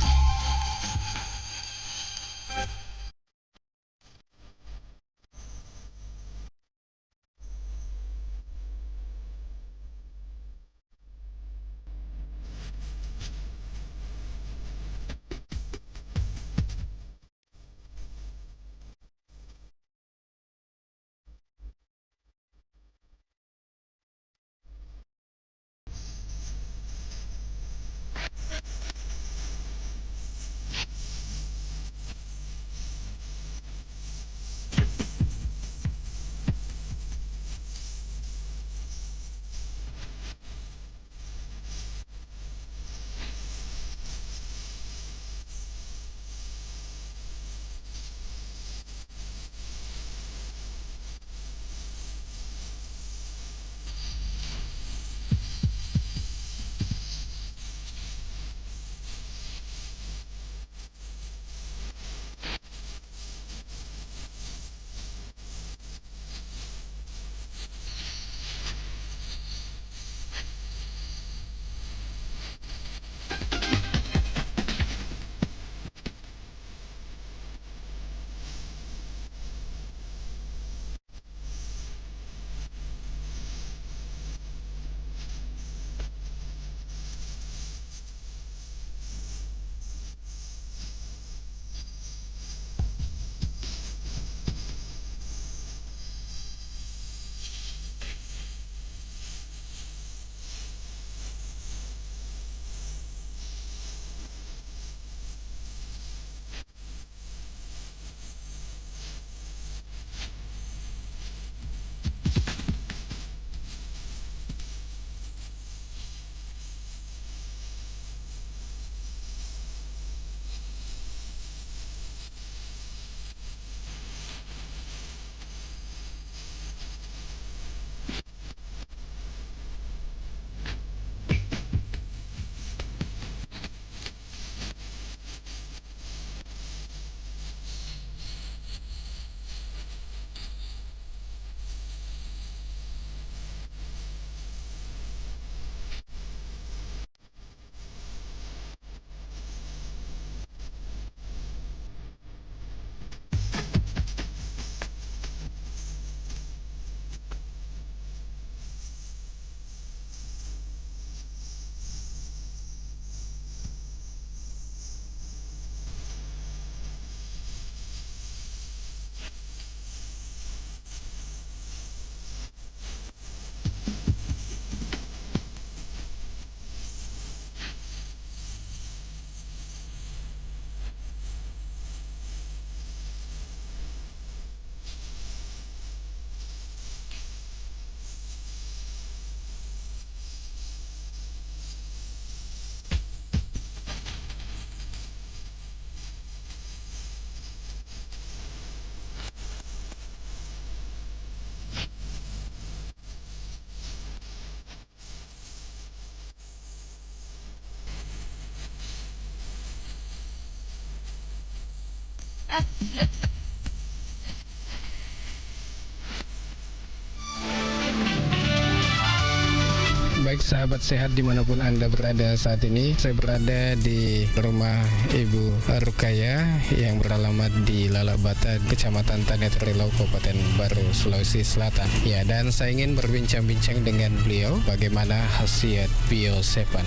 Baik, sahabat sehat dimanapun Anda berada saat ini, saya berada di rumah Ibu Rukaya yang beralamat di Lalak Bata, Kecamatan Tane Torillau, Kabupaten Baru, Sulawesi Selatan. Ya, dan saya ingin berbincang-bincang dengan beliau bagaimana khasiat Bio Seven.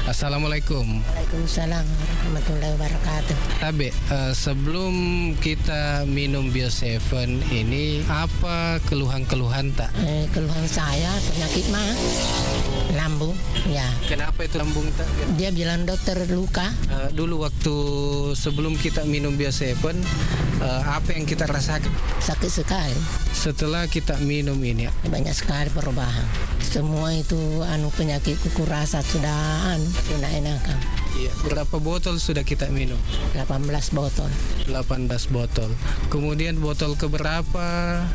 Assalamualaikum. Waalaikumsalam warahmatullahi wabarakatuh. Tabe, eh, sebelum kita minum Bio Seven ini, apa keluhan-keluhan tak? Eh, keluhan saya penyakit ma, lambung, ya. Kenapa itu lambung tak? Dia bilang dokter luka. Eh, dulu waktu sebelum kita minum Bio Seven, eh, apa yang kita rasakan? Sakit sekali. Setelah kita minum ini, banyak sekali perubahan. Semua itu, anu, penyakitku kurasa sudah, anu, sudah enakan. Iya, berapa botol sudah kita minum? Delapan belas botol. Delapan belas botol. Kemudian botol keberapa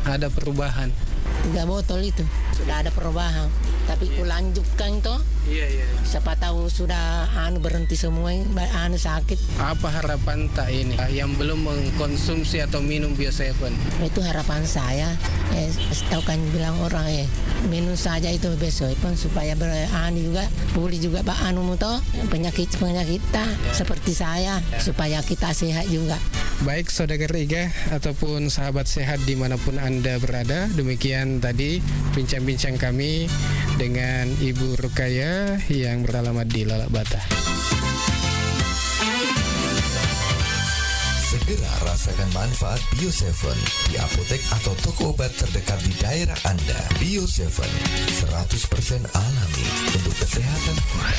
ada perubahan? Tiga botol itu sudah ada perubahan. Tapi kulanjutkan toh. Iya, iya, iya. Siapa tahu sudah, anu, berhenti semua, ba-, anu, sakit. Apa harapan tak ini, yang belum mengkonsumsi atau minum Bio Seven? Itu harapan saya. Eh, tahu kan bilang orang, eh, minum saja itu Bio Seven supaya ber-, anu juga, pulih juga, Pak, anu mu toh, penyakit-penyakit ta, seperti saya, supaya kita sehat juga. Baik, saudara Iga ataupun sahabat sehat dimanapun Anda berada, demikian tadi bincang-bincang kami dengan Ibu Rukaya yang beralamat di Lalak Bata. Segera rasakan manfaat Bio Seven di apotek atau toko obat terdekat di daerah Anda. Bio Seven, seratus persen alami untuk kesehatan kita.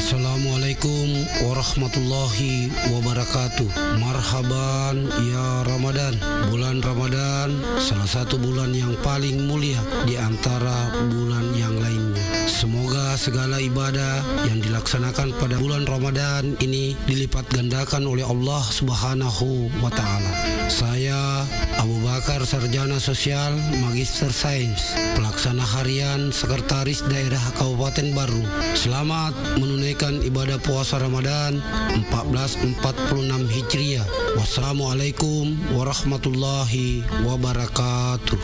Assalamualaikum warahmatullahi wabarakatuh. Marhaban ya Ramadan. Bulan Ramadan salah satu bulan yang paling mulia di antara bulan yang lainnya. Semoga segala ibadah yang dilaksanakan pada bulan Ramadan ini dilipat gandakan oleh Allah Subhanahu wa Ta'ala. Saya Abu Bakar, sarjana sosial, magister sains, pelaksana harian sekretaris daerah Kabupaten Baru. Selamat menunaikan ibadah puasa Ramadan empat belas empat puluh enam Hijriah. Wassalamualaikum warahmatullahi wabarakatuh.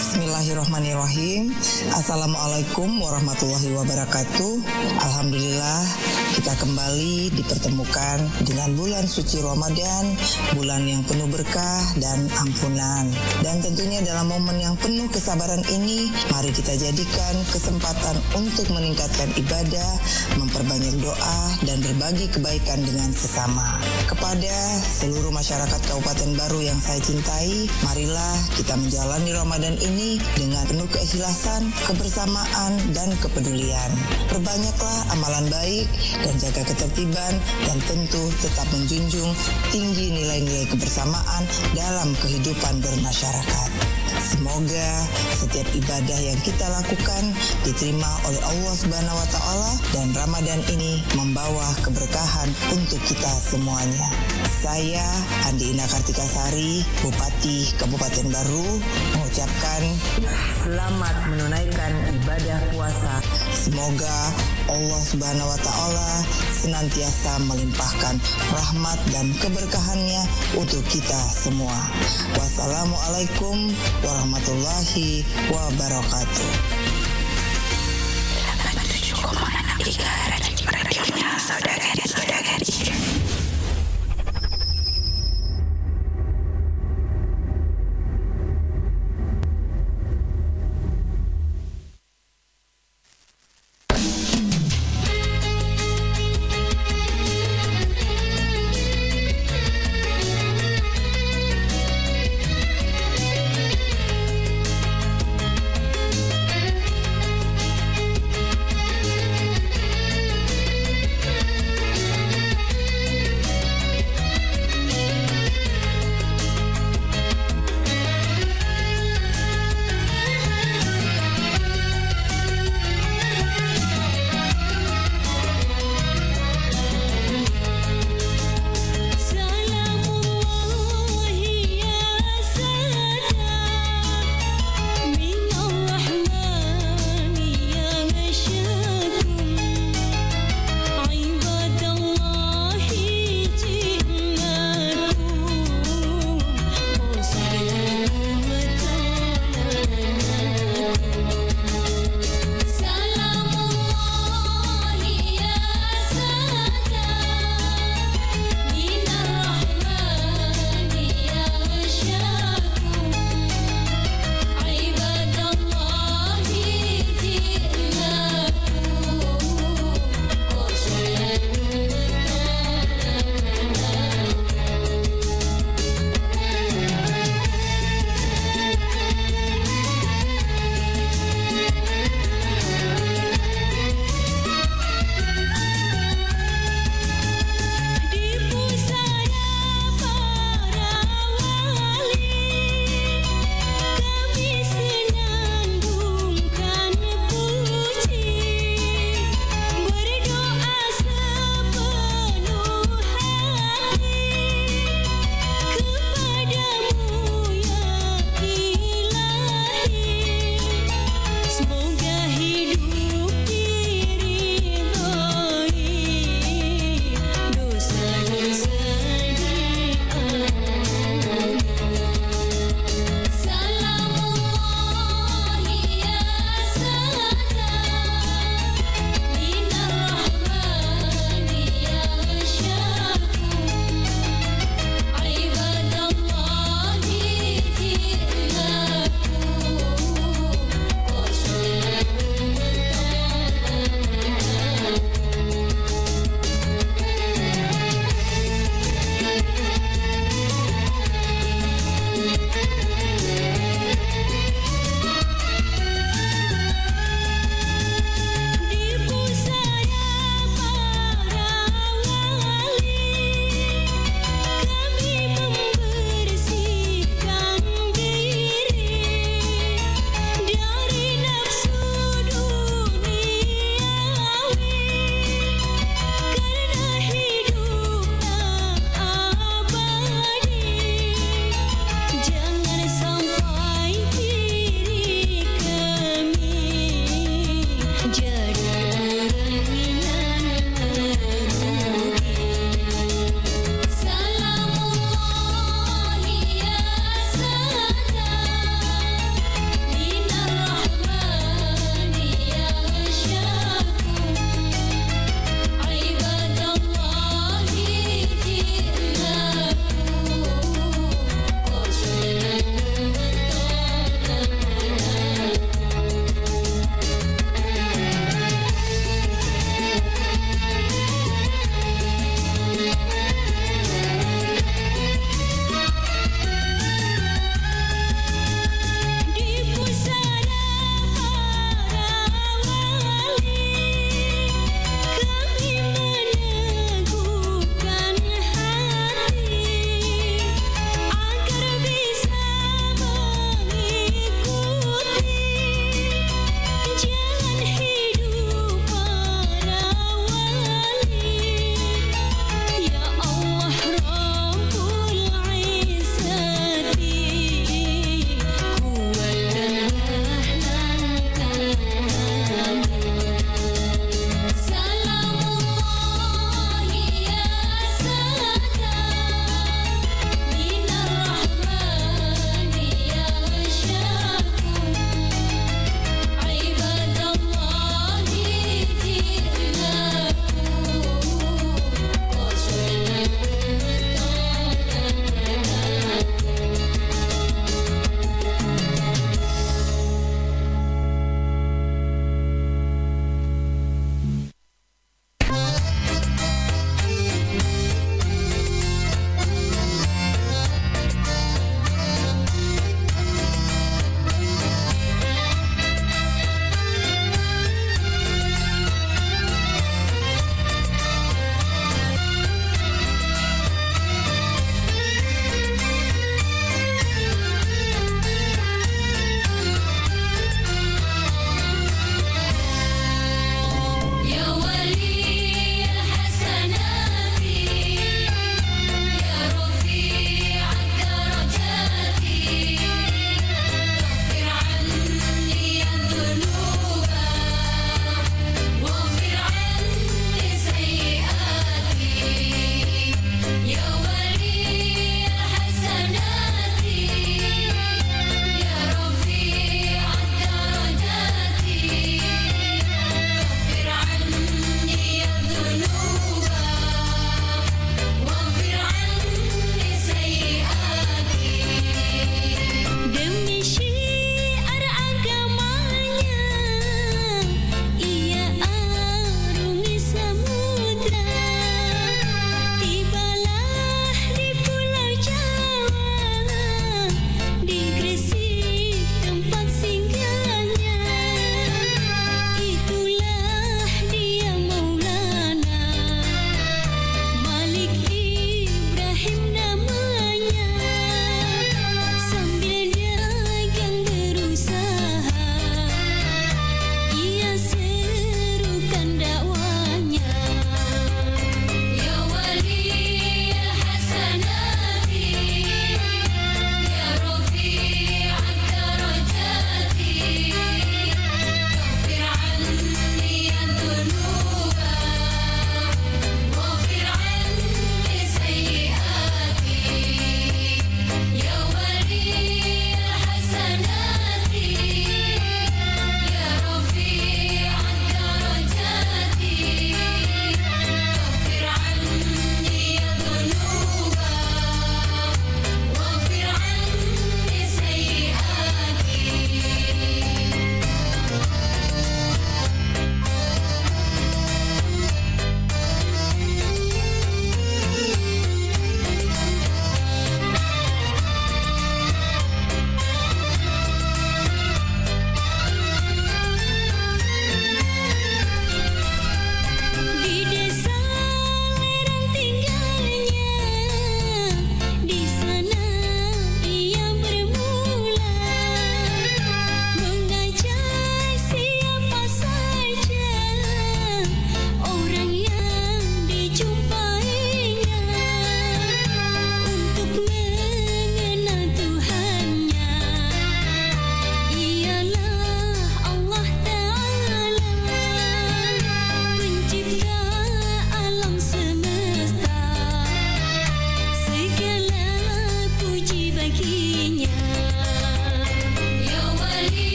Bismillahirrahmanirrahim. Assalamualaikum warahmatullahi wabarakatuh. Alhamdulillah, kita kembali dipertemukan dengan bulan suci Ramadan, bulan yang penuh berkah dan ampunan. Dan tentunya dalam momen yang penuh kesabaran ini, mari kita jadikan kesempatan untuk meningkatkan ibadah, memperbanyak doa, dan berbagi kebaikan dengan sesama. Kepada seluruh masyarakat Kabupaten Baru yang saya cintai, marilah kita menjalani Ramadan ini dengan penuh keikhlasan, kebersamaan, dan kepedulian. Perbanyaklah amalan baik dan jaga ketertiban, dan tentu tetap menjunjung tinggi nilai-nilai kebersamaan dalam kehidupan bermasyarakat. Semoga setiap ibadah yang kita lakukan diterima oleh Allah Subhanahu wa Ta'ala, dan Ramadan ini membawa keberkahan untuk kita semuanya. Saya, Andi Ina Kartika Sari, Bupati Kabupaten Baru, mengucapkan selamat menunaikan ibadah puasa. Semoga Allah Subhanahu wa Ta'ala senantiasa melimpahkan rahmat dan keberkahannya untuk kita semua. Wassalamualaikum warahmatullahi wabarakatuh. Radionya saudara-saudara.